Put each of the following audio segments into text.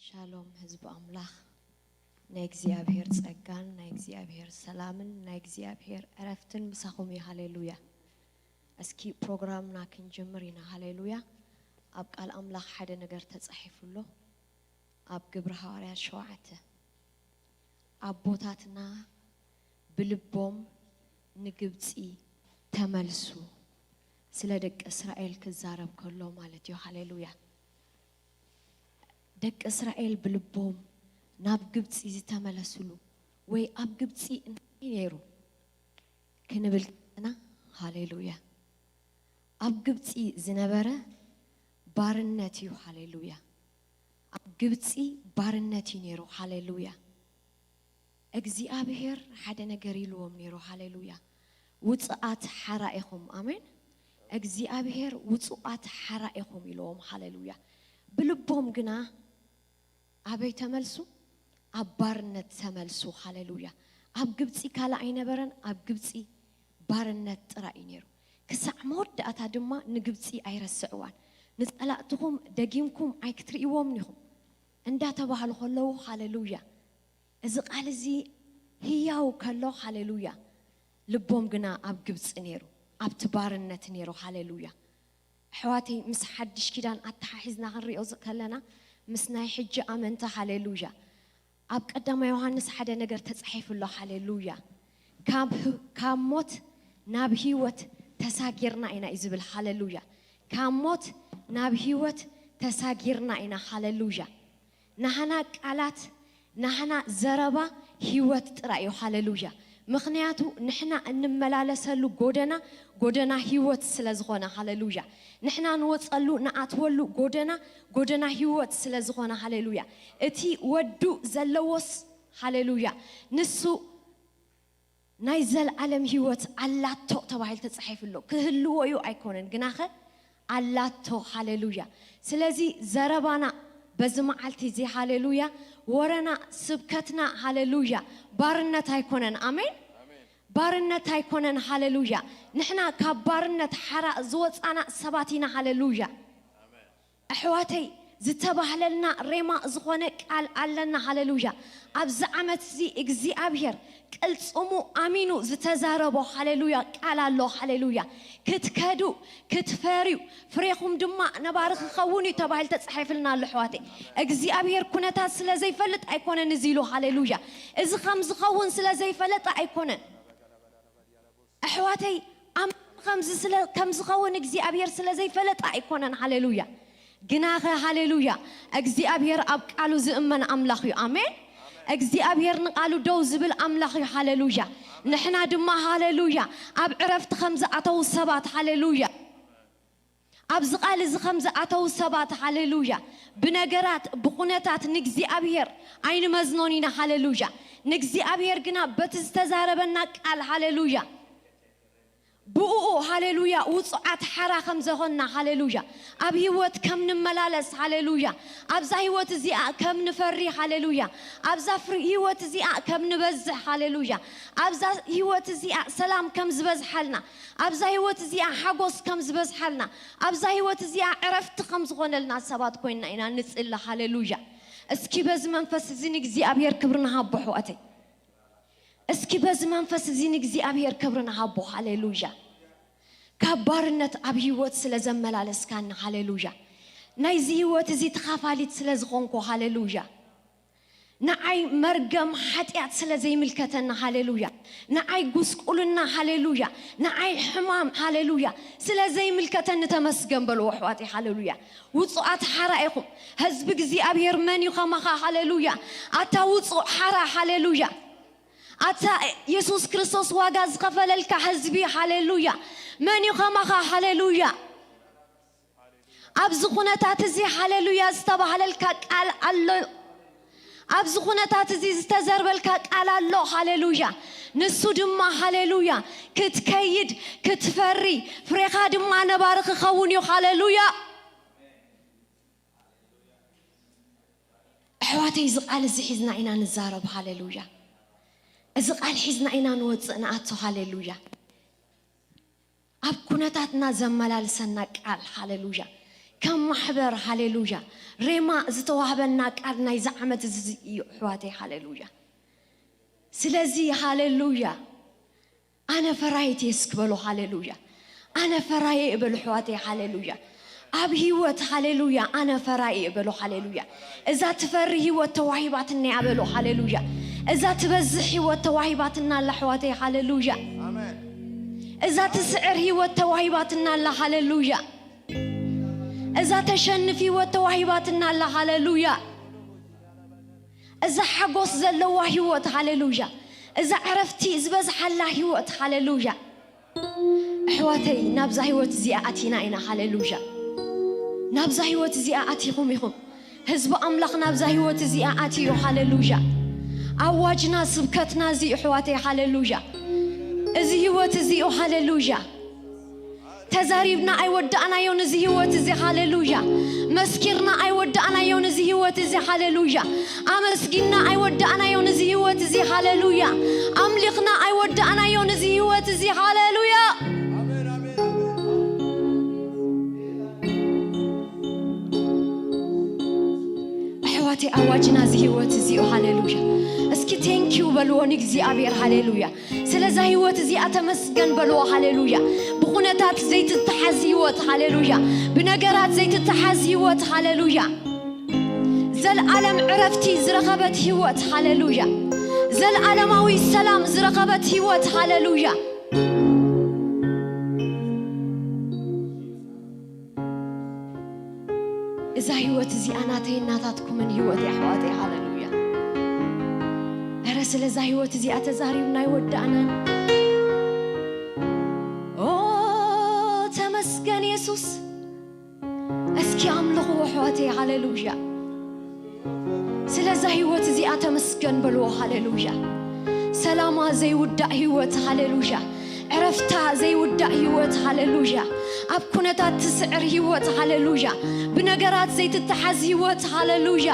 ሻሎም ህዝቢ ኣምላኽ፣ ናይ እግዚኣብሔር ጸጋን ናይ እግዚኣብሔር ሰላምን ናይ እግዚኣብሔር ዕረፍትን ምሳኹም እዩ። ሃሌሉያ። እስኪ ፕሮግራምና ክንጅምር ኢና። ሃሌሉያ። ኣብ ቃል ኣምላኽ ሓደ ነገር ተጻሒፉ ኣሎ። ኣብ ግብሪ ሃዋርያት ሸውዓተ፣ ኣቦታትና ብልቦም ንግብጺ ተመልሱ። ስለ ደቂ እስራኤል ክዛረብ ከሎ ማለት እዩ። ሃሌሉያ። ደቂ እስራኤል ብልቦም ናብ ግብጺ ዝተመለስሉ ወይ ኣብ ግብጺ እንታይ ነይሩ ክንብል ከለና፣ ሃሌሉያ፣ ኣብ ግብጺ ዝነበረ ባርነት እዩ። ሃሌሉያ። ኣብ ግብጺ ባርነት እዩ ነይሩ። ሃሌሉያ። እግዚኣብሔር ሓደ ነገር ኢልዎም ነይሩ። ሃሌሉያ። ውጹኣት ሓራ ኢኹም። ኣሜን። እግዚኣብሔር ውጹኣት ሓራ ኢኹም ኢልዎም። ሃሌሉያ። ብልቦም ግና ኣበይ ተመልሱ? ኣብ ባርነት ተመልሱ። ሃሌሉያ። ኣብ ግብጺ ካልእ ኣይነበረን። ኣብ ግብጺ ባርነት ጥራይ እዩ ነይሩ። ክሳዕ መወዳእታ ድማ ንግብጺ ኣይረስዕዋን። ንጸላእትኹም ደጊምኩም ኣይክትርእይዎም ኢኹም እንዳተባህሉ ከለዉ፣ ሃሌሉያ፣ እዚ ቃል እዚ ህያው ከሎ፣ ሃሌሉያ፣ ልቦም ግና ኣብ ግብጺ ነይሩ፣ ኣብቲ ባርነት ነይሩ። ሃሌሉያ። ኣሕዋተይ፣ ምስ ሓድሽ ኪዳን ኣተሓሒዝና ክንሪኦ ዝ-፣ ከለና፣ ምስ ናይ ሕጂ ኣመንቲ፣ ሃሌሉያ፣ ኣብ ቀዳማይ ዮሃንስ ሓደ ነገር ተጻሒፉ ኣሎ። ሃሌሉያ። ካብ ህ-፣ ካብ ሞት ናብ ህይወት ተሳጊርና ኢና እዩ ዝብል። ሃሌሉያ። ካብ ሞት ናብ ህይወት ተሳጊርና ኢና። ሃሌሉያ። ናህና ቃላት፣ ናህና ዘረባ ህይወት ጥራይ እዩ። ሃሌሉያ። ምኽንያቱ ንሕና እንመላለሰሉ ጎደና፣ ጎደና ህይወት ስለ ዝኾነ፣ ሃሌሉያ። ንሕና ንወጸሉ፣ ንኣትወሉ ጎደና፣ ጎደና ህይወት ስለ ዝኾነ፣ ሃሌሉያ። እቲ ወዱ ዘለዎስ፣ ሃሌሉያ፣ ንሱ ናይ ዘልኣለም ህይወት ኣላቶ ተባሂሉ ተጻሒፉ ኣሎ። ክህልዎ እዩ ኣይኮነን፣ ግናኸ ኣላቶ። ሃሌሉያ። ስለዚ ዘረባና በዚ መዓልቲ እዚ፣ ሃሌሉያ፣ ወረና፣ ስብከትና፣ ሃሌሉያ፣ ባርነት ኣይኮነን። ኣሜን። ባርነት ኣይኮነን። ሃሌሉያ። ንሕና ካብ ባርነት ሓራ ዝወጻና ሰባት ኢና። ሃሌሉያ። ኣሕዋተይ፣ ዝተባህለልና ሬማ ዝኾነ ቃል ኣለና። ሃሌሉያ። ኣብዚ ዓመት እዚ እግዚኣብሔር ቅልጽሙ ኣሚኑ ዝተዛረቦ፣ ሃሌሉያ፣ ቃል ኣሎ። ሃሌሉያ። ክትከዱ፣ ክትፈርዩ፣ ፍሬኹም ድማ ነባሪ ክኸውን እዩ ተባሂሉ ተጻሒፍልና ኣሎ። ኣሕዋተይ፣ እግዚኣብሔር ኩነታት ስለ ዘይፈልጥ ኣይኮነን እዚ ኢሉ። ሃሌሉያ። እዚ ከም ዝኸውን ስለ ዘይፈለጠ ኣይኮነን። ኣሕዋተይ፣ ኣም-፣ ከምዚ ስለ-፣ ከም ዝኸውን እግዚኣብሔር ስለ ዘይፈለጠ ኣይኮነን። ሃሌሉያ። ግናኸ፣ ሃሌሉያ፣ እግዚኣብሔር ኣብ ቃሉ ዝእመን ኣምላኽ እዩ። ኣሜን። እግዚኣብሔር ንቃሉ ደው ዝብል ኣምላኽ እዩ። ሃሌሉያ። ንሕና ድማ፣ ሃሌሉያ፣ ኣብ ዕረፍቲ ከም ዝኣተዉ ሰባት፣ ሃሌሉያ፣ ኣብዚ ቃል እዚ ከም ዝኣተዉ ሰባት፣ ሃሌሉያ፣ ብነገራት፣ ብኹነታት ንእግዚኣብሔር ኣይንመዝኖን ኢና። ሃሌሉያ። ንእግዚኣብሔር ግና በቲ ዝተዛረበና ቃል፣ ሃሌሉያ፣ ብእኡ፣ ሃሌሉያ፣ ውጹዓት ሓራ ከም ዝኾንና፣ ሃሌሉያ፣ ኣብ ህይወት ከም ንመላለስ፣ ሃሌሉያ፣ ኣብዛ ህይወት እዚኣ ከም ንፈሪ፣ ሃሌሉያ፣ ኣብዛ ፍሪ-፣ ህይወት እዚኣ ከም ንበዝሕ፣ ሃሌሉያ፣ ኣብዛ ህይወት እዚኣ ሰላም ከም ዝበዝሓልና፣ ኣብዛ ህይወት እዚኣ ሓጎስ ከም ዝበዝሓልና፣ ኣብዛ ህይወት እዚኣ ዕረፍቲ ከም ዝኾነልና ሰባት ኮይንና ኢና ንጽሊ። ሃሌሉያ። እስኪ በዚ መንፈስ እዚ ንእግዚኣብሔር ክብሪ ንሃቦ፣ ኣሕዋተይ። እስኪ በዚ መንፈስ እዚ ንእግዚኣብሔር ክብሪ ንሃቦ። ሃሌሉያ። ካብ ባርነት ኣብ ህይወት ስለ ዘመላለስካኒ፣ ሃሌሉያ። ናይዚ ህይወት እዚ ተኻፋሊት ስለ ዝኾንኩ፣ ሃሌሉያ። ንዓይ መርገም ሓጢኣት ስለ ዘይምልከተኒ፣ ሃሌሉያ። ንዓይ ጉስቁልና፣ ሃሌሉያ። ንዓይ ሕማም፣ ሃሌሉያ፣ ስለ ዘይምልከተኒ ተመስገን በልዎ፣ ኣሕዋተይ፣ ሃሌሉያ። ውጹኣት ሓራ ኢኹም። ህዝቢ እግዚኣብሔር መን እዩ ከማኻ? ሃሌሉያ። ኣታ ውጹእ ሓራ፣ ሃሌሉያ። ኣታ የሱስ ክርስቶስ ዋጋ ዝኸፈለልካ ህዝቢ፣ ሃሌሉያ። መን እዩ ከማኻ? ሃሌሉያ። ኣብዚ ኩነታት እዚ፣ ሃሌሉያ፣ ዝተባህለልካ ቃል ኣሎ። ኣብዚ ኩነታት እዚ ዝተዘርበልካ ቃል ኣሎ። ሃሌሉያ። ንሱ ድማ፣ ሃሌሉያ፣ ክትከይድ፣ ክትፈሪ፣ ፍሬኻ ድማ ነባሪ ክኸውን እዩ። ሃሌሉያ። ኣሕዋተይ፣ እዚ ቃል እዚ ሒዝና ኢና ንዛረብ። ሃሌሉያ። እዚ ቃል ሒዝና ኢና ንወፅእ ንኣቱ። ሃሌሉያ። ኣብ ኩነታትና ዘመላልሰና ቃል፣ ሃሌሉያ፣ ከም ማሕበር፣ ሃሌሉያ፣ ሬማ ዝተዋህበና ቃል ናይዚ ዓመት እዚ እዩ፣ ኣሕዋተይ፣ ሃሌሉያ። ስለዚ፣ ሃሌሉያ፣ ኣነ ፈራይት እየ እስኪ በሉ፣ ሃሌሉያ። ኣነ ፈራይ እየ በሉ፣ ኣሕዋተይ፣ ሃሌሉያ። ኣብ ህይወት፣ ሃሌሉያ፣ ኣነ ፈራይ እየ በሉ፣ ሃሌሉያ። እዛ ትፈሪ ህይወት ተዋሂባትና እያ በሉ፣ ሃሌሉያ። እዛ ትበዝሕ ህይወት ተዋሂባትና ኣላ፣ ኣሕዋተይ፣ ሃሌሉያ። እዛ ትስዕር ህይወት ተዋሂባትና ኣላ፣ ሃሌሉያ። እዛ ተሸንፍ ህይወት ተዋሂባትና ኣላ፣ ሃሌሉያ። እዛ ሓጎስ ዘለዋ ህይወት፣ ሃሌሉያ። እዛ ዕረፍቲ ዝበዝሓላ ህይወት፣ ሃሌሉያ። ኣሕዋተይ፣ ናብዛ ህይወት እዚኣ ኣቲና ኢና፣ ሃሌሉያ። ናብዛ ህይወት እዚኣ ኣቲኹም ኢኹም። ህዝቢ ኣምላኽ ናብዛ ህይወት እዚኣ ኣትዩ፣ ሃሌሉያ። ኣዋጅና፣ ስብከትና እዚ እዩ፣ ኣሕዋተይ፣ ሃሌሉያ። እዚ ህይወት እዚ እዩ፣ ሃሌሉያ። ተዛሪብና ኣይወዳእናዮን እዚ ህይወት እዚ፣ ሃሌሉያ። መስኪርና ኣይወዳእናዮን እዚ ህይወት እዚ፣ ሃሌሉያ። ኣመስጊንና ኣይወዳእናዮን እዚ ህይወት እዚ፣ ሃሌሉያ። ኣምሊኽና ኣይወዳእናዮን እዚ ህይወት እዚ፣ ሃሌሉያ። ኣሕዋተይ፣ ኣዋጅና እዚ ህይወት እዚ እዩ፣ ሃሌሉያ። እስኪ ቴንኪዩ በልዎ ንእግዚኣብሔር፣ ሃሌሉያ። ስለዛ ህይወት እዚኣ ተመስገን በልዎ፣ ሃሌሉያ። ብኹነታት ዘይትተሓዝ ህይወት፣ ሃሌሉያ። ብነገራት ዘይትተሓዝ ህይወት፣ ሃሌሉያ። ዘልኣለም ዕረፍቲ ዝረኸበት ህይወት፣ ሃሌሉያ። ዘልኣለማዊ ሰላም ዝረኸበት ህይወት፣ ሃሌሉያ። እዛ ህይወት እዚኣ ናተይን ናታትኩምን ህይወት እያ፣ ኣሕዋተይ፣ ሃሌሉያ። እረ፣ ስለዛ ህይወት እዚኣ ተዛሪብና ኣይወዳእናን። ኦ፣ ተመስገን የሱስ። እስኪ ኣምልኽዎ፣ ኣሕዋተይ፣ ሃሌሉያ። ስለዛ ህይወት እዚኣ ተመስገን በልዎ፣ ሃሌሉያ። ሰላማ ዘይውዳእ ህይወት፣ ሃሌሉያ። ዕረፍታ ዘይውዳእ ህይወት፣ ሃሌሉያ። ኣብ ኩነታት ትስዕር ህይወት፣ ሃሌሉያ። ብነገራት ዘይትተሓዝ ህይወት፣ ሃሌሉያ።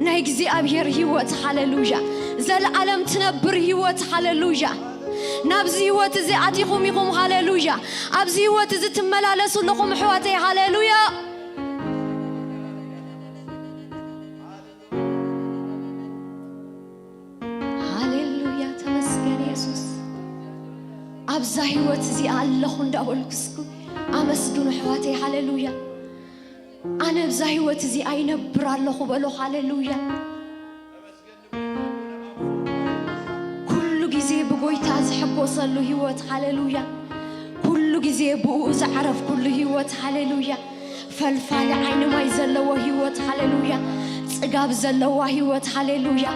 ናይ እግዚኣብሔር ህይወት፣ ሃሌሉያ። ዘለዓለም ትነብር ህይወት፣ ሃሌሉያ። ናብዚ ህይወት እዚ ኣቲኹም ኢኹም፣ ሃሌሉያ። ኣብዚ ህይወት እዚ ትመላለሱ ኣለኹም፣ ኣሕዋተይ፣ ሃሌሉያ። ሃሌሉያ፣ ተመስገን የሱስ። ኣብዛ ህይወት እዚኣ ኣለኹ እንዳበልኩ እስኩ ኣመስግኑ፣ ኣሕዋተይ፣ ሃሌሉያ። ኣነ ኣብዛ ህይወት እዚኣ ይነብር ኣለኹ በሉ፣ ሃሌሉያ። ኩሉ ግዜ ብጎይታ ዝሕጎሰሉ ህይወት፣ ሃሌሉያ። ኩሉ ግዜ ብኡ ዝዓረፍኩሉ ህይወት፣ ሃሌሉያ። ፈልፋሊ ዓይኒ ማይ ዘለዎ ህይወት፣ ሃሌሉያ። ጽጋብ ዘለዋ ህይወት፣ ሃሌሉያ።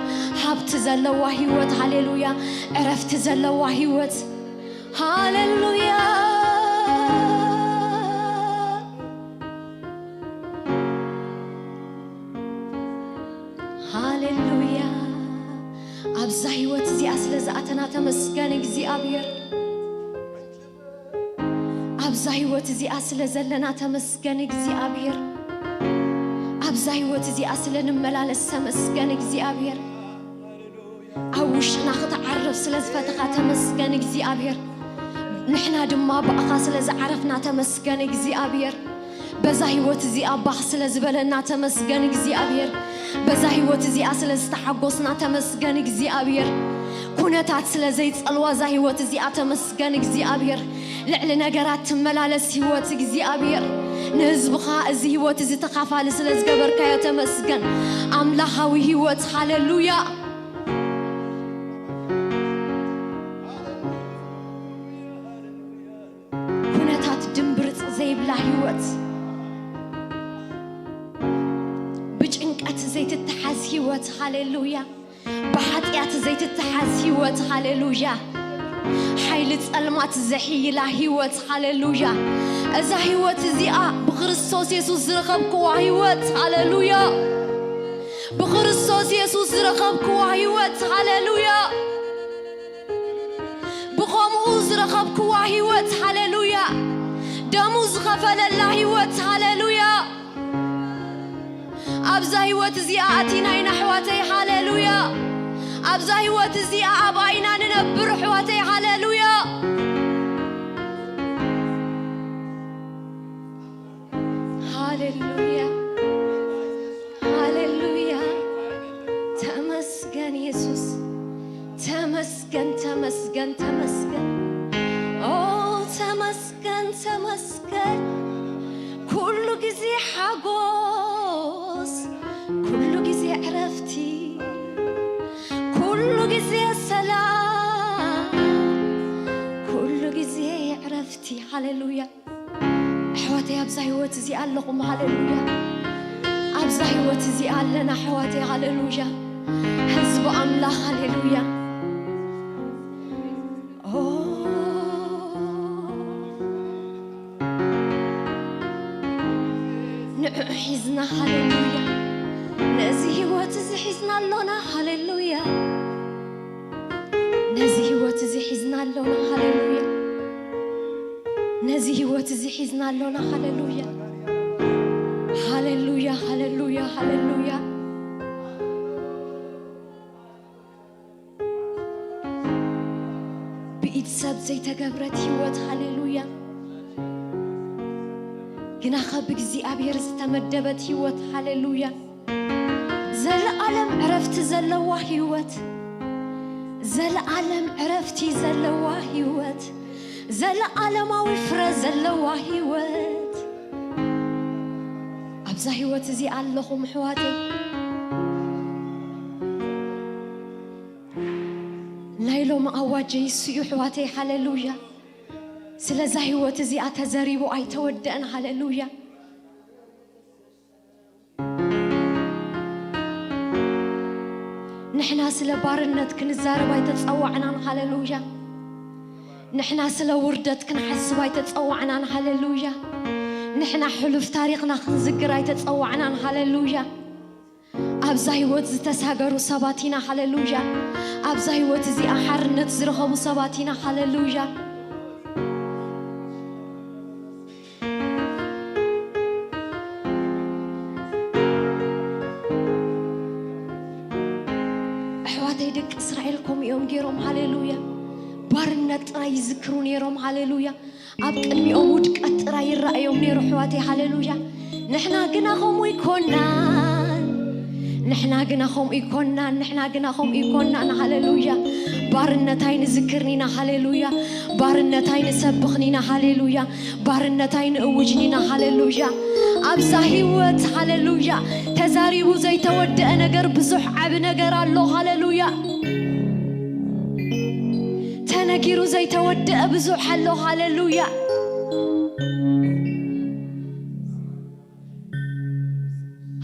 ሃብቲ ዘለዋ ህይወት፣ ሃሌሉያ። ዕረፍቲ ዘለዋ ህይወት፣ ሃሌሉያ። ሃሌሉያ። ኣብዛ ህይወት እዚኣ ስለ ዝኣተና ተመስገን እግዚኣብሔር። ኣብዛ ህይወት እዚኣ ስለ ዘለና ተመስገን እግዚኣብሔር። ኣብዛ ህይወት እዚኣ ስለ ንመላለስ ተመስገን እግዚኣብሔር። ኣብ ውሽጥና ክትዓርፍ ስለ ዝፈተኻ ተመስገን እግዚኣብሔር። ንሕና ድማ ብኣኻ ስለ ዝዓረፍና ተመስገን እግዚኣብሔር። በዛ ህይወት እዚኣ ባህ ስለ ዝበለና ተመስገን እግዚኣብሔር። በዛ ህይወት እዚኣ ስለ ዝተሓጎስና ተመስገን እግዚኣብሔር። ኩነታት ስለ ዘይጸልዋ እዛ ህይወት እዚኣ ተመስገን እግዚኣብሔር። ልዕሊ ነገራት ትመላለስ ህይወት እግዚኣብሔር። ንህዝብኻ እዚ ህይወት እዚ ተኻፋሊ ስለ ዝገበርካዮ ተመስገን። ኣምላኻዊ ህይወት፣ ሃሌሉያ። ኩነታት ድምብርጽ ዘይብላ ህይወት፣ ብጭንቀት ዘይትተሓዝ ህይወት፣ ሃሌሉያ። ብሓጢኣት ዘይትተሓዝ ህይወት፣ ሃሌሉያ። ሓይሊ ጸልማት ዘሕይላ ህይወት፣ ሃሌሉያ። እዛ ህይወት እዚኣ ብክርስቶስ የሱስ ዝረኸብክዋ ህይወት፣ ሃሌሉያ። ብክርስቶስ የሱስ ዝረኸብክዋ ህይወት፣ ሃሌሉያ። ብኸምኡ ዝረኸብክዋ ህይወት፣ ሃሌሉያ። ደሙ ዝኸፈለላ ህይወት፣ ሃሌሉያ። ኣብዛ ህይወት እዚኣ ኣቲና ኢና፣ ኣሕዋተይ፣ ሃሌሉያ። ኣብዛ ህይወት እዚኣ ኣብኣ ኢና ንነብር፣ ኣሕዋተይ፣ ሃሌሉያ። ሃሌሉያ፣ ሃሌሉያ። ተመስገን የሱስ፣ ተመስገን፣ ተመስገን፣ ተመስገን። ኦ ተመስገን፣ ተመስገን። ኩሉ ግዜ ሓጎስ፣ ኩሉ ግዜ ዕረፍቲ፣ ኩሉ ግዜ ሰላም፣ ኩሉ ግዜ ዕረፍቲ። ሃሌሉያ። ኣሕዋተይ ኣብዛ ህይወት እዚኣ ኣለኹም፣ ሃሌሉያ። ኣብዛ ህይወት እዚኣ ኣለና ኣሕዋተይ፣ ሃሌሉያ። ህዝቢ ኣምላኽ፣ ሃሌሉያ። ኦ፣ ንዕኡ ሒዝና፣ ሃሌሉያ። ነዚ ህይወት እዚ ሒዝና ኣሎና፣ ሃሌሉያ። ነዚ ህይወት እዚ ሒዝና ኣሎና፣ ሃሌሉያ። ነዚ ህይወት እዚ ሒዝና ኣሎና፣ ሃሌሉያ። ሃሌሉያ፣ ሃሌሉያ፣ ሃሌሉያ። ብኢድ ሰብ ዘይተገብረት ህይወት፣ ሃሌሉያ። ግናኸ ብእግዚኣብሔር ዝተመደበት ህይወት፣ ሃሌሉያ። ዘለኣለም ዕረፍቲ ዘለዋ ህይወት፣ ዘለኣለም ዕረፍቲ ዘለዋ ህይወት፣ ዘለኣለማዊ ፍረ ዘለዋ ህይወት። ኣብዛ ህይወት እዚኣ ኣለኹም ኣሕዋተይ። ናይ ሎሚ ኣዋጀይ እሱ እዩ ኣሕዋተይ፣ ሃሌሉያ። ስለዛ ህይወት እዚኣ ተዘሪቡ ኣይተወደአን፣ ሃሌሉያ። ንሕና ስለ ባርነት ክንዛረብ ኣይተጸዋዕናን፣ ሃሌሉያ። ንሕና ስለ ውርደት ክንሓስብ ኣይተጸዋዕናን፣ ሃሌሉያ። ንሕና ሕሉፍ ታሪኽና ክንዝክር ኣይተጸዋዕናን፣ ሃሌሉያ። ኣብዛ ህይወት ዝተሳገሩ ሰባት ኢና፣ ሃሌሉያ። ኣብዛ ህይወት እዚኣ ሓርነት ዝረኸቡ ሰባት ኢና፣ ሃሌሉያ። ኣሕዋተይ ደቂ እስራኤል ከምኡ እዮም ገይሮም፣ ሃሌሉያ። ባርነት ጥራይ ይዝክሩ ነይሮም፣ ሃሌሉያ። ኣብ ቅድሚኦም ውድቀት ጥራይ ይረኣዮም ነይሩ፣ ኣሕዋተይ፣ ሃሌሉያ። ንሕና ግና ከምኡ ይኮናን፣ ንሕና ግና ከምኡ ይኮናን፣ ንሕና ግና ከምኡ ይኮናን፣ ሃሌሉያ። ባርነት ኣይንዝክርን ኢና፣ ሃሌሉያ። ባርነት ኣይንሰብኽን ኢና፣ ሃሌሉያ። ባርነት ኣይንእውጅን ኢና፣ ሃሌሉያ። ኣብዛ ህይወት፣ ሃሌሉያ፣ ተዛሪቡ ዘይተወደአ ነገር፣ ብዙሕ ዓቢ ነገር ኣሎ፣ ሃሌሉያ። ተነጊሩ ዘይተወደአ ብዙሕ ኣሎ፣ ሃሌሉያ።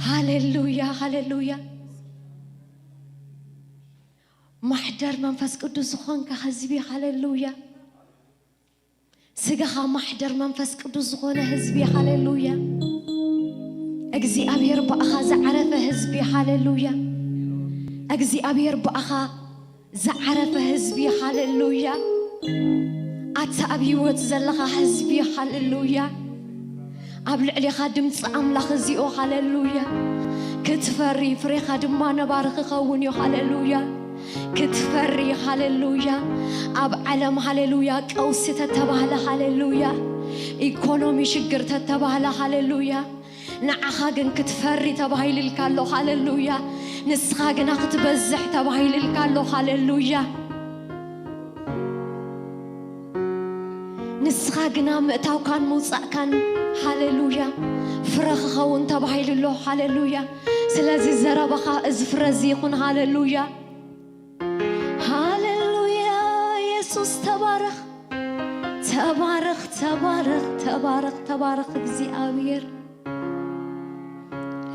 ሃሌሉያ፣ ሃሌሉያ። ማሕደር መንፈስ ቅዱስ ዝኾንካ ህዝቢ፣ ሃሌሉያ። ስጋኻ ማሕደር መንፈስ ቅዱስ ዝኾነ ህዝቢ፣ ሃሌሉያ። እግዚኣብሔር ብኣኻ ዝዓረፈ ህዝቢ፣ ሃሌሉያ። እግዚኣብሔር ብኣኻ ዝዓረፈ ህዝቢ፣ ሃሌሉያ። ኣታ ኣብ ህይወት ዘለኻ ህዝቢ፣ ሃሌሉያ። ኣብ ልዕሌኻ ድምፂ ኣምላኽ እዚኦ፣ ሃሌሉያ። ክትፈሪ፣ ፍሬኻ ድማ ነባሪ ክኸውን እዩ፣ ሃሌሉያ። ክትፈሪ፣ ሃሌሉያ። ኣብ ዓለም፣ ሃሌሉያ፣ ቀውሲ ተተባህለ፣ ሃሌሉያ። ኢኮኖሚ ሽግር ተተባህለ፣ ሃሌሉያ። ንዓኻ ግን ክትፈሪ ተባሂልልካ ኣሎ፣ ሃሌሉያ። ንስኻ ግና ክትበዝሕ ተባሂልልካ ኣሎ፣ ሃሌሉያ። ንስኻ ግና ምእታውካን ምውጻእካን፣ ሃሌሉያ፣ ፍረ ክኸውን ተባሂሉ ኣሎ፣ ሃሌሉያ። ስለዚ ዘረባኻ እዚ ፍረ እዚ ይኹን፣ ሃሌሉያ። ሃሌሉያ፣ የሱስ ተባረኽ፣ ተባረኽ፣ ተባረኽ፣ ተባረኽ፣ ተባረኽ እግዚኣብሔር።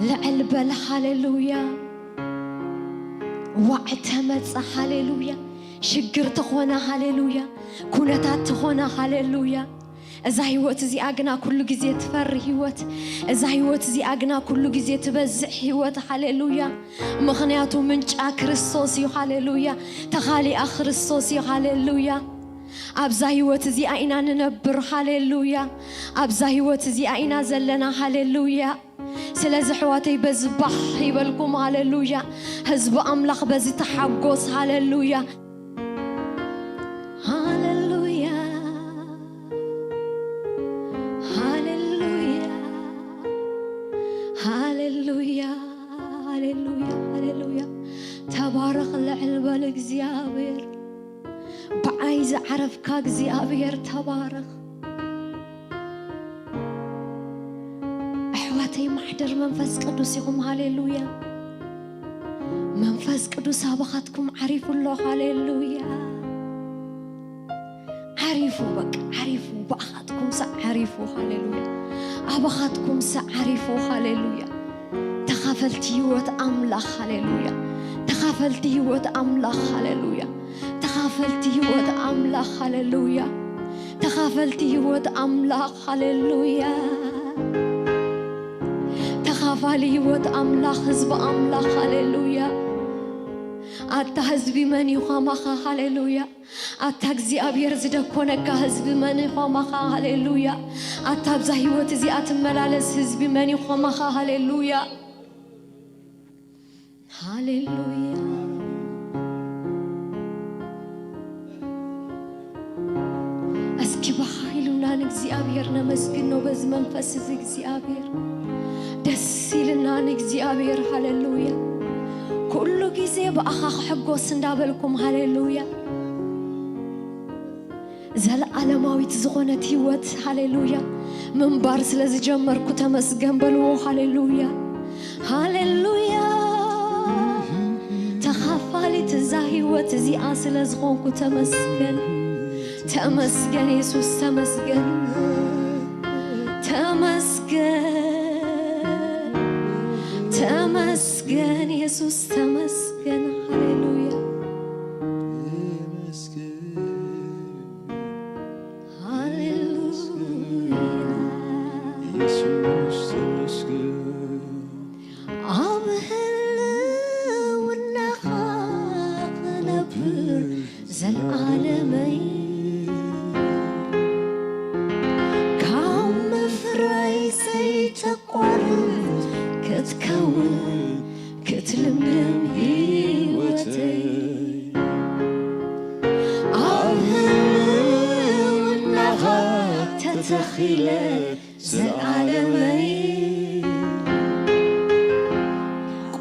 ልዕል በል፣ ሃሌሉያ። ዋዕ ተመጸ፣ ሃሌሉያ። ሽግር ተኾነ፣ ሃሌሉያ። ኩነታት ተኾነ፣ ሃሌሉያ። እዛ ህይወት እዚኣ ግና ኩሉ ግዜ ትፈሪ ህይወት፣ እዛ ህይወት እዚኣ ግና ኩሉ ግዜ ትበዝሕ ህይወት፣ ሃሌሉያ። ምኽንያቱ ምንጫ ክርስቶስ እዩ፣ ሃሌሉያ። ተኻሊኣ ክርስቶስ እዩ፣ ሃሌሉያ። ኣብዛ ህይወት እዚኣ ኢና ንነብር፣ ሃሌሉያ። ኣብዛ ህይወት እዚኣ ኢና ዘለና፣ ሃሌሉያ። ስለዚ ኣሕዋተይ በዚ ባህ ይበልኩም፣ ሃሌሉያ። ህዝቢ ኣምላኽ በዚ ተሓጎስ፣ ሃሌሉያ። ሃሌሉያ፣ ሃሌሉያ። ረፍካ እግዚኣብሔር ተባረኽ። ኣሕዋተይ ማሕደር መንፈስ ቅዱስ ኢኹም። ሃሌሉያ። መንፈስ ቅዱስ ኣባኻትኩም ዓሪፉ ኣሎ። ሃሌሉያ። ዓሪፉ፣ በቃ ዓሪፉ፣ ብኣኻትኩም ሳዕ ዓሪፉ። ሃሌሉያ። ኣባኻትኩም ሳዕ ዓሪፉ። ሃሌሉያ። ተኻፈልቲ ህይወት ኣምላኽ። ሃሌሉያ። ተኻፈልቲ ህይወት ኣምላኽ። ሃሌሉያ። ተኻፈልቲ ህይወት ኣምላኽ። ሃሌሉያ። ተኻፈልቲ ህይወት ኣምላኽ። ሃሌሉያ። ተኻፋሊ ህይወት ኣምላኽ፣ ህዝቢ ኣምላኽ። ሃሌሉያ። ኣታ ህዝቢ መን እዩ ኸማኻ? ሃሌሉያ። ኣታ እግዚኣብሔር ዝደኮነካ ህዝቢ መን እዩ ኸማኻ? ሃሌሉያ። ኣታ ኣብዛ ህይወት እዚኣ ትመላለስ ህዝቢ መን እዩ ኸማኻ? ሃሌሉያ። ሃሌሉያ። እስኪ ብሓይሉና ንእግዚኣብሔር ነመስግኖ በዚ መንፈስ እዚ እግዚኣብሔር። ደስ ኢልና ንእግዚኣብሔር። ሃሌሉያ። ኩሉ ግዜ ብኣኻ ክሕጎስ እንዳበልኩም። ሃሌሉያ። ዘለዓለማዊት ዝኾነት ህይወት። ሃሌሉያ። ምንባር ስለ ዝጀመርኩ ተመስገን በልዎ። ሃሌሉያ። ሃሌሉያ። ተኻፋሊት እዛ ህይወት እዚኣ ስለ ዝኾንኩ ተመስገን። ተመስገን የሱስ፣ ተመስገን። ተመስገን። ተመስገን የሱስ፣ ተመስገን። ሃሌሉያ። ሃሌሉያ። ኢየሱስ ተመስገን። ኣብ ህልውናኻ ክነብር ዘለዓለመይ፣ ካብ ምፍራይ ዘይተቋርጽ ክትከውን ክትልምልም ህይወተይ፣ ኣብ ህልውናኻ ተተኺለ ዘለዓለመይ፣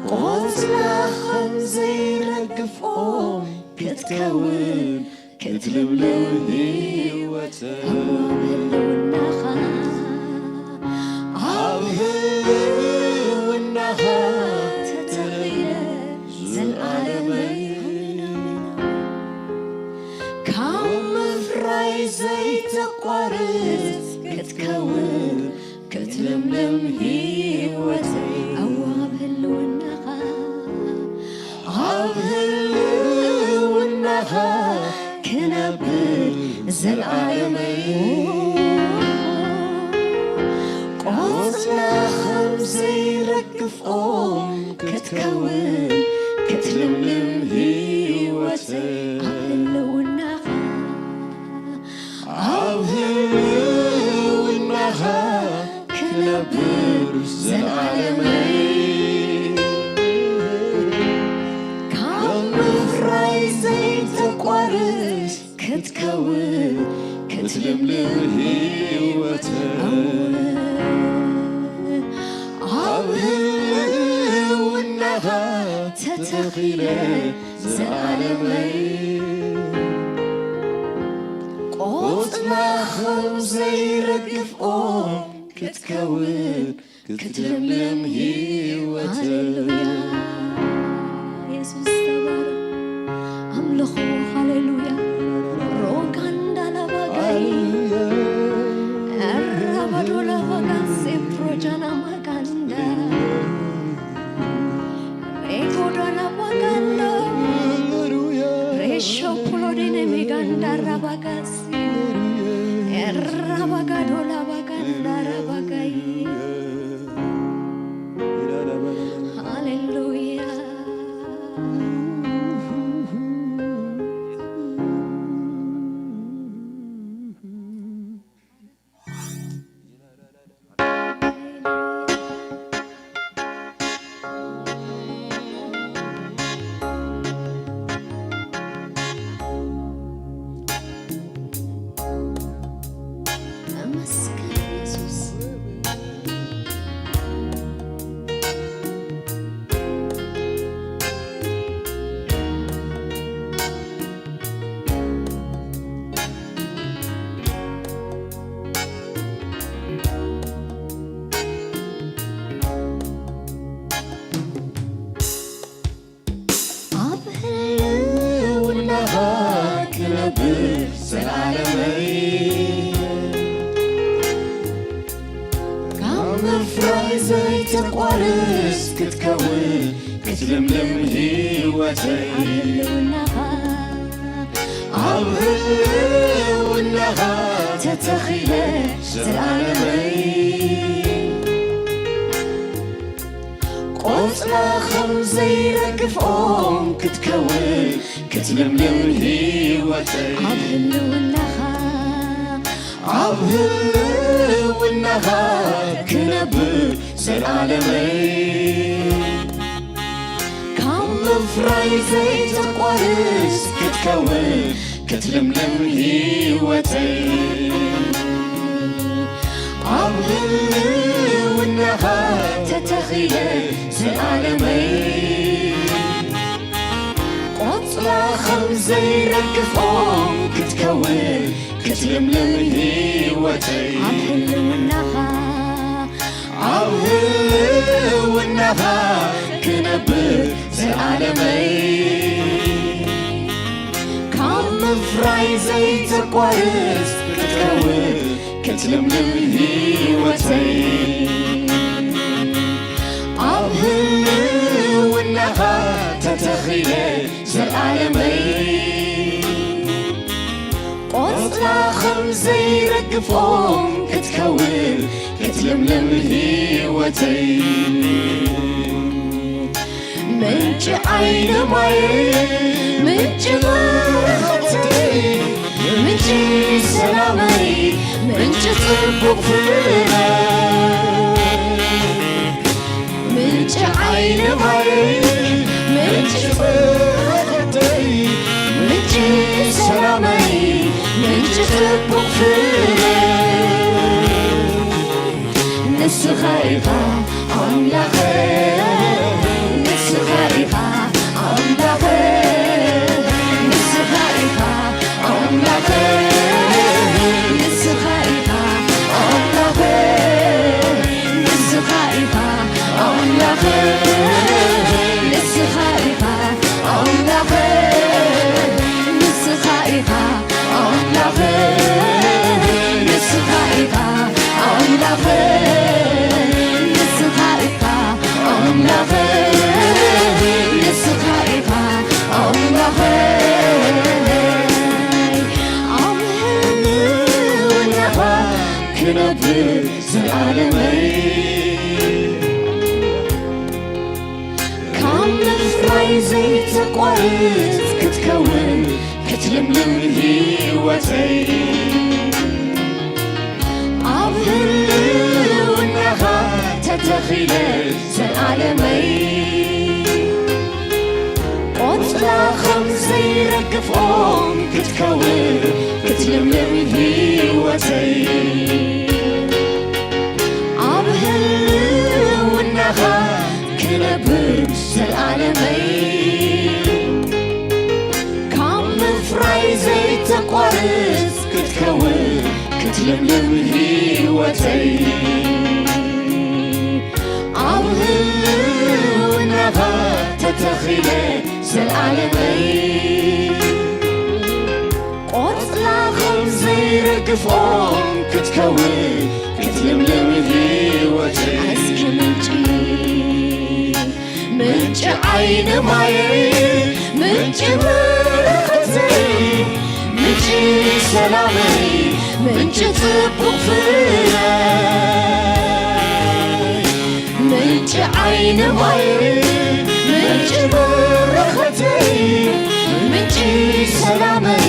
ቆጽላ ከም ዘይረግፍ ኦም ክትከውን ክትልምልም ህይወተይ፣ ኣብ ህልውናኻ፣ ኣብ ህልውናኻ ተተኺለ ዘለዓለመይ፣ ካብ ምፍራይ ዘይተቋርጽ ክትከውን ክትልምልም ህይወተይ፣ ኣብ ህልውናኻ፣ ኣብ ህልውናኻ ክነብር ዘለዓለመይ፣ ቆጽላ ከም ዘይረግፍ ኦም ክትከውን ክትልምልም ህይወተይ፣ ኣብ ህልውናኻ፣ ኣብ ህልውናኻ ክነብር ዘለዓለመይ፣ ካብ ምፍራይ ዘይተቋርጽ ክትከውን ክትልምልም ህይወተይ፣ ኣብ ህልውናኻ ተተኺለ ዘለዓለመይ፣ ቆጽላ ከም ዘይረግፍ ኦም ክትከውን ክትልምልም ህይወተይ። ሃሌሉያ። የሱስ ተባረኽ። ኣምልኾ። ሃሌሉያ። ሮጋንዳ ላባጋይ። ሃሌሉያ። ኣራባዶ ላባጋን ሴፕሮጃና ማጋንዳ። ሬጎዳ ላባጋንዳ። ሃሌሉያ። ሬሾ ፑሎዴኔ ሜጋንዳ ራባጋሲ። ሃሌሉያ። ኤራባጋዶ ላባጋንዳ ራባጋይ። ሃሌሉያ። ምፍራይ ዘይተቋርጽ ክትከውን ክትልምልም ህይወተይ። ኣብ ህልውናኻ ኣብ ህልውናኻ ተተኺለ ዘላለመይ። ቆጽላ ከም ዘይረግፍ ኦም ክትከውን ክትልምልም ህይወተይ። ኣብ ህልውናኻ ኣብ ህልውናኻ ክነብር ዘላለመይ። ካብ ምፍራይ ዘይተቋርጽ ክትከውን ክትልምልም ህይወተይ። ኣብ ህልውናኻ ተተኺለ ዘላለመይ። ቆጽላ ከም ዘይረግፍ ኦም ክትከውን ክትልምልም ህይወተይ። ኣብ ህልውናኻ ኣብ ህልውናኻ ክነብር ዘላለመይ። ካብ ምፍራይ ዘይተቋርጽ ክትከውን ክትልምልም ህይወተይ። ኣብ ህልውናኻ ተተኺለ ዘላለመይ። ቆጽላ ከም ዘይረግፍ ኦም ክትከውን ክትልምልም ህይወተይ። ምንጪ ዓይኒ ማየይ፣ ምንጪ በረኸተይ፣ ምንጪ ሰላመይ፣ ምንጪ ጽቡቕ ፍረ። ምንጪ ዓይኒ ማየይ፣ ምንጪ በረኸተይ፣ ምንጪ ሰላመይ፣ ምንጪ ጽቡቕ ፍረ። ንስኻ ኢኻ ኣምላኸ፣ ንስኻ ኢኻ ኣምላኸ፣ ንስኻ ኢኻ ኣምላኸ፣ ንስኻ ኢኻ ኣምላኸ፣ ንስኻ ኢኻ ኣምላኸ፣ ንስኻ ኢኻ ኣምላኸ፣ ንስኻ ኢኻ ኣምላኸ፣ ንስኻ ኢኻ ኣምላኸ፣ ንስኻ ኢኻ ኣምላኸ፣ ንስኻ ኢኻ ኣምላኸ። ኣብ ህልውናኻ ክነብር ዘላለመይ። ካብ ምፍራይ ዘይተቋርጽ ክትከውን ክትልምልም ህይወተይ። ኣብ ህልውናኻ ተተኺለ ዘላለመይ። ቆጽላ ከም ዘይረግፍ ኦም ክትከውን ክትልምልም ህይወተይ። ኣብ ህልውናኻ ክነብር ዘላለመይ። ካብ ምፍራይ ዘይተቋርጽ ክትከውን ክትልምልም ህይወተይ። ኣብ ህልውናኻ ተተኺለ ዘላለመይ። ቆጽላ ከም ዘይረግፍ ኦም ክትከውን ክትልምልም ህይወተይ። እስኪ ምንጪ፣ ምንጪ ዓይኒ ማየይ፣ ምንጪ በረኸተይ፣ ምንጪ ሰላመይ፣ ምንጪ ጽቡቕ ፍረይ። ምንጪ ዓይኒ ማየይ፣ ምንጪ በረኸተይ፣ ምንጪ ሰላመይ፣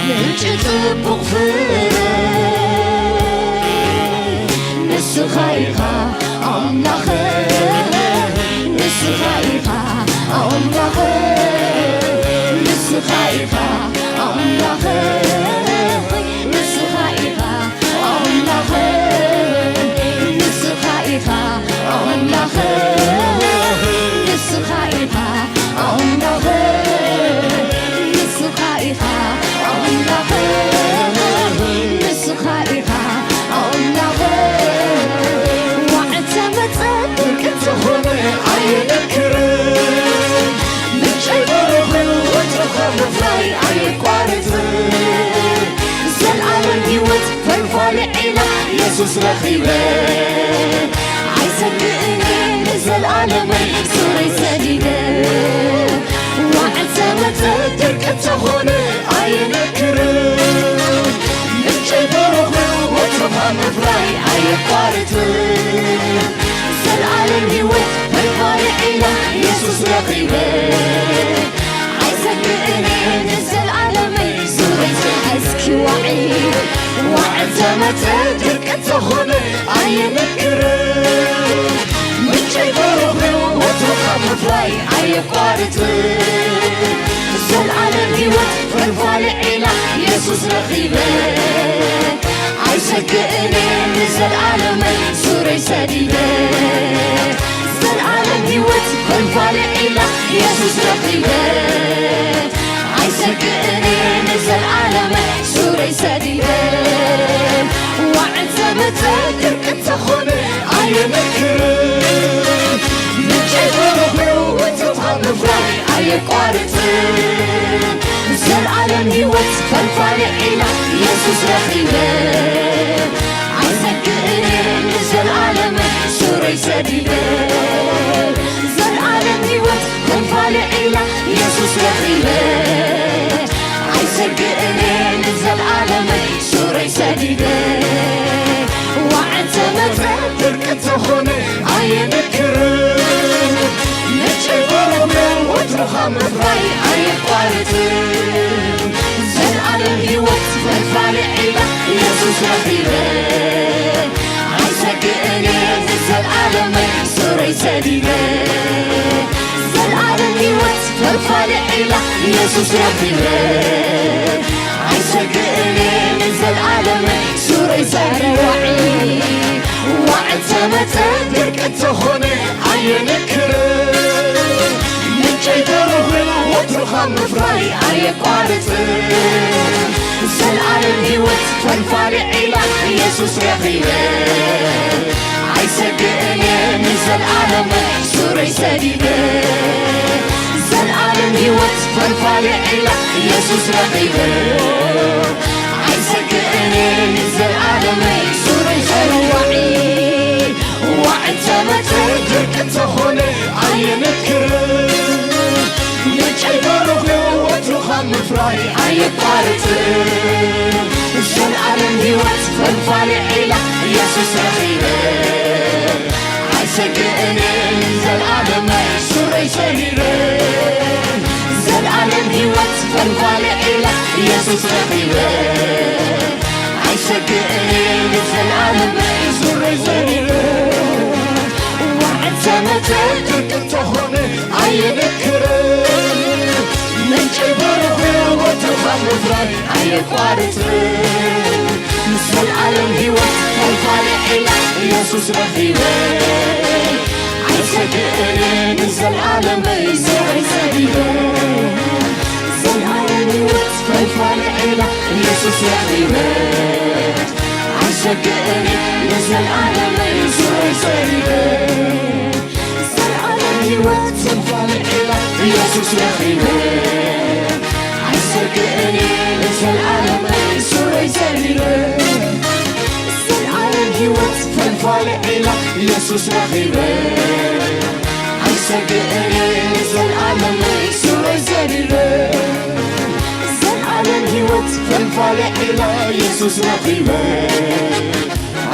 ምንጪ ጽቡቕ ፍረ። ንስኻ ኢኻ ኣምላኸ፣ ንስኻ ኢኻ ኣምላኸ፣ ንስኻ ኢኻ ኣምላኸ፣ ንስኻ ኢኻ ኣምላኸ፣ ንስኻ ኢኻ ኣምላኸ፣ ንስኻ ኢኻ ኣምላኸ፣ ንስኻ ኢኻ ኣምላኸ፣ ንስኻ ኢኻ ኣምላኸ። ዋዕተ መጸ ብርቂ እንተኾነ ኣይንክርን፣ ምንጨይ በረኽን ወትሩ ካብ ምፍራይ ኣየቋርጽን። ዘልኣለም ህይወት ፈልፋሊ ዒላ የሱስ ረኺበ፣ ድርቂ እንተኾነ ኣየነክርን፣ ምንጨይ በረኹ ወትሩ ካብ ምፍራይ ኣየቋርጽን። ዘልኣለም ህይወት ፈልፋሊ ዒላ የሱስ ረኺበ፣ ኣይሰግእን እየ ንዘልኣለመይ ዙረይ። እስኪ ዋዒ ዋዒ ተመተ ድርቂ እንተኾነ ኣየነክርን፣ ምንጨይ በረኹ ወትሩ ካብ ምፍራይ ኣየቋርጽን። ዘልኣለም ህይወት ፈልፋሊ ዒላ የሱስ ረኺበ፣ ኣይሰግእን እየ ንዘልኣለመይ ሱረይ ሰዲደ። ዘልኣለም ህይወት ፈልፋሊ ዒላ የሱስ ረኺበ፣ ኣይሰግእን እየ ንዘልኣለመይ ሱረይ ሰዲደ። ዋዒ ዘመተ ድርቂ እንተኾነ ኣየነክርን፣ ምንጨይ በረኹ ወትሩ ካብ ምፍራይ ኣየቋርጽን። ዘልኣለም ህይወት ፈልፋሊ ዒላ የሱስ ረኺበ፣ ኣይሰግእን እየ ንዘልኣለመይ ሱረይ ሰዲደ። ዘልኣለም ህይወት ፈልፋሊ ዒላ የሱስ ረኺበ፣ ኣይሰግእን እየ ንዘልኣለመይ ሱረይ ሰዲደ። ዋዒ እንተመጸ ድርቂ እንተኾነ ኣየንክርን፣ ምንጨይ በረኹ ወትሩ ካብ ምፍራይ ኣየቋርጽን። ዘልኣለም ህይወት ፈልፋሊ ዒላ የሱስ ረኺበ፣ ኣይሰግእን እየ ንዘልኣለመይ ሱረይ ሰዲደ። ዘልኣለም ህይወት ፈልፋሊ ዒላ የሱስ ረኺበ፣ ኣይሰግእን እየ ንዘልኣለመይ ሱረይ ሰዲደ። ዋዒ ዋዒ ተመጸ ድርቂ እንተኾነ ኣየንክርን፣ ምንጨይ በረኹ ወትሩ ካብ ምፍራይ ኣየቋርጽን። ዘልኣለም ህይወት ፈልፋሊ ዒላ የሱስ ረኺበ፣ ኣይሰግእን እየ ንዘልኣለመይ ሱረይ ሰዲደ። ዘልኣለም ህይወት ፈልፋሊ ዒላ የሱስ ረኺበ፣ ኣይሰግእን እየ ንዘልኣለመይ ሱረይ ሰዲደ። ዋዒ ዋዒ ተመጸ ድርቂ እንተኾነ ኣየንክርን፣ ምንጨይ በረኹ ወትሩ ካብ ምፍራይ ኣየቋርጽን። ዘልኣለም ህይወት ፈልፋሊ ዒላ የሱስ ረኺበ፣ ኣይሰግእን እየ ንዘልኣለመይ ሱረይ ሰዲደ። ዘልኣለም ህይወት ፈልፋሊ ዒላ የሱስ ረኺበ፣ ኣይሰግእን እየ ንዘልኣለመይ ሱረይ ሰዲደ። ዋዒ ተመጸ ድርቂ እንተኾነ ኣየንክርን፣ ምንጨይ በረኹ ወትሩ ካብ ምፍራይ ኣየቋርጽን። ዘልኣለም ህይወት ፈልፋሊ ዒላ የሱስ ረኺበ፣ ኣይሰግእን እየ ንዘልኣለመይ ሱረይ ሰዲደ። ዘልኣለም ህይወት ፈልፋሊ ዒላ የሱስ ረኺበ፣ ኣይሰግእን እየ ንዘልኣለመይ ሱረይ ሰዲደ። ዘልኣለም ህይወት ፈልፋሊ ዒላ የሱስ ረኺበ፣ ኣይሰግእን እየ ንዘልኣለመይ ሱረይ ሰዲደ። ዘልኣለም ህይወት ፈልፋሊ ዒላ የሱስ ረኺበ፣ ኣይሰግእን እየ ንዘልኣለመይ ሱረይ ሰዲደ። ዘልኣለም ህይወት ፈልፋሊ ዒላ የሱስ ረኺበ፣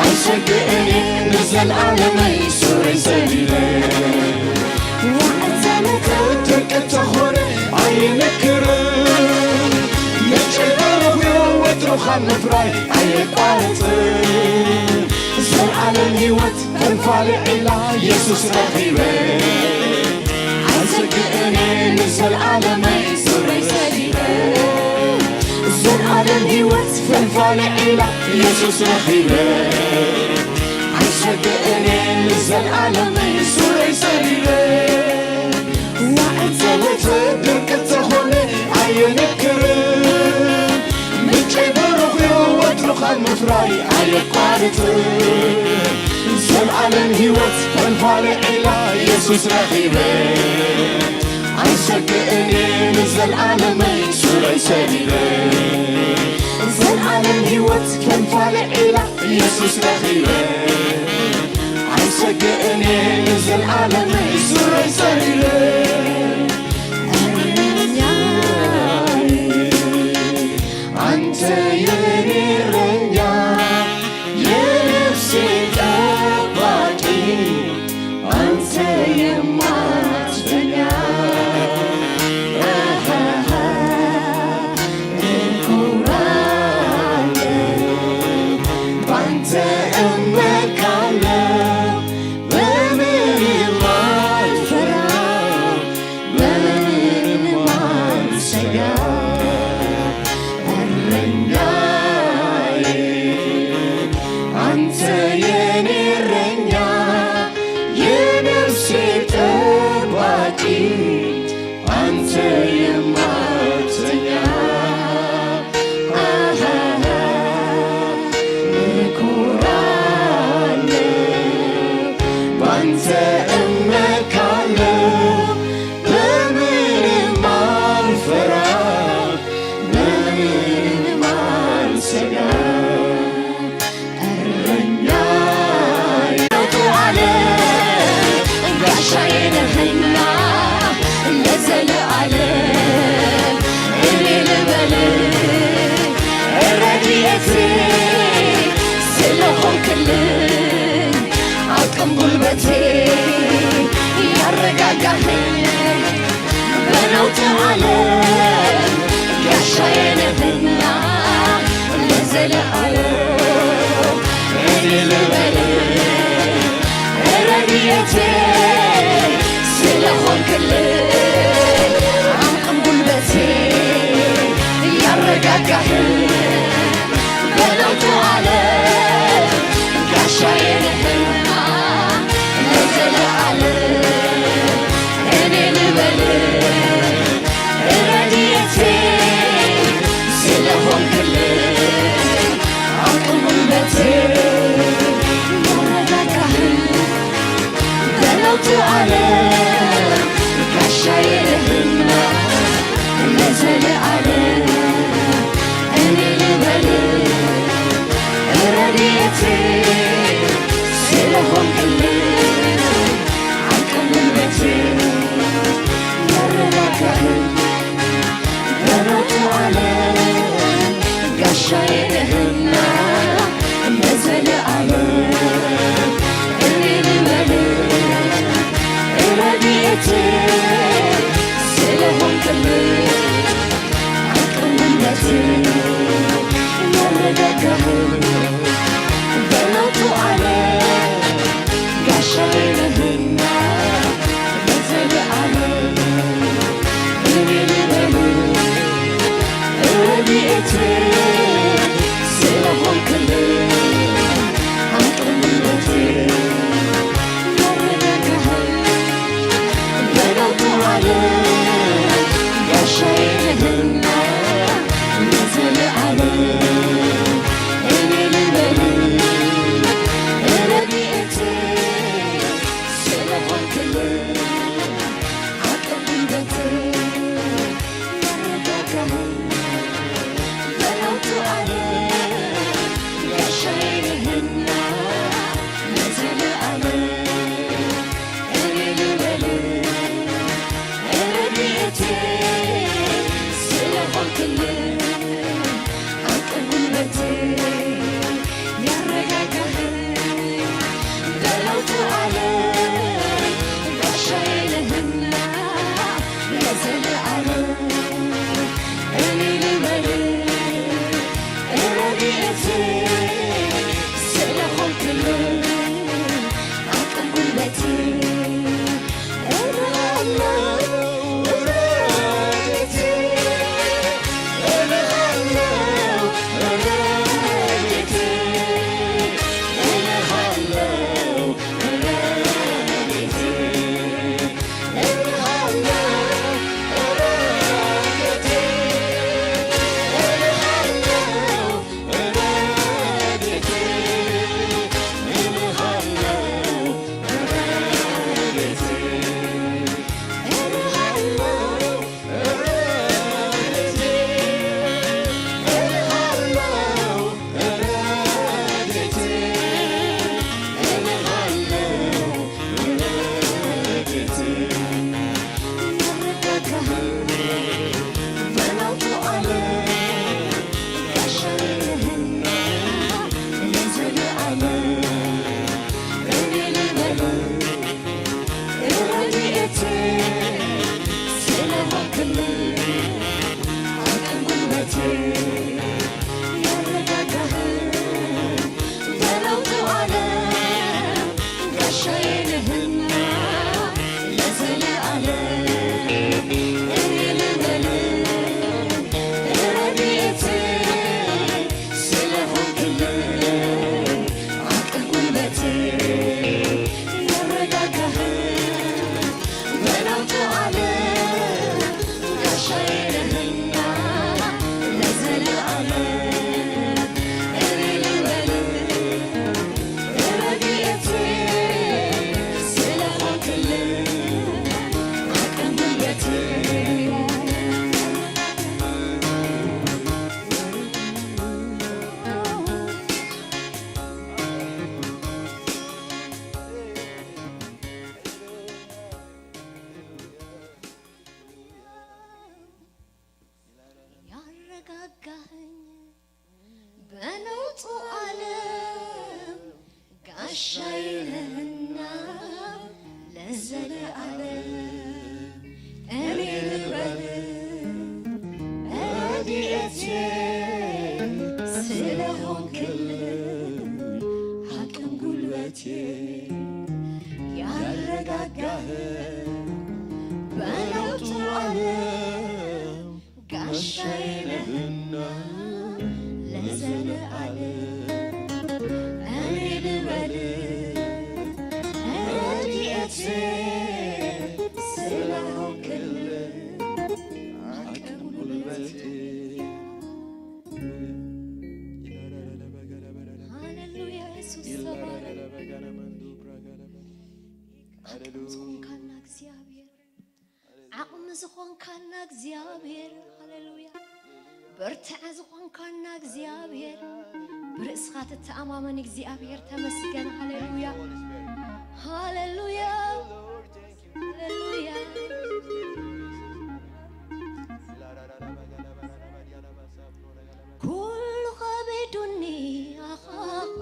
ኣይሰግእን እየ ንዘልኣለመይ ሱረይ ሰዲደ። ዋዒ ተመጸ ድርቂ እንተኾነ ኣየንክርን፣ ምንጨይ በረኹ ወትሩ ካብ ምፍራይ ኣየቋርጽን። ዘልኣለም ህይወት ፈልፋሊ ዒላ የሱስ ረኺበ፣ ኣይሰግእን እየ ንዘልኣለመይ ሱረይ ሰዲደ። ዘልኣለም ህይወት ፈልፋሊ ዒላ የሱስ ረኺበ፣ ኣይሰግእን እየ ንዘልኣለመይ ሱረይ ሰዲደ። ዋዒ ተመጸ ድርቂ እንተኾነ ኣየንክርን፣ ምንጨይ በረኹ ወትሩ ካብ ምፍራይ ኣየቋርጽን። ዘልኣለም ህይወት ፈልፋሊ ዒላ የሱስ ረኺበ፣ ኣይሰግእን እየ ንዘልኣለመይ ሱረይ ሰዲደ። ዘልኣለም ህይወት ፈልፋሊ ዒላ የሱስ ረኺበ፣ ኣይሰግእን እየ ንዘልኣለመይ ሱረይ ሰዲደ። ባንተ እመካለሁ፣ በምንም አልፈራ፣ በምንም አልሰጋ። እረኛዬ ነው ዓለም፣ ጋሻዬ ነህና ለዘለዓለም። እኔ ልበል ረድኤቴ ስለሆንክልኝ፣ አቅም ጉልበቴ ያረጋጋኸኝ፣ በነውጥ ዓለም ጋሻዬ ነህና ለዘለዓለም። እኔ ልበል ረድኤቴ ስለሆንክልኝ፣ አቅም ጉልበቴ ያረጋጋኸኝ፣ በለውጡ ዓለም ጋሻዬ ነህና ለዘለዓለም። እኔ ልበል ረድኤቴ ስለሆንክልኝ፣ አቅም ጉልበቴ ያረጋጋኸኝ፣ በለውጡ ዓለም ጋሻዬ ነህና ለዘለዓለም። እኔ ልበል ረድኤቴ ስለሆንክልኝ፣ አቅም ጉልበቴ ያረጋጋኸኝ፣ በለውጡ ዓለም ጋሻዬ ነህና ለዘለዓለም። እኔ ልበል ረድኤቴ ስለሆንክልኝ፣ አቅም ጉልበቴ ያረጋጋኸኝ፣ በለውጡ ዓለም ጋሻዬ ነህና ለዘለዓለም። እኔ ልበል ረድኤቴ ስለሆንክልኝ፣ አቅም ጉልበቴ ያረጋጋኸኝ፣ በለውጡ ዓለም ጋሻዬ ነህና ለዘለዓለም። እኔ ልበል ረድኤቴ ስለሆንክልኝ፣ አቅም ጉልበቴ ያረጋጋኸኝ፣ በለውጡ ዓለም ጋሻዬ ነህና ለዘለዓለም። እኔ ልበል ረድኤቴ ስለሆንክልኝ፣ አቅም ጉልበቴ ያረጋጋኸኝ፣ በለውጡ ዓለም ጋሻዬ ነህና ለዘለዓለም። እኔ ልበል ረድኤቴ ስለሆንክልኝ፣ አቅም ጉልበቴ እላለሁ፣ ረድኤቴ እላለሁ፣ ረድኤቴ እላለሁ፣ ረድኤቴ ሻይለህና ለዘለዓለም እኔ ልበል ረድኤቴ ስለሆንክልኝ አቅም ጉልበቴ ያረጋጋህ በለውጡ ዓለም ጋሻዬ ነህና ለዘለዓለም እኔ ልበል ረድኤቴ ስለሆንክልኝ አቅም ጉልበቴ። ሃሌሉያ ኢየሱስ ተባረክ። አቅም ዝኾንካና እግዚኣብሔር ዓቕሚ ዝኾንካና እግዚኣብሔር፣ ሃሌሉያ። ብርትዐ ዝኾንካና እግዚኣብሔር፣ ብርእስኻ ትተኣማመን እግዚኣብሔር ተመስገን። ሃሌሉያ፣ ሃሌሉያ፣ ሃሌሉያ። ኩሉ ኸቢዱኒ ኣኻኻ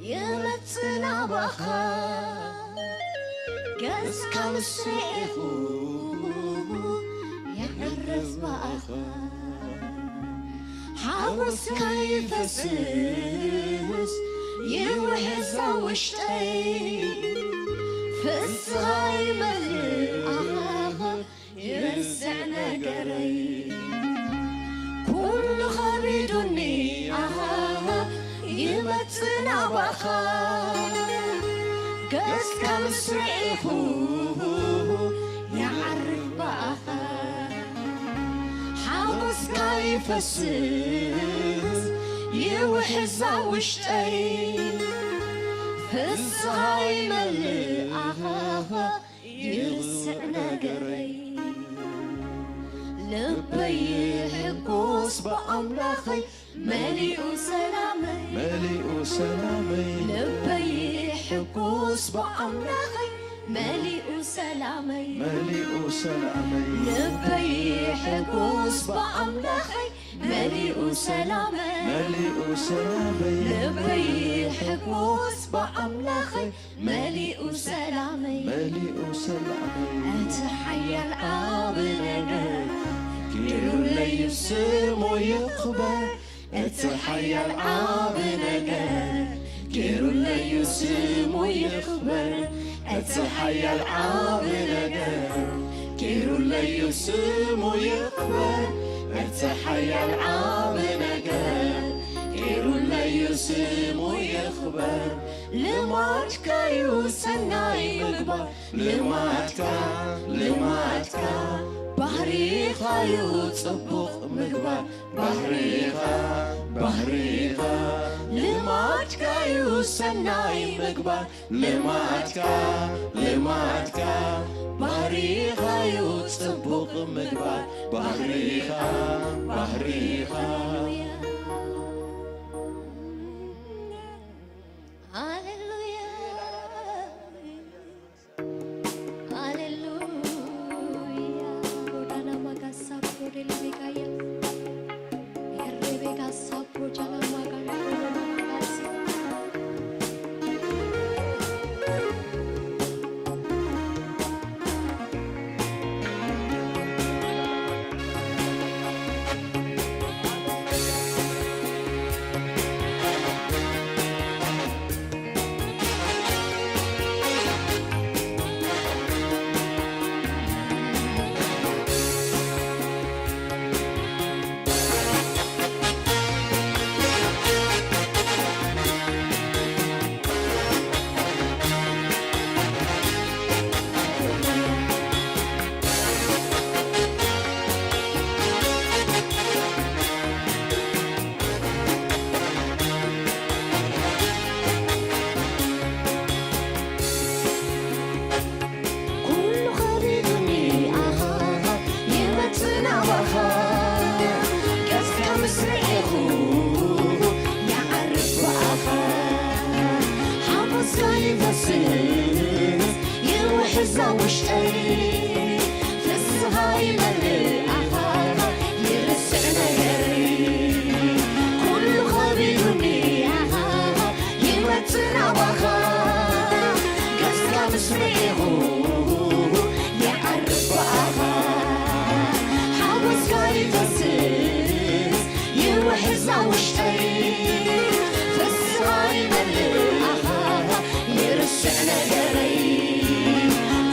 ይመጽእ ናባኻ ገጽካ ምስ ርኢኹ የዕርፍ ብኣኻ ሓጎስካ ይፈስስ ይውሕዝ ኣብ ውሽጠይ ፍስኻ ይመልእ ኣኻኻ ይርስዕ ነገረይ ኩሉ ኸቢዱኒ ኣኻ ይመጽእ ናባኻ ገጽካ ምስ ርኢኹ ይዓርፍ ብኣኻ ሓጎስካ ይፈስስ ይውሕዝ ኣብ ውሽጠይ ፍስኻ ይመልእ ኣኻኻ ይርስዕ ነገረይ ልበይ ይሕጎስ ብኣምላኸይ መሊኡ ሰላመይ መሊኡ ሰላመይ ልበይ ይሕጎስ ብኣምላኸይ መሊኡ ሰላመይ መሊኡ ሰላመይ ልበይ ይሕጎስ ብኣምላኸይ መሊኡ ሰላመይ መሊኡ ሰላመይ ልበይ ይሕጎስ ብኣምላኸይ መሊኡ ሰላመይ መሊኡ ሰላመይ እቲ ሓያል ዓቢ ነገር ገይሩለዩ ስሙ ይኽበር እቲ ሓያል ዓቢ ነገር ገይሩለዩ ስሙ ይኽበር እቲ ሓያል ዓቢ ነገር ገይሩለዩ ስሙ ይኽበር እቲ ሓያል ዓቢ ነገር ገይሩለዩ ስሙ ይኽበር ልማድካዩ ሰናይ ምግባር ልማድካ ልማድካ ባህሪኻዩ ጽቡቕ ምግባር ባህሪኻ ባህሪኻ ልማድካዩ ሰናይ ምግባር ልማድካ ልማድካ ባህሪኻዩ ጽቡቕ ምግባር ባህሪኻ ባህሪኻ ሃሌሉያ ሃሌሉያ ሮዳና ማጋሳ ሮዴል ቤጋያ ኤሬ ቤጋሳ ሮጃና ማጋና ሮዳና ማጋሳ ኩሉ ኸቢዱኒ ኣኻኻ ይመጽእ ናባኻ ገጽካ ምስ ርኤኹ ይዓርፍ ብኣኻ ሓጎስካ ይፈስስ ይውሕዝ ኣብ ውሽጠይ ፍስኻ ይመልእ ኣኻኻ ይርስዕ ነገረይ ኩሉ ኸቢዱኒ ኣኻኻ ይመጽእ ናባኻ ርኢኹ ይዓርፍ ብኣኻ፣ ሓጎስካ ይፈስስ ይውሕዝ ኣብ ውሽጠይ፣ ፍስሃ ይመልእ ኣኻ ይርስዕ ነገረይ፣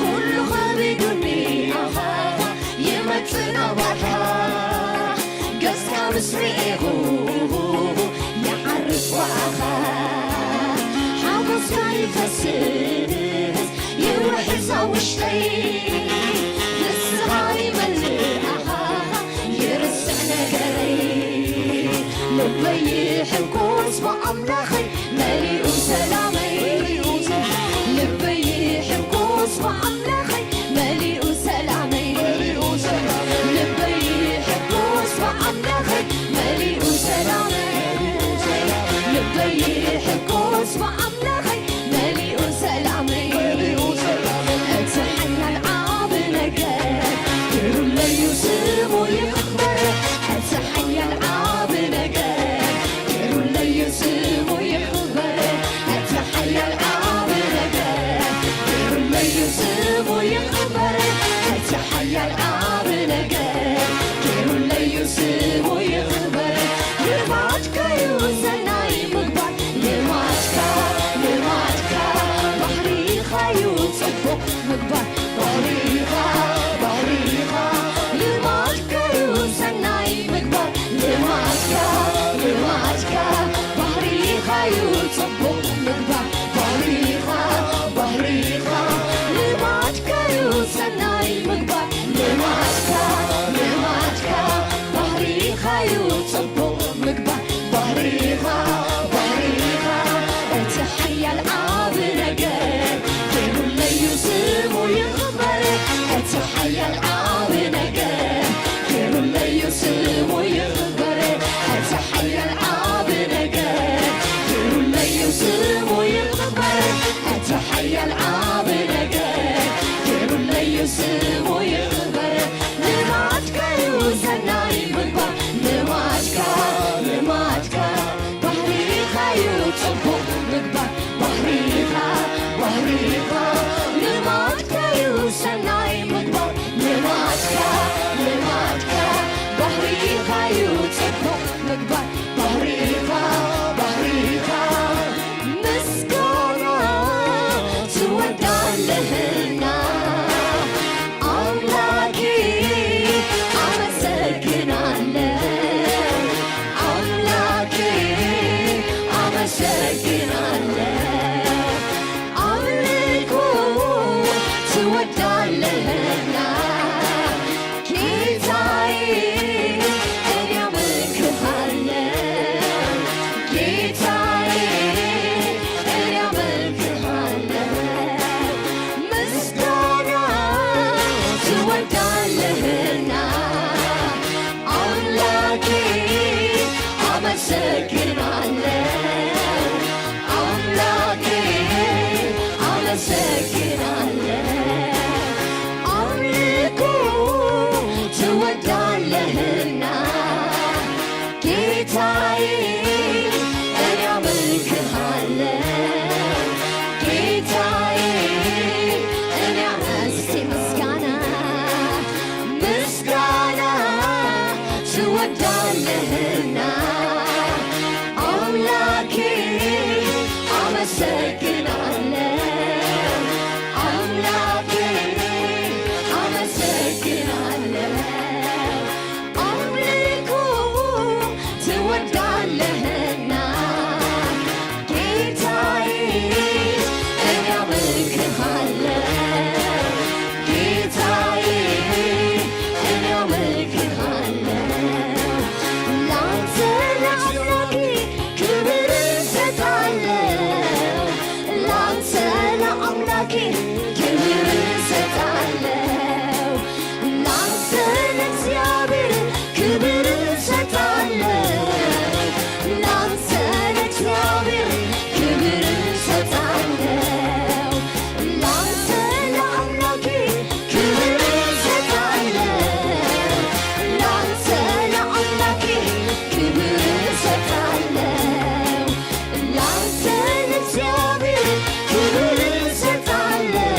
ኩሉ ከቢዱኒ ኣኻ ይመጽእ ናባኻ፣ ገጽካ ምስ ርኢኹ ይዓርፍ ብኣኻ፣ ሓጎስካ ይፈስስ ይውሕዝ ኣብ ውሽጠይ፣ ንስኻ ይመልእ ኣኻ ይርስዕ ነገረይ፣ ልበይ ይሕጎስ ብኣምላኸይ መሊኡ ሰላመይ፣ ልበይ ይሕጎስ ብኣምላኸይ መሊኡ ሰላመይ፣ ልበይ ይሕጎስ ብኣምላኸይ መሊኡ ሰላመይ፣ ልበይ ይሕጎስ ብኣምላኸይ መሊኡ ሰላመይ፣ እቲ ሓያል ዓቢ ነገር ገይሩለዩ ስሙ ይኽበር፣ እቲ ሓያል ዓቢ ነገር ገይሩለዩ ስሙ ይኽበር፣ እቲ ሓያል ዓቢ ነገር ገይሩለዩ ስሙ ይኽበር፣ እቲ ሓያል ዓቢ ነገር ገይሩለዩ ስሙ ይኽበር። ልማድካዩ ሰናይ ምግባር፣ ልማድካ፣ ልማድካ፣ ባህሪኻዩ ጽቡቕ ምግባር፣ ባህሪኻ፣ ባህሪኻ፣ ልማድካዩ ሰናይ ምግባር፣ ልማድካ፣ ልማድካ፣ ባህሪኻዩ ጽቡቕ ምግባር፣ ባህሪኻ፣ ባህሪኻ፣ ልማድካዩ ሰናይ ምግባር፣ ልማድካ፣ ልማድካ፣ ባህሪኻዩ ጽቡቕ ምግባር፣ ባህሪኻ፣ ባህሪኻ፣ እቲ ሓያል ዓቢ ነገር ገይሩለዩ ስሙ ይኽበር፣ እቲ ሓያል ዓቢ ነገር ገይሩለዩ ስሙ ይኽበር፣ እቲ ሓያል ዓቢ ነገር ገይሩለዩ ስሙ ይኽበር፣ እቲ ሓያል ዓቢ ነገር ገይሩለዩ ስሙ ይኽበር። ልማድካዩ ሰናይ ምግባር፣ ልማድካ፣ ልማድካ፣ ባህሪኻዩ ጽቡቕ ምግባር፣ ባህሪኻ፣ ባህሪኻ፣ ልማድካዩ ሰናይ ምግባር፣ ልማድካ፣ ልማድካ፣ ባህሪኻዩ ጽቡቕ ምግባር፣ ባህሪኻ፣ ባህሪኻ፣ ምስጋና ትወዳለህና ኣምላኬ ኣመሰግናለሁ፣ ኣምላኬ ኣመሰግናለሁ። ኣምልኮ ትወዳለህና ጌታዬ እኔ አመልክሃለሁ፣ ጌታዬ እኔ አመልክሃለሁ። ምስጋና ትወዳለህና አምላኬ አመሰግናለሁ፣ አምላኬ አመሰግናለሁ። አምልኮ ትወዳለህና ጌታዬ እኔ አመልክሃለሁ፣ ጌታዬ እኔ አመ-፣ እስቲ ምስጋና፣ ምስጋና ትወዳለህና አምላኬ አመሰግናለሁ፣ አምላኬ አመሰግናለሁ። አምልኮ ትወዳለህና ጌታዬ እኔ አመልክሃለሁ፣ ጌታዬ እኔ አመልክሃለሁ። ላንተ ለአምላኬ ክብር እሰጣለሁ፣ ላንተ ለአምላኬ ክብር እሰጣለሁ። ላንተ ለእግዚአብሔር ክብር እሰጣለሁ፣ ላንተ ለእግዚአብሔር ክብር እሰጣለሁ፣ ላንተ ለአምላኬ ክብር እሰጣለሁ፣ ላንተ ለአምላኬ ክብር እሰጣለሁ። ላንተ ለእግዚአብሔር ክብር እሰጣለሁ፣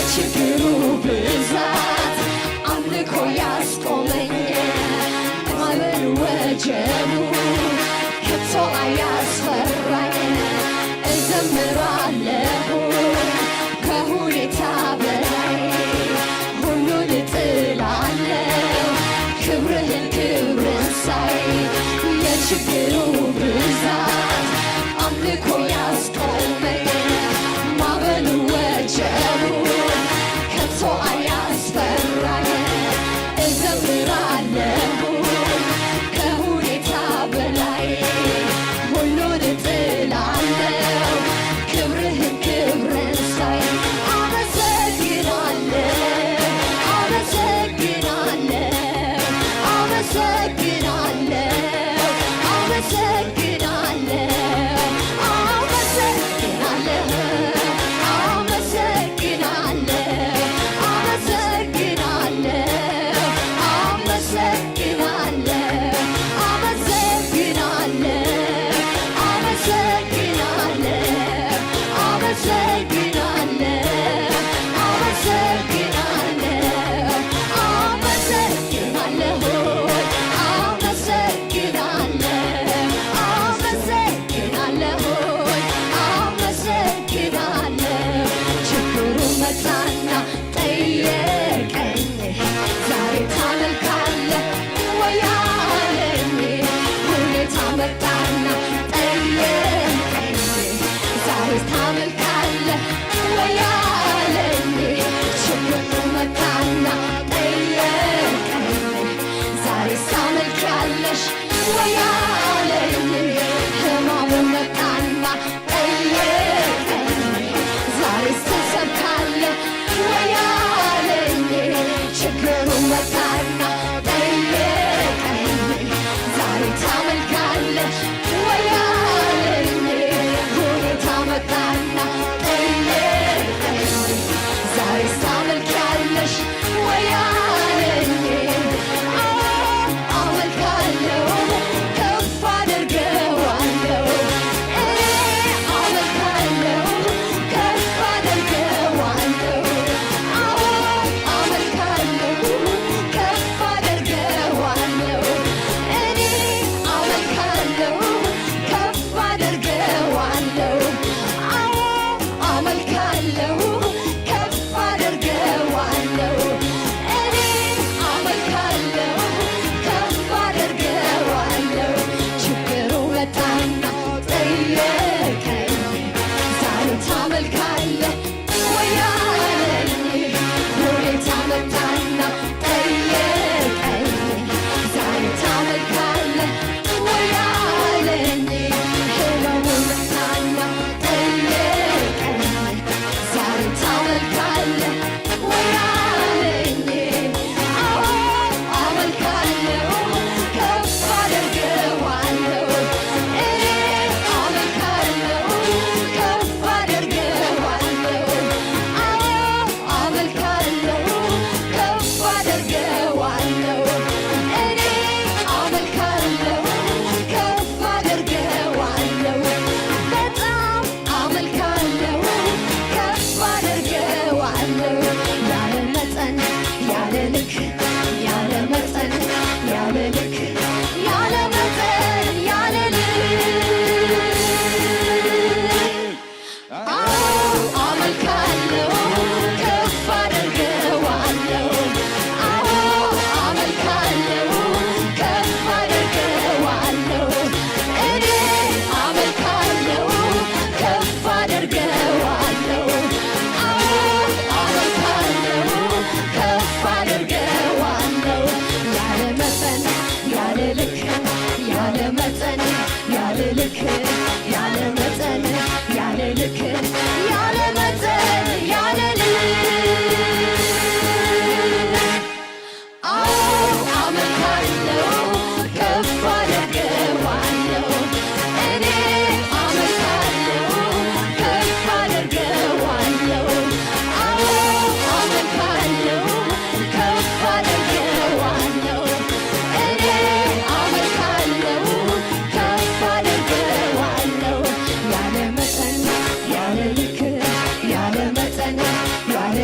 ችግሩ ብዛት ኣምልኮ ያስቆመኝ ማዕበል ወጀቡ ከቶ አያስፈራኝ። እዘምራለሁ ከሁኔታ በላይ ሁሉን እጥላለሁ ክብርህን ክብርህን ሳይ የችግሩ ብዛት አምልኮ ያስቆመኝ ማዕበሉ ወጀቡ ከቶ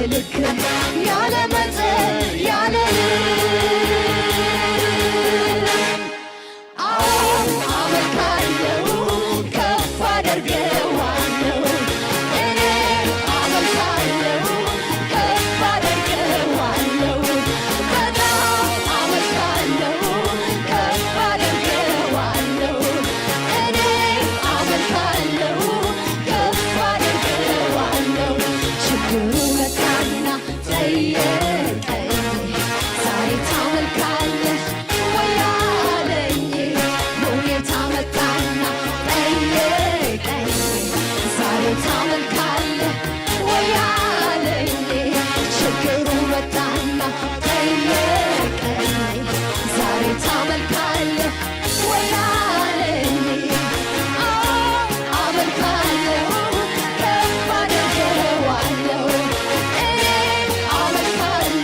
ልክ ያለ መጠን ያለ ልክ አዎ አመልካለሁ፣ ከፍ አደርገዋለሁ። እኔ አመልካለሁ፣ ከፍ አደርገዋለሁ። በጣም አመልካለሁ፣ ከፍ አደርገዋለሁ። እኔ አመልካለሁ፣ ከፍ አደርገዋለሁ። ችግሩ መጣና ጠየቀኝ፣ ዛሬ ታመልካለህ ወይ አለኝ። ሁኔታ መጣና ጠየቀኝ፣ ዛሬ ታመልካለህ ወይ አለኝ። ችግሩ መጣና ጠየቀኝ፣ ዛሬ ታመልካለህ ወይ አለኝ። አዎ አመልካለሁ፣ ከፍ አደርገዋለሁ። እኔ አመልካለሁ፣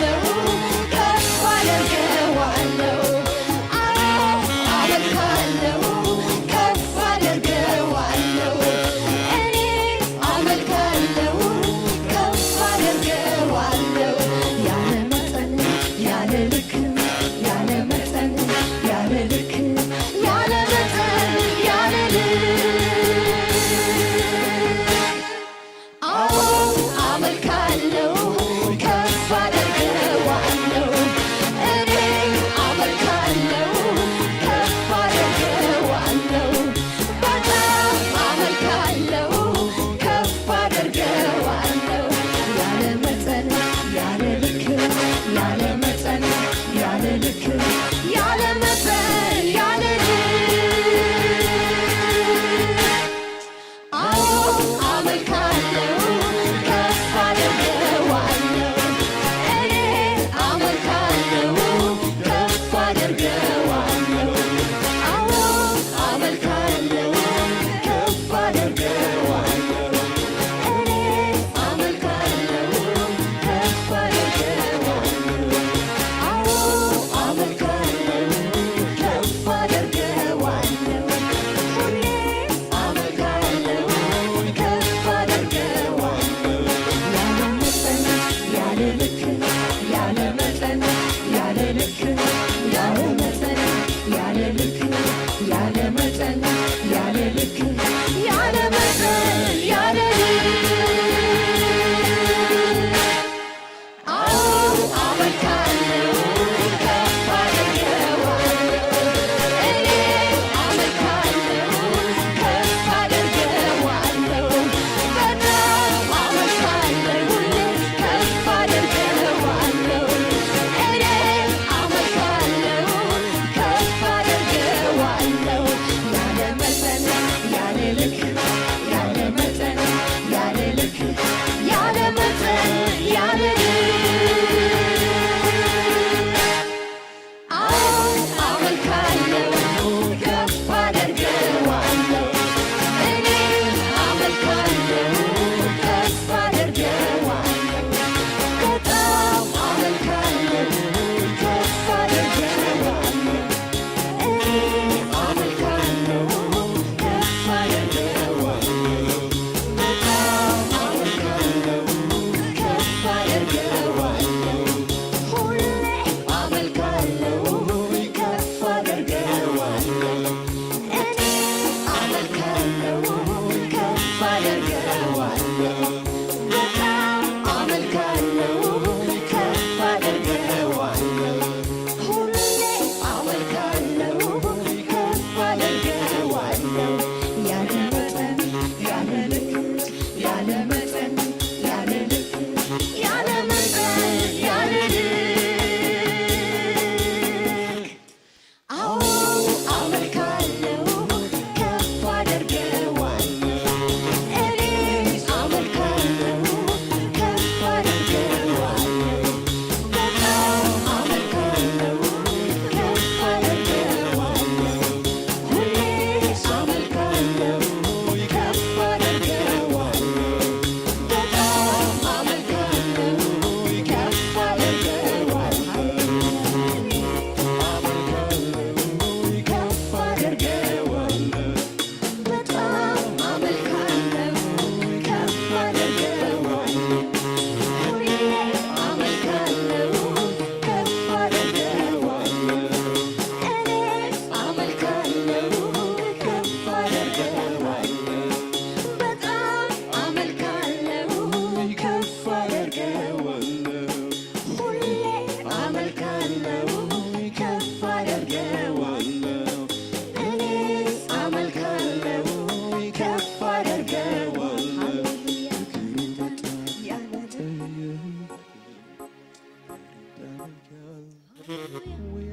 ሃሌሉያ፣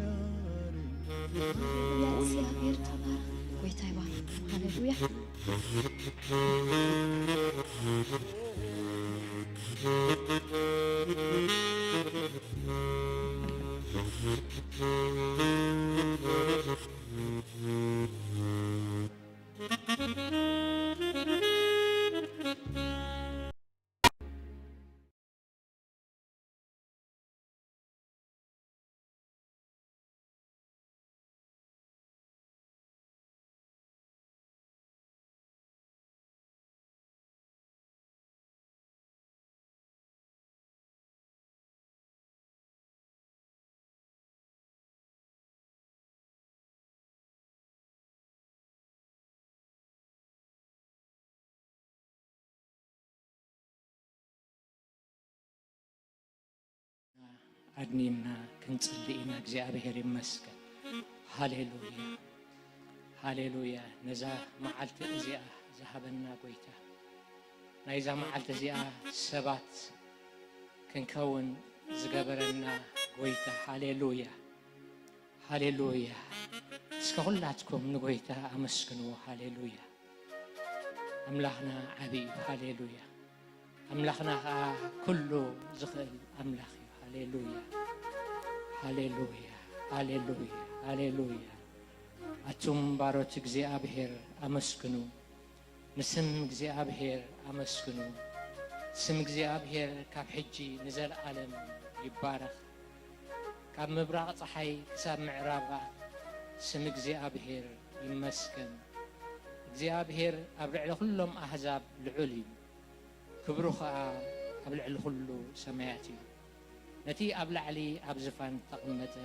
እግዚኣብሔር ተባረኽ። ጎይታ ይባርክ። ሃሌሉያ። ኣድኒና ክንጽሊ ኢና። እግዚኣብሔር ይመስገን። ሃሌሉያ፣ ሃሌሉያ። ነዛ መዓልቲ እዚኣ ዝሃበና ጎይታ፣ ናይዛ መዓልቲ እዚኣ ሰባት ክንከውን ዝገበረና ጎይታ፣ ሃሌሉያ፣ ሃሌሉያ። እስከ ኩላትኩም ንጎይታ ኣመስግንዎ። ሃሌሉያ። ኣምላኽና ዓቢ እዩ። ሃሌሉያ። ኣምላኽና ኸኣ ኩሉ ዝኽእል ኣምላኽ እዩ። ሃሌሉያ፣ ሃሌሉያ፣ ሃሌሉያ፣ ሃሌሉያ። ኣቱም ባሮት እግዚኣብሔር ኣመስግኑ፣ ንስም እግዚኣብሔር ኣመስግኑ። ስም እግዚኣብሔር ካብ ሕጂ ንዘለኣለም ይባረኽ። ካብ ምብራቕ ጸሓይ ክሳብ ምዕራባ ስም እግዚኣብሔር ይመስገን። እግዚኣብሔር ኣብ ልዕሊ ኩሎም ኣህዛብ ልዑል እዩ፣ ክብሩ ኸኣ ኣብ ልዕሊ ኩሉ ሰማያት እዩ። ነቲ ኣብ ላዕሊ ኣብ ዝፋን እተቐመጠ፣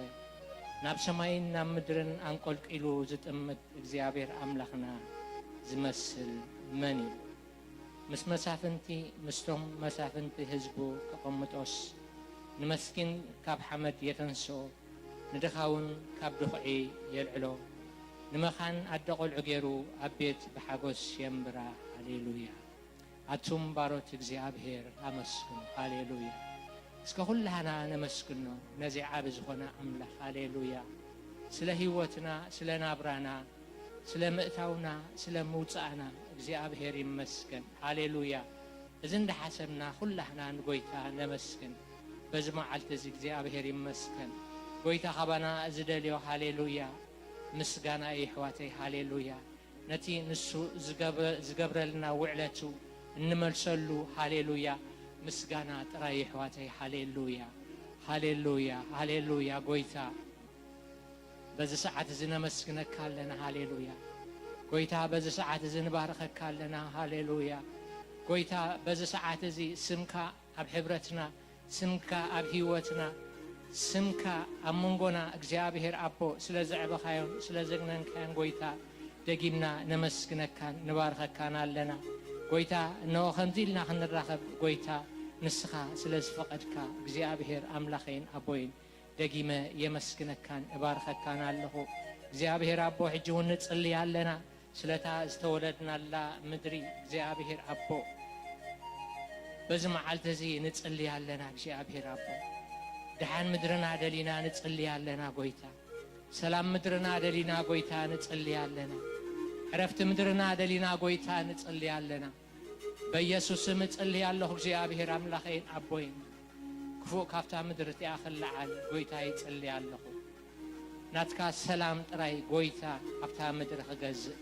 ናብ ሰማይን ናብ ምድርን ኣንቆልቂሉ ዝጥምት እግዚኣብሔር ኣምላኽና ዝመስል መን እዩ? ምስ መሳፍንቲ፣ ምስቶም መሳፍንቲ ህዝቡ ከቐምጦስ፣ ንመስኪን ካብ ሓመድ የተንስኦ፣ ንድኻ እውን ካብ ድኹዒ የልዕሎ። ንመኻን ኣደ ቖልዑ ገይሩ ኣብ ቤት ብሓጎስ የንብራ። ሃሌሉያ። ኣቱም ባሮት እግዚኣብሔር ኣመስግኑ። ሃሌሉያ። እስከ ኩላህና ነመስግኖ ነዚ ዓቢ ዝኾነ ኣምላኽ። ሃሌሉያ። ስለ ህይወትና፣ ስለ ናብራና፣ ስለ ምእታውና፣ ስለ ምውጻእና እግዚኣብሔር ይመስገን። ሃሌሉያ። እዚ እንዳሓሰብና ኩላህና ንጎይታ ነመስግን። በዚ መዓልቲ እዚ እግዚኣብሔር ይመስገን። ጎይታ ካባና ዝደልዮ፣ ሃሌሉያ፣ ምስጋና እዩ ኣሕዋተይ። ሃሌሉያ። ነቲ ንሱ ዝገበ-፣ ዝገብረልና ውዕለቱ እንመልሰሉ፣ ሃሌሉያ፣ ምስጋና ጥራይ እዩ ኣሕዋተይ። ሃሌሉያ፣ ሃሌሉያ፣ ሃሌሉያ። ጎይታ በዚ ሰዓት እዚ ነመስግነካ ኣለና። ሃሌሉያ። ጎይታ በዚ ሰዓት እዚ ንባርኸካ ኣለና። ሃሌሉያ። ጎይታ በዚ ሰዓት እዚ ስምካ ኣብ ሕብረትና፣ ስምካ ኣብ ህይወትና፣ ስምካ ኣብ መንጎና እግዚኣብሔር ኣቦ ስለ ዘዕበኻዮን ስለ ዘግነንካዮን ጎይታ ደጊምና ነመስግነካን ንባርኸካን ኣለና። ጎይታ እንሆ ከምዚ ኢልና ክንራኸብ ጎይታ ንስኻ ስለ ዝፈቐድካ እግዚኣብሔር ኣምላኸይን ኣቦይን ደጊመ የመስግነካን እባርኸካን ኣለኹ። እግዚኣብሔር ኣቦ ሕጂ እውን ንጽሊ ኣለና። ስለታ ዝተወለድናላ ምድሪ እግዚኣብሔር ኣቦ በዚ መዓልቲ እዚ ንጽሊ ኣለና። እግዚኣብሔር ኣቦ ድሓን ምድርና ደሊና ንጽሊ ኣለና ጎይታ። ሰላም ምድርና ደሊና ጎይታ ንጽሊ ኣለና። ዕረፍቲ ምድርና ደሊና ጎይታ ንጽሊ ኣለና። በኢየሱስ ስም እጽሊ ኣለኹ እግዚኣብሔር ኣምላኸይን ኣቦይን። ክፉእ ካብታ ምድሪ እቲኣ ክለዓል ጎይታ ይጽሊ ኣለኹ። ናትካ ሰላም ጥራይ ጎይታ ኣብታ ምድሪ ክገዝእ፣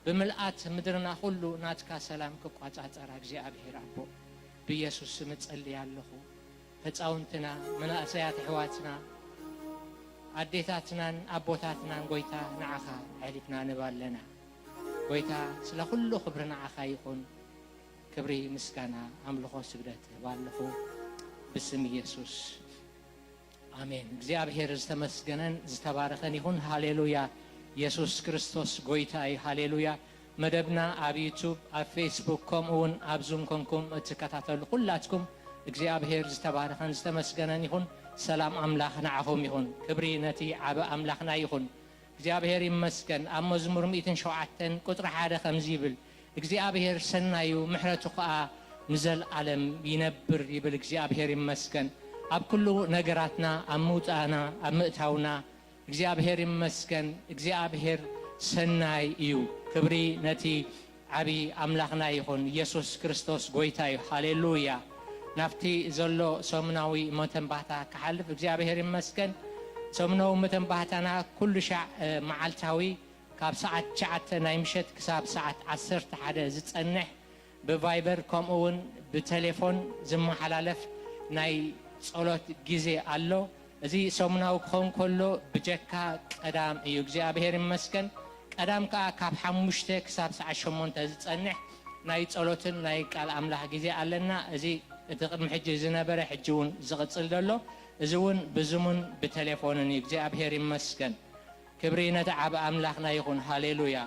ብምልኣት ምድርና ኩሉ ናትካ ሰላም ክቋጻጸራ እግዚኣብሔር ኣቦ ብኢየሱስ ስም እጸሊ ኣለኹ። ህጻውንትና፣ መናእሰያት ኣሕዋትና፣ ኣዴታትናን ኣቦታትናን ጎይታ ንዓኻ ኣሕሊፍና ንህብ ኣለና። ጎይታ ስለ ኩሉ ክብሪ ንዓኻ ይኹን። ክብሪ፣ ምስጋና፣ ኣምልኾ፣ ስግደት እህብ ኣለኹ ብስም ኢየሱስ። ኣሜን። እግዚኣብሔር ዝተመስገነን ዝተባረኸን ይኹን። ሃሌሉያ። ኢየሱስ ክርስቶስ ጎይታ እዩ። ሃሌሉያ። መደብና ኣብ ዩቱብ፣ ኣብ ፌስቡክ፣ ከምኡ እውን ኣብ ዙም ኮንኩም እትከታተሉ ኩላትኩም እግዚኣብሔር ዝተባረኸን ዝተመስገነን ይኹን። ሰላም ኣምላኽ ንዓኹም ይኹን። ክብሪ ነቲ ዓቢ ኣምላኽና ይኹን። እግዚኣብሔር ይመስገን። ኣብ መዝሙር ሚእትን ሸውዓተን ቁጽሪ ሓደ ከምዚ ይብል፣ እግዚኣብሔር ሰናይ እዩ፣ ምሕረቱ ኸኣ ንዘለኣለም ይነብር ይብል። እግዚኣብሔር ይመስገን። ኣብ ኩሉ ነገራትና፣ ኣብ ምውጻእና፣ ኣብ ምእታውና እግዚኣብሔር ይመስገን። እግዚኣብሔር ሰናይ እዩ። ክብሪ ነቲ ዓቢ ኣምላኽና ይኹን። ኢየሱስ ክርስቶስ ጎይታ እዩ። ሃሌሉያ። ናብቲ ዘሎ ሰሙናዊ መተንባህታ ክሓልፍ እግዚኣብሔር ይመስገን። ሰሙናዊ መተንባህታና ኩሉ ሻዕ፣ እ፣ መዓልታዊ ካብ ሰዓት ትሽዓተ ናይ ምሸት ክሳብ ሰዓት ዓሰርተ ሓደ ዝጸንሕ ብቫይበር ከምኡ እውን ብቴሌፎን ዝመሓላለፍ ናይ ጸሎት ግዜ ኣሎ። እዚ ሰሙናዊ ክኸውን ከሎ ብጀካ ቀዳም እዩ። እግዚኣብሔር ይመስገን። ቀዳም ከኣ ካብ ሓሙሽተ ክሳብ ሰዓት ሸሞንተ ዝጸንሕ ናይ ጸሎትን ናይ ቃል ኣምላኽ ግዜ ኣለና። እዚ እቲ ቅድሚ ሕጂ ዝነበረ ሕጂ እውን ዝቕጽል ዘሎ፣ እዚ እውን ብዙምን ብቴሌፎንን እዩ። እግዚኣብሔር ይመስገን። ክብሪ ነቲ ዓቢ ኣምላኽና ይኹን። ሃሌሉያ።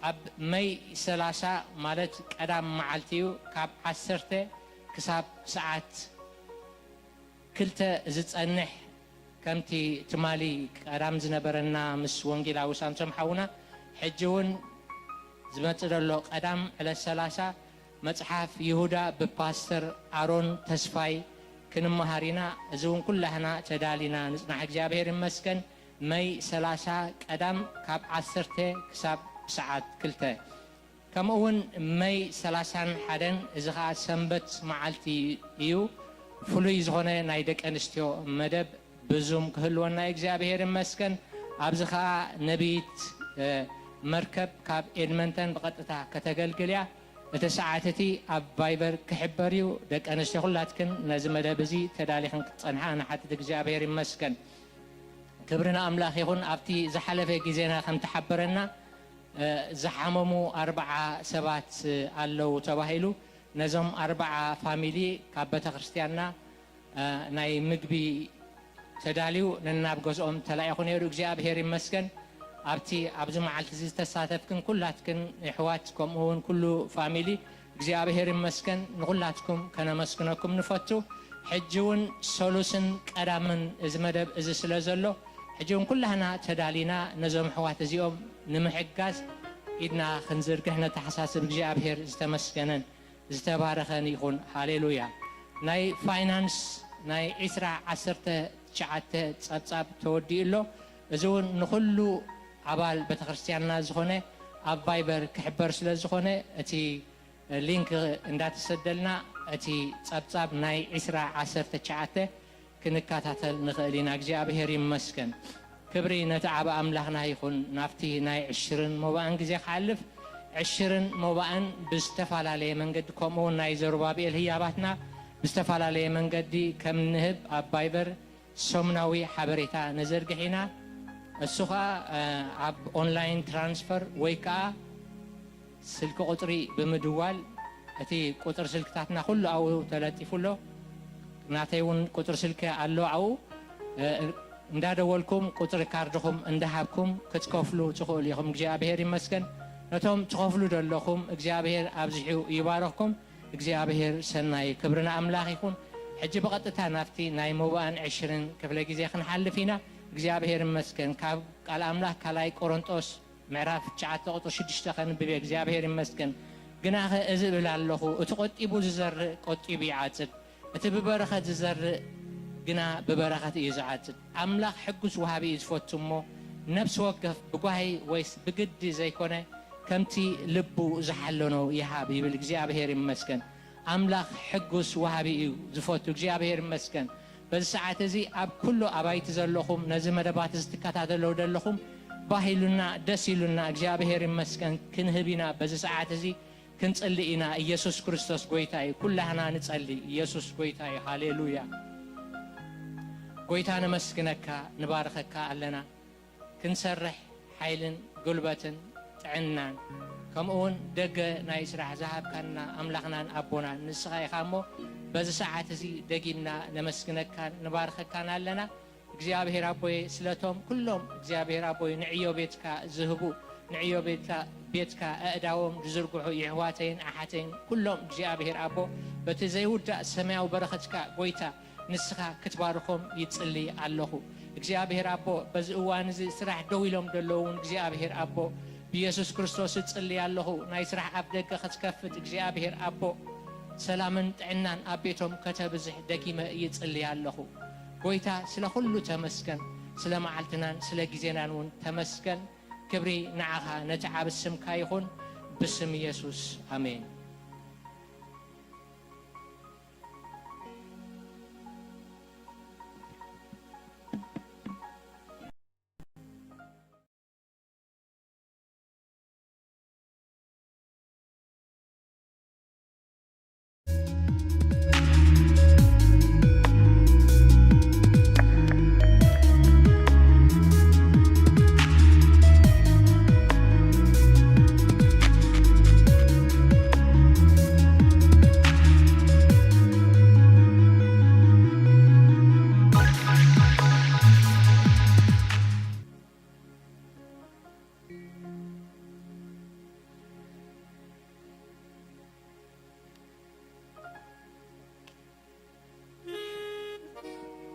ኣብ መይ ሰላሳ ማለት ቀዳም መዓልቲ እዩ። ካብ ዓሰርተ ክሳብ ሰዓት ክልተ ዝጸንሕ፣ ከምቲ ትማሊ ቀዳም ዝነበረና ምስ ወንጌላዊ ሳምሶም ሓውና፣ ሕጂ እውን ዝመጽእ ዘሎ ቀዳም ዕለት ሰላሳ መጽሓፍ ይሁዳ ብፓስተር ኣሮን ተስፋይ ክንመሃር ኢና። እዚ እውን ኩላህና ተዳሊና ንጽናሕ። እግዚኣብሔር ይመስገን። መይ ሰላሳ ቀዳም ካብ ዓሰርተ ክሳብ ሰዓት ክልተ። ከምኡ እውን መይ ሰላሳን ሓደን፣ እዚ ኸዓ ሰንበት መዓልቲ እዩ። ፍሉይ ዝኾነ ናይ ደቂ ኣንስትዮ መደብ ብዙም ክህልወና እዩ። እግዚኣብሔር ይመስገን። ኣብዚ ኸዓ ነቢይት፣ እ፣ መርከብ ካብ ኤድመንተን ብቐጥታ ከተገልግል እያ። እቲ ሰዓት እቲ ኣብ ቫይበር ክሕበር እዩ። ደቂ ኣንስትዮ ኩላትክን ነዚ መደብ እዚ ተዳሊኽን ክትጸንሓ ንሓትት። እግዚኣብሔር ይመስገን። ክብሪ ንኣምላኽ ይኹን። ኣብቲ ዝሓለፈ ግዜና ከም ተሓበረና፣ እ፣ ዝሓመሙ ኣርብዓ ሰባት ኣለዉ ተባሂሉ። ነዞም ኣርብዓ ፋሚሊ ካብ ቤተ ክርስቲያንና፣ እ፣ ናይ ምግቢ ተዳልዩ ነናብ ገዝኦም ተላኢኹ ነይሩ። እግዚኣብሔር ይመስገን። ኣብቲ ኣብዚ መዓልቲ እዚ ዝተሳተፍክን ኩላትክን ኣሕዋት፣ ከምኡ እውን ኩሉ ፋሚሊ፣ እግዚኣብሔር ይመስገን። ንኹላትኩም ከነመስግነኩም ንፈቱ። ሕጂ እውን ሰሉስን ቀዳምን እዚ መደብ እዚ ስለ ዘሎ፣ ሕጂ እውን ኩላህና ተዳሊና ነዞም ኣሕዋት እዚኦም ንምሕጋዝ ኢድና ክንዝርግሕ ነተሓሳስብ። እግዚኣብሔር ዝተመስገነን ዝተባረኸን ይኹን። ሃሌሉያ። ናይ ፋይናንስ ናይ ዕስራ ዓሰርተ ትሽዓተ ጸብጻብ ተወዲኡ ኣሎ። እዚ እውን ንኹሉ ኣባል ቤተክርስትያንና ዝኾነ ኣብ ቫይበር ክሕበር ስለ ዝኾነ፣ እቲ ሊንክ እንዳተሰደልና፣ እቲ ጸብጻብ ናይ ዕስራ ዓሰርተ ትሽዓተ ክንከታተል ንኽእል ኢና። እግዚኣብሔር ይመስገን። ክብሪ ነቲ ዓቢ ኣምላኽና ይኹን። ናብቲ ናይ ዕሽርን ሞባእን ግዜ ክሓልፍ፣ ዕሽርን ሞባእን ብዝተፈላለየ መንገዲ፣ ከምኡ እውን ናይ ዘሩባብኤል ህያባትና ብዝተፈላለየ መንገዲ ከም ንህብ ኣብ ቫይበር ሰሙናዊ ሓበሬታ ነዘርግሕ ኢና። እሱ ኸኣ፣ እ፣ ኣብ ኦንላይን ትራንስፈር ወይ ከኣ ስልኪ ቁጽሪ ብምድዋል፣ እቲ ቁጽሪ ስልክታትና ኩሉ ኣብኡ ተለጢፉ ኣሎ። ናተይ እውን ቁጽሪ ስልኪ ኣሎ ኣብኡ። እ፣ እንዳደወልኩም ቁጽሪ ካርድኹም እንዳሃብኩም ክትከፍሉ ትኽእሉ ኢኹም። እግዚኣብሔር ይመስገን። ነቶም ትኸፍሉ ዘለኹም እግዚኣብሔር ኣብዚሑ ይባርኽኩም። እግዚኣብሔር ሰናይ፣ ክብሪ ንኣምላኽ ይኹን። ሕጂ ብቐጥታ ናብቲ ናይ ሞባእን ዕሽርን ክፍለ ግዜ ክንሓልፍ ኢና። እግዚኣብሔር ይመስገን። ካብ ቃል ኣምላኽ ካልኣይ ቆሮንጦስ ምዕራፍ ትሽዓተ ቁጽሪ ሽዱሽተ ከንብብ እየ። እግዚኣብሔር ይመስገን። ግናኸ እዚ እብል ኣለኹ፣ እቲ ቆጢቡ ዝዘርእ ቆጢቡ ይዓጽድ፣ እቲ ብበረኸት ዝዘርእ ግና ብበረኸት እዩ ዝዓጽድ። ኣምላኽ ሕጉስ ወሃቢ እዩ ዝፈቱ እሞ፣ ነፍሲ ወከፍ ብጓሂ ወይስ ብግዲ ዘይኮነ፣ ከምቲ ልቡ ዝሓለኖ ይሃብ ይብል። እግዚኣብሔር ይመስገን። ኣምላኽ ሕጉስ ወሃቢ እዩ ዝፈቱ። እግዚኣብሔር ይመስገን። በዚ ሰዓት እዚ ኣብ ኩሉ ኣባይቲ ዘለኹም፣ ነዚ መደባት እዚ ትከታተሉ ዘለኹም፣ ባህ ኢሉና፣ ደስ ኢሉና፣ እግዚኣብሔር ይመስገን ክንህብ ኢና። በዚ ሰዓት እዚ ክንጽሊ ኢና። ኢየሱስ ክርስቶስ ጎይታ እዩ። ኩላህና ንጸሊ። ኢየሱስ ጎይታ እዩ። ሃሌሉያ። ጎይታ ነመስግነካ፣ ንባርኸካ ኣለና። ክንሰርሕ ሓይልን ጉልበትን ጥዕናን፣ ከምኡ እውን ደገ ናይ ስራሕ ዝሃብካና ኣምላኽናን ኣቦናን ንስኻ ኢኻ እሞ፣ በዚ ሰዓት እዚ ደጊምና ነመስግነካን ንባርኸካን ኣለና። እግዚኣብሔር ኣቦይ፣ ስለቶም ኩሎም እግዚኣብሔር ኣቦይ ንዕዮ ቤትካ ዝህቡ፣ ንዕዮ ቤትካ፣ ቤትካ ኣእዳዎም ዝዝርግሑ የሕዋተይን ኣሓተይን ኩሎም እግዚኣብሔር ኣቦ፣ በቲ ዘይውዳእ ሰማያዊ በረኸትካ ጎይታ ንስኻ ክትባርኾም ይጽሊ ኣለኹ። እግዚኣብሔር ኣቦ፣ በዚ እዋን እዚ ስራሕ ደው ኢሎም ዘለዉ እውን እግዚኣብሔር ኣቦ፣ ብየሱስ ክርስቶስ እጽሊ ኣለኹ። ናይ ስራሕ ኣፍ ደገ ክትከፍት እግዚኣብሔር ኣቦ፣ ሰላምን ጥዕናን ኣብ ቤቶም ከተብዝሕ ደጊመ ይጽሊ ኣለኹ። ጎይታ ስለ ኩሉ ተመስገን፣ ስለ መዓልትናን ስለ ግዜናን እውን ተመስገን። ክብሪ ንዓኻ ነቲ ዓብ ስምካ ይኹን፣ ብስም የሱስ ኣሜን።